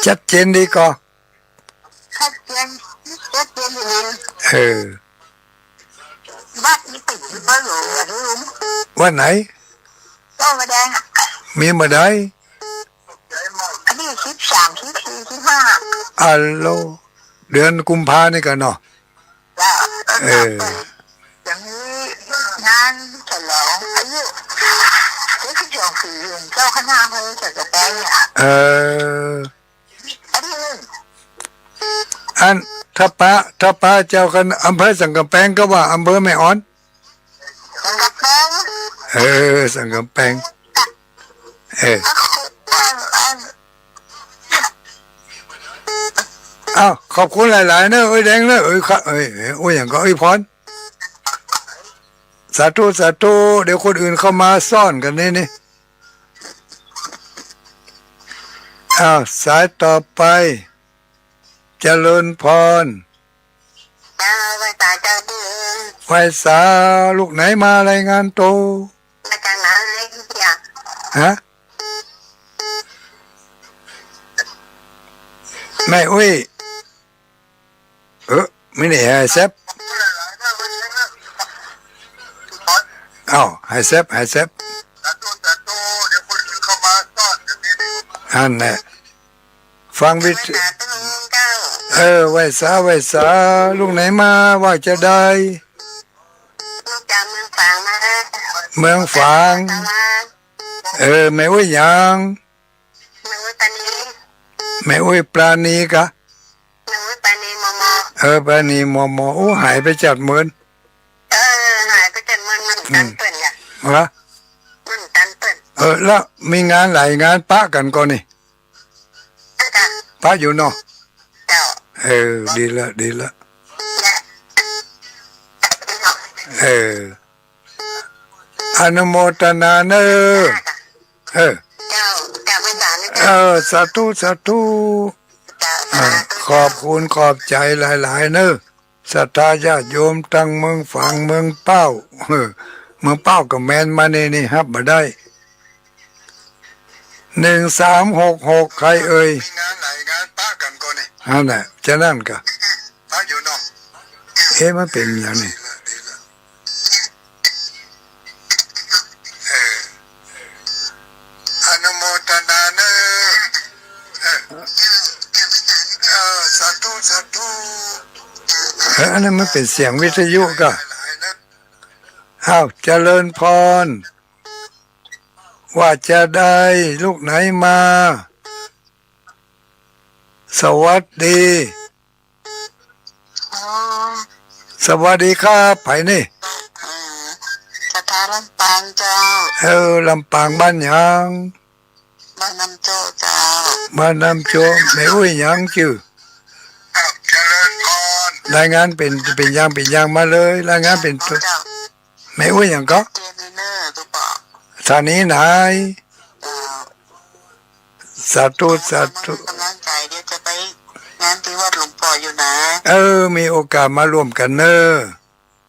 ชัดเจนดีก่อ ชัดเจน ชัดเจนอยู่ เออ วัดนี้ติดอยู่บ้านหลวงอย่าลืม วัดไหน หลวงหัวแดงอะ มีเมื่อใด อันนี้สิบสาม สิบสี่ สิบห้า อัลโหล เดือนกุมภานี่ก่อเนาะ เจ้า เออ จะมีงานฉลองอายุเจ็ดสิบสองปี๋ เจ้าคณะอำเภอสันก๋ำแปงเนี่ย เออ อันนี้ อัน ถ้าปะ ถ้าปะเจ้าคณะอำเภอสันก๋ำแปงก็ว่าอำเภอแม่อ่อน สันก๋ำแปง เออ สันก๋ำแปง เออ อ้าว ขอบคุณหลายๆ เนอะ เอ้ยแดงเนอะ เอ้ย ค่ะ เอ้ย เอ้ย โอ้ย อย่างก็ เอ้ย พร สาธุ สาธุ เดี๋ยวคนอื่นเข้ามาซ่อนกั๋นนี่ นี่ อ้าว สายต่อไป เจริญพร เจ้า ไหว้สาเจ้าลุง ไหว้สา ลูกไหนมารายงานตั๋ว มาจากไหนเนี่ย ฮะ แม่อุ้ย เออ ไม่ได้หายแซบ อ้าว หายแซบ หายแซบ อันแหละ ฟังวิทยุ เออ ไหว้สา ไหว้สา ลูกไหนมา ว่าจะได้ ลูกจากเมืองฝางมา เมืองฝาง เออ แม่อุ้ยหยัง แม่อุ้ยปราณี แม่อุ้ยปราณีกะ แม่อุ้ยปราณี มม. เออ ปราณี มม. โอ้ หายไปจัดเมิน เออ หายไปจัดเมิน มันตันเปิ้นอะ ฮะ มันตันเปิ้น เออ แล้วมีงานหลายงานปะกั๋นก่อนี่ เจ้า ปะอยู่เนาะ เจ้า เออ ดีละ ดีละ เออ อนุโมทนาเนอะ เออ เจ้า เจ้า เออ สาธุ สาธุ เจ้า อ่า สาธุ ขอบคุณ ขอบใจ๋หลายๆ เนอะ ศรัทธาญาติโยมตังเมืองฝาง เมืองเป้า เออ เมืองเป้าก็แม่นมานี่ นี่ ฮับบ่ได้ หนึ่งสามหกหก ใครเอ่ย มีงานหลายงานปะกั๋นก่อนี่ อันนั้น จะนั่นกะ ปะอยู่เนาะ เอ๊ะ มันเป๋นอย่างนี้ เออ อนุโมทนาเนอะ เออ เออ สาธุ สาธุ เออ อันนั้นมันเป๋นเสียงวิทยุกะ อ้าว เจริญพร ว่าจะได้ลูกไหนมา สวัสดี อ๋อ สวัสดีครับ ใผนี่ เออ ศรัทธาลำปางเจ้า เออ ลำปางบ้านหยัง บ้านน้ำโจ๊ะเจ้า บ้านน้ำโจ๊ะ แม่อุ๊ยหยังจื้อ ครับ เจริญพร รายงานเป๋น เป๋นอย่าง เป๋นอย่างมาเลย รายงานเป๋น เจ้า แม่อุ๊ยหยังก็ เจนเนอร์ ตุ๊ปะ สถานีไหน เจ้า สาธุ สาธุ กำลังใจ เดี๋ยวจะไปงานตี้วัดหลวงป้ออยู่นะ เออ มีโอกาสมาร่วมกั๋นเน่อ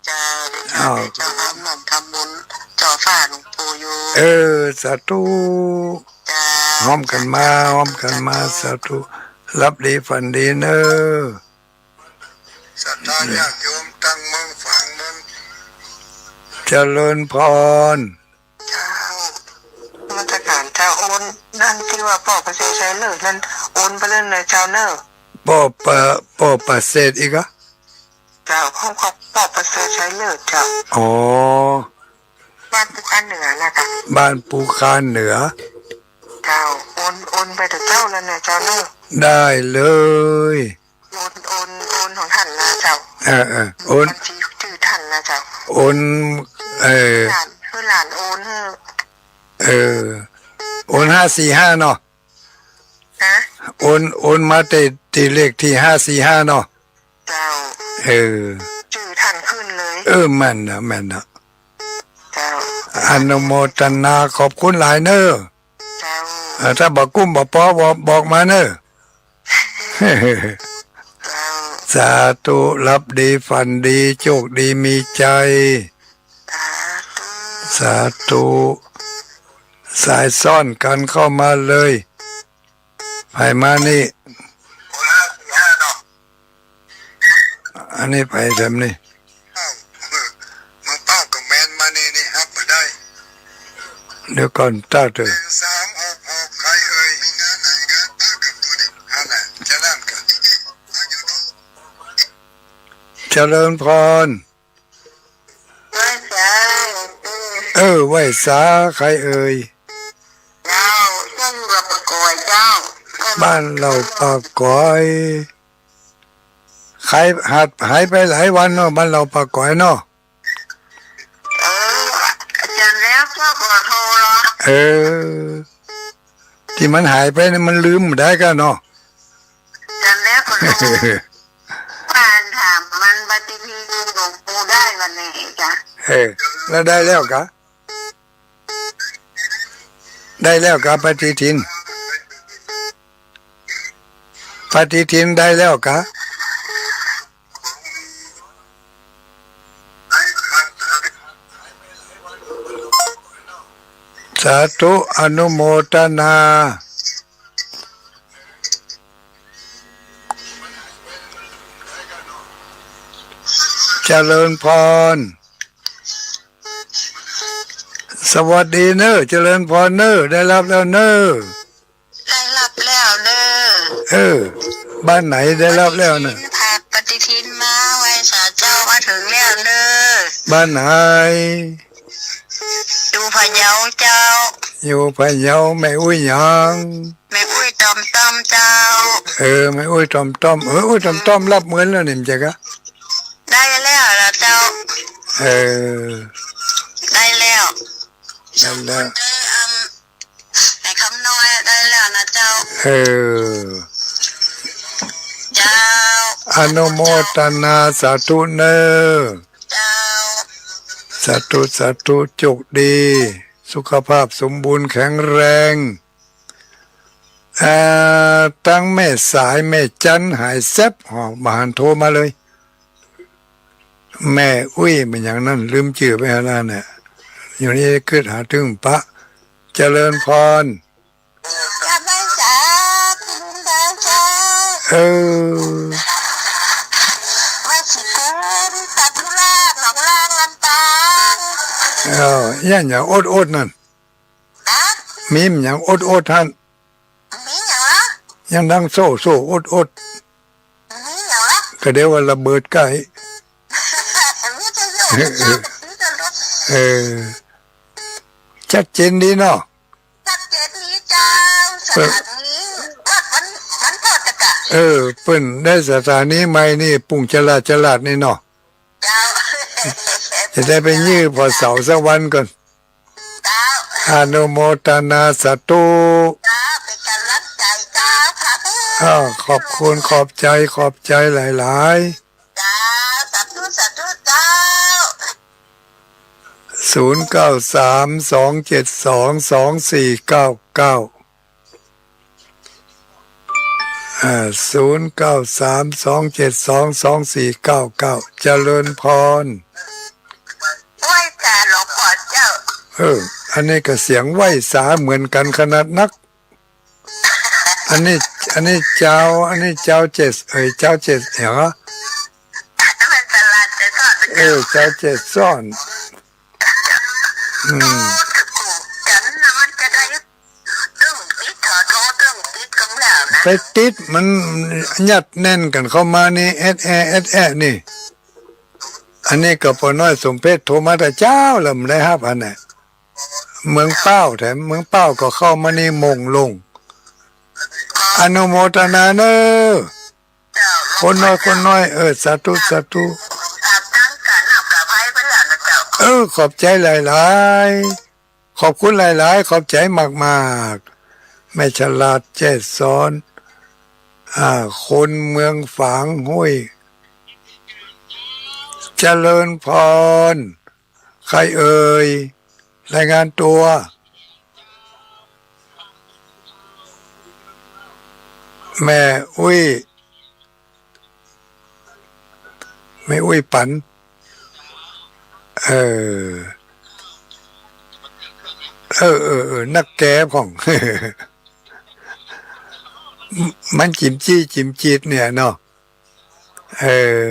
เจ้า เดี๋ยวจะ อ้าว เดี๋ยวจะฮ้อมกั๋นทำบุญจ่อฟ้าหลวงปู่อยู่ เออ สาธุ เจ้า ฮ้อมกั๋นมา ฮ้อมกั๋นมา สาธุ หลับดีฝันดีเน่อ ศรัทธาญาติโยมตังเมืองฝางเมือง เจริญพร เจ้า นมัสก๋านเจ้า โอน นั่นตี้ว่าป้อประเสริฐชัยเลิศนั่น โอนไปเลยเน่อเจ้าเน่อ ป้อประ ป้อประเสริฐอีกอะ เจ้า ของป้อประเสริฐชัยเลิศเจ้า อ๋อ บ้านภูคาเหนือนะเจ้า บ้านภูคาเหนือ เจ้า โอน โอนไปเถอะเจ้า แล้วเน่อเจ้าเน่อ ได้เลย โอน โอน โอนของต้านนะเจ้า เออ เออ โอน บัญชีจื้อต้านนะเจ้า โอน เออ หลาน หื้อหลานโอนหื้อ เออ โอนห้าสี่ห้าเนาะ ฮะ โอน โอนมาตี้ ตี้เลขตี้ห้าสี่ห้าเนาะ เจ้า เออ จื้อต้านขึ้นเลย เออ แม่นนะ แม่นนะ เจ้า อนุโมทนา ขอบคุณหลายเน่อ เจ้า เออ ถ้าบ่กุ้มบ่ปอ บอก บอกมาเน่อ เจ้า สาธุ หลับดีฝันดี โชคดีมีชัย สาธุ สาธุ สายซ้อนกั๋นเข้ามาเลย ใผมานี่ อันนี้ใผแถมนี่ เดี๋ยวก่อน ต้าเถอะ หนึ่งสามหกหก ใครเอ่ย มีงานไหนงานป้ากับตัวนี้ อันน่ะ จะนั่นกัน เจริญพร ไหว้สา เออ ไหว้สา ใครเอ่ย เจ้า เจ้าอยู่กับปะก๋อยเจ้า บ้านเหล่าปะก๋อย หาย หาย หายไปหลายวันเนาะ บ้านเหล่าปะก๋อยเนาะ เออ อาจ๋ารย์แล้วก็ขอโทษเนาะ เออ ตี้มันหายไปนี่มันลืมบ่ได้ก้าเนาะ อาจ๋ารย์แล้วก็โทษ ป้าถามมันปฏิทินหลวงปู่ได้วันไหนจ๊ะ เออ แล้วได้แล้วกา ได้แล้วกาปฏิทิน ปฏิทินได้แล้วกา สาธุ อนุโมทนา เจริญพร สวัสดีเน่อ เจริญพรเน่อ ได้รับแล้วเน่อ ได้รับแล้วเน่อ เออ บ้านไหนได้รับแล้วเน่อ ปฏิทิน พาปฏิทินมาไหว้สาเจ้า มาเถิงแล้วเน่อ บ้านไหน อยู่พะเยาเจ้า อยู่พะเยา แม่อุ๊ยหยัง แม่อุ๊ยตอมต้อมเจ้า เออ แม่อุ๊ยตอมต้อม เออ อุ๊ยตอมต้อมรับเงินแล้วนี่ บ่ใจ้กา ได้แล้วล่ะเจ้า เออ ได้แล้ว ได้แล้ว สองคนเด้อ อัน ไอ้คำน้อยได้แล้วนะเจ้า เออ เจ้า อนุโมทนาสาธุเน่อ เจ้า สาธุ สาธุ โชคดี สุขภาพสมบูรณ์แข็งแรง เอ่อ ตังแม่สาย แม่จันหายแซบ หอ บ่หันโทรมาเลย แม่อุ๊ย แม่นหยังนั่น ลืมจื้อไปหั้นแหละ อยู่นี่กึ๊ดหาตึงปะ เจริญพร กราบไหว้สาธุเจ้า เออ ไหว้สิคุณตาธุราช หนองล่าง ลำปาง เออ ยัง ยังอดๆ นั่น ฮะ มีมันหยังอดๆ หั้น มีหยังละ ยังดังโซ่ๆ อดๆ มีหยังละ ก็เดี๋ยวว่าระเบิดใก้ มีแต่โซ่ มีแต่รถ เออ ชัดเจนดีเนาะ เออ วันนี้ วัน วัน วันพุธอะกะ เออ เปิ้นได้สถานีใหม่นี่ ปุ้งจลาดจลาดนี่เนาะ เจ้า จะได้ไปยื่นผ่อเสาสักวันก่อน เจ้า อนุโมทนาสาธุ เจ้า เป๋นก๋ำลังใจ๋เจ้าค่ะ อ้าว ขอบคุณ ขอบใจ๋ ขอบใจ๋หลายๆ เจ้า สาธุ สาธุเจ้า ศูนย์เก้าสาม สองเจ็ดสอง สองสี่เก้าเก้า อ่า ศูนย์เก้าสาม สองเจ็ดสอง สองสี่เก้าเก้า เจริญพร ไหว้จ้าหลวงพ่อเจ้า เออ อันนี้ก็เสียงไหว้สาเหมือนกั๋นขนาดนัก อันนี้ อันนี้เจ้า อันนี้เจ้าเจ็ด เอ้ย เจ้าเจ็ดเหรอ เออ เจ้าเจ็ดสอน อืม ไปติดมันยัดแน่นกั๋นเข้ามานี่ แอดแอ แอดแอ นี่ อันนี้ก็ป้อน้อยสมเพชรโทรมาแต่เจ๊าแล้ว บ่ได้ฮับอันน่ะ เมืองเป้า แถมเมืองเป้าก็เข้ามานี่โมงลง อนุโมทนาเน้อ คนน้อย คนน้อย เออ สาธุ สาธุ เออ ขอบใจ๋หลายๆ ขอบคุณหลายๆ ขอบใจ๋มากๆ แม่ฉลาดแจ้ซ้อน อ่า คนเมืองฝางห้วย เจริญพร ใครเอ่ย รายงานตัว แม่อุ๊ย แม่อุ๊ยปัน เออ เออ เออ เออ นักแกพ่อง มันจิ๋มจี้จิ๋มจิตเนี่ยเนาะ เออ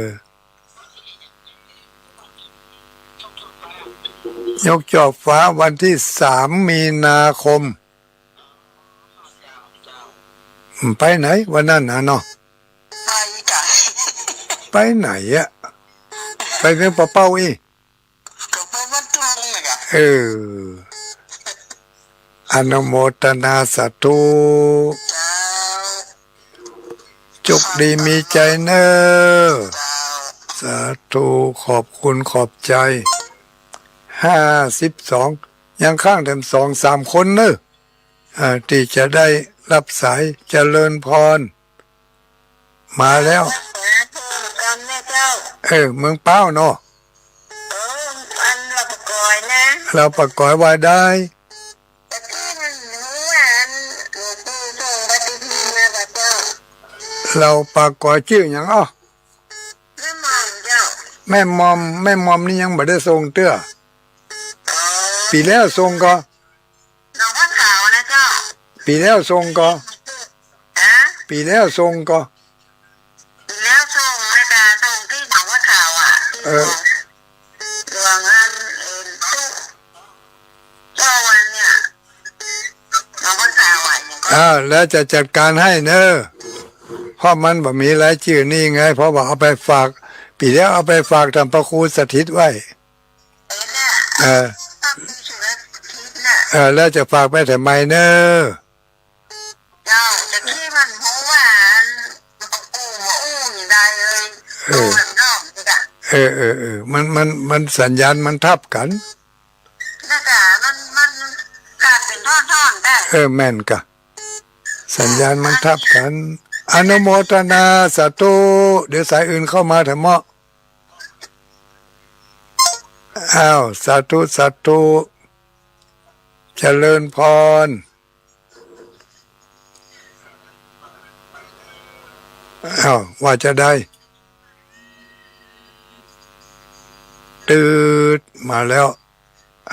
ยกจอบฟ้าวันตี้สามมีนาคม อืม ไปไหนวันนั้นน่ะเนาะ ไปจ้ะ ไปไหนอะ ไปเมืองปะเป้าอี้ ก็ไปวัดทุ่งน่ะจ้ะ เออ อนุโมทนาสาธุ เจ้า โจคดีมีใจ๋เน้อ เจ้า สาธุ ขอบคุณ ขอบใจ๋ ห้าสิบสอง ยังค้างแถมสองสามคนเน้อ อ่า ตี้จะได้ฮับสาย เจริญพร มาแล้ว เออ เมืองเป้าเนาะ เออ อันลาวป่ากอยนะ ลาวป่ากอยว่าได้ แต่ตี้มันหนูว่าอันหลวงปู่ส่งปฏิทินมาบ่เจ้า ลาวป่ากอยจื้อหยังอ้อ แม่หม่อมเจ้า แม่หม่อม แม่หม่อมนี่ยังบ่ได้ส่งเตื้อ อ๋อ ปี๋แล้วส่งก่อ หนองผ้าขาวนะเจ้า ปี๋แล้วส่งก่อ ฮะ ปี๋แล้วส่งก่อ ปี๋แล้วส่งนะจ๊ะ ส่งตี้หนองผ้าขาวอะ เออ หลวงอัน เอ่อ ตุ๊ เจ้าวันเนี่ย หนองผ้าขาวอะ อ่า แล้วจะจัดก๋านหื้อเน้อ เพราะมันบ่มีรายจื้อนี่ไง เพราะว่าเอาไปฝาก ปี๋แล้วเอาไปฝากต้านพระครูสถิตไว้ เออ เออ แล้วจะฝากไปแถมใหม่เน้อ เจ้า แต่ตี้มันฮู้ว่าอัน ปู่บ่อู้ได้เลย เออ โตนอกนี่กะ เออ เออ เออ มัน มัน มันสัญญาณมันทับกั๋น น่าจะมัน มันขาดเป๋นท่อนๆ ได้ เออ แม่นกะ สัญญาณมันทับกั๋น อนุโมทนาสาธุ เดี๋ยวสายอื่นเข้ามาแถมเมาะ อ้าว สาธุ สาธุ เจริญพร อ้าว ว่าจะได้ ตืดมาแล้ว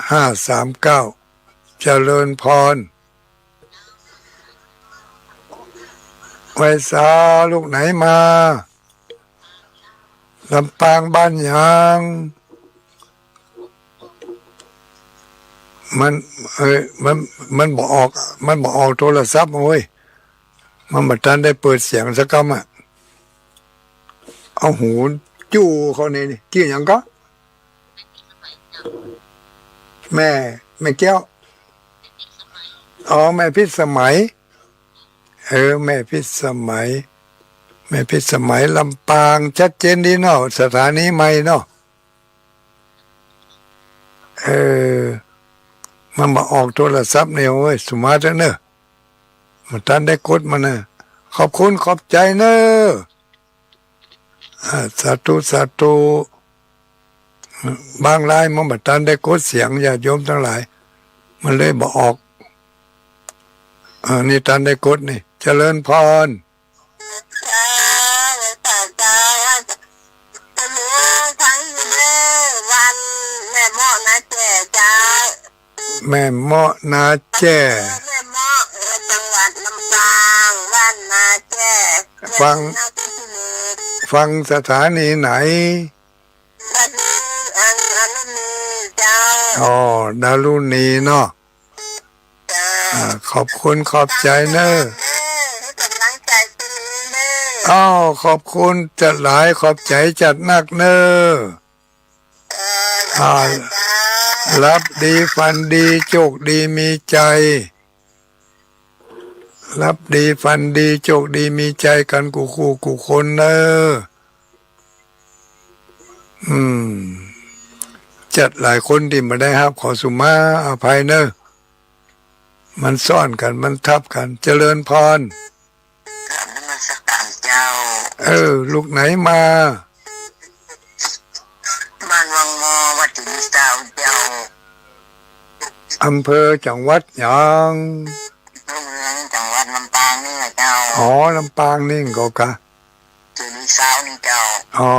ห้าสามเก้า เจริญพร ไหว้สา ลูกไหนมา ลำปางบ้านหยัง มัน เอ้ย มัน มันบ่ออก มันบ่ออกโทรศัพท์เว้ย มันบ่ตันได้เปิดเสียงสักกำอะ เอาหูจู้เข้าในนี่ จื้อหยังก่อ แม่ แม่แก้ว อ๋อ แม่พิสมัย เออ แม่พิสมัย แม่พิสมัย ลำปาง ชัดเจนดีเนาะ สถานีใหม่เนาะ เออ มันบ่ออกโทรศัพท์เนี่ย โอ้ย สุมาเถอะเนอะ บ่ตันได้กดมันนะ ขอบคุณขอบใจ๋เนอะ อ่า สาธุ สาธุ บางรายมันบ่ตันได้กดเสียง ญาติโยมตังหลาย มันเลยบ่ออก อ่า นี่ตันได้กดนี่ เจริญพร เจ้า เจ้า เจ้า เจ้า เจ้า วันแม่เมาะนาแจ้เจ้า แม่เมาะนาแจ้ แม่เมาะ เอ่อ จังหวัดลำปาง บ้านนาแจ้ ฟัง แขวงศรีนครินทร์ ฟังสถานีไหน ดารุณี อัน ดารุณีเจ้า อ๋อ ดารุณีเนาะ เจ้า อ่า ขอบคุณขอบใจ๋เนอะ เออ หื้อกำลังใจ๋ตรงนี้เนอะ อ้าว ขอบคุณจัดหลาย ขอบใจ๋จัดนักเนอะ เออ อ่า หลับดีฝันดี โจคดีมีใจ๋ หลับดีฝันดี โจคดีมีใจ๋กั๋นกู้คู่กู้คนเนอะ อืม จัดหลายคนตี้บ่ได้ฮับ ขอสุมาอภัยเนอะ มันซ้อนกั๋น มันทับกั๋น เจริญพร กราบนมัสการเจ้า เออ ลูกไหนมา บ้านวังมอ วัดเจดีย์ซาวเจ้า อำเภอจังหวัดหยัง อำเภอเมืองจังหวัดลำปางนี่แหละเจ้า อ๋อ ลำปางนี่ก็กะ เจดีย์ซาวนี่เจ้า อ๋อ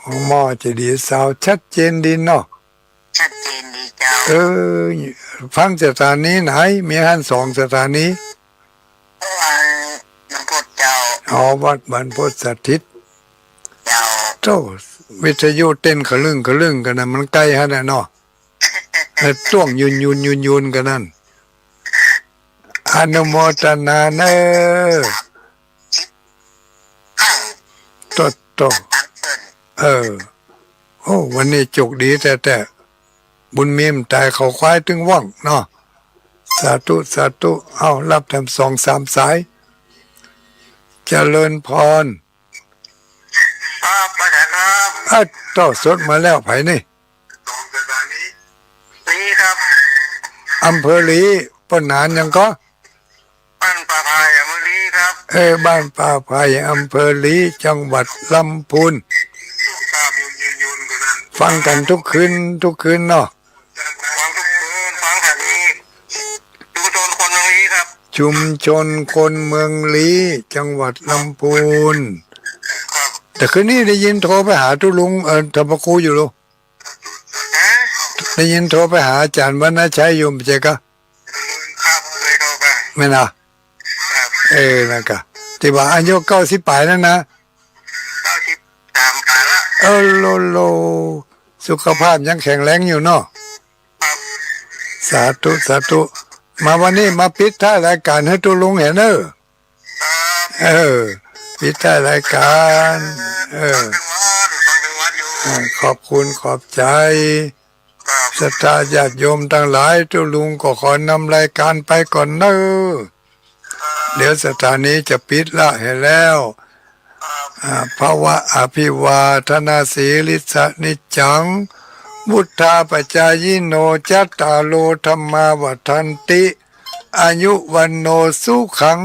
วังมอ เจดีย์ซาว ชัดเจนดีเนาะ ชัดเจนดีเจ้า เออ ฟังสถานีไหน มีหั้นสองสถานี วัดบรรพตเจ้า อ๋อ วัดบรรพตสถิต เจ้า โธ่ วิทยุเต้นขะลึ่งขะลึ่งกั๋นนะ มันใก้หั้นน่ะเนาะ เออ ต้วงยุนยุนยุนยุนกั๋นนั่น อนุโมทนาเนอะ โธ่ โธ่ เออ โอ้ วันนี้โจคดีแต๊ๆ บุญมีมันต๋าย เขาควายตึงว่องเนาะ สาธุ สาธุ เอ้า ฮับแถมสองสามสาย เจริญพร ครับ พระอาจารย์ครับ เอ้า โธ่ สดมาแล้ว ใผนี่ ลีครับ อำเภอลี ป้อหนานหยังก่อ บ้านป่าไผ่ อำเภอลีครับ เออ บ้านป่าไผ่ อำเภอลี จังหวัดลำพูน ครับ ฟังกั๋นกู้คืนกู้คืนเนาะ ฟังกู้คืน ฟังแถวนี้ ชุมชนคนเมืองลีครับ ชุมชนคนเมืองลี จังหวัดลำพูน ครับ แต่คืนนี้ได้ยินโทรไปหาตุ๊ลุง เอ่อ ธรรมครูอยู่ลูก ฮะ ได้ยินโทรไปหาอาจ๋ารย์วรรณชัยอยู่ บ่ใจ้กะ ครับ เคยโทรไป แม่นนะ ครับ เออ นั่นกะ ตี้ว่าอายุเก้าสิบป๋ายนั่นนะ เก้าสิบสามป๋ายละ เออ โล โล สุขภาพยังแข็งแรงอยู่เนาะ ครับ สาธุ สาธุ มาวันนี้มาปิดท้ายรายก๋านหื้อตุ๊ลุงแหมเนอะ ครับ เออ ปิดท้ายรายก๋าน เออ ฟังเถิงวัด ฟังเถิงวัดอยู่ เออ ขอบคุณขอบใจ๋ ครับ ศรัทธาญาติโยมตังหลาย ตุ๊ลุงก็ขอนำรายก๋านไปก่อนเนอะ เดี๋ยวสถานีจะปิดละแหมแล้ว อ่า ภะวะอะภิวาทะนะสีลิสสะนิจจัง วุฑฒาปะจายิโน จัตตาโร ธัมมา วัฑฒันติ อายุ วัณโณ สุขัง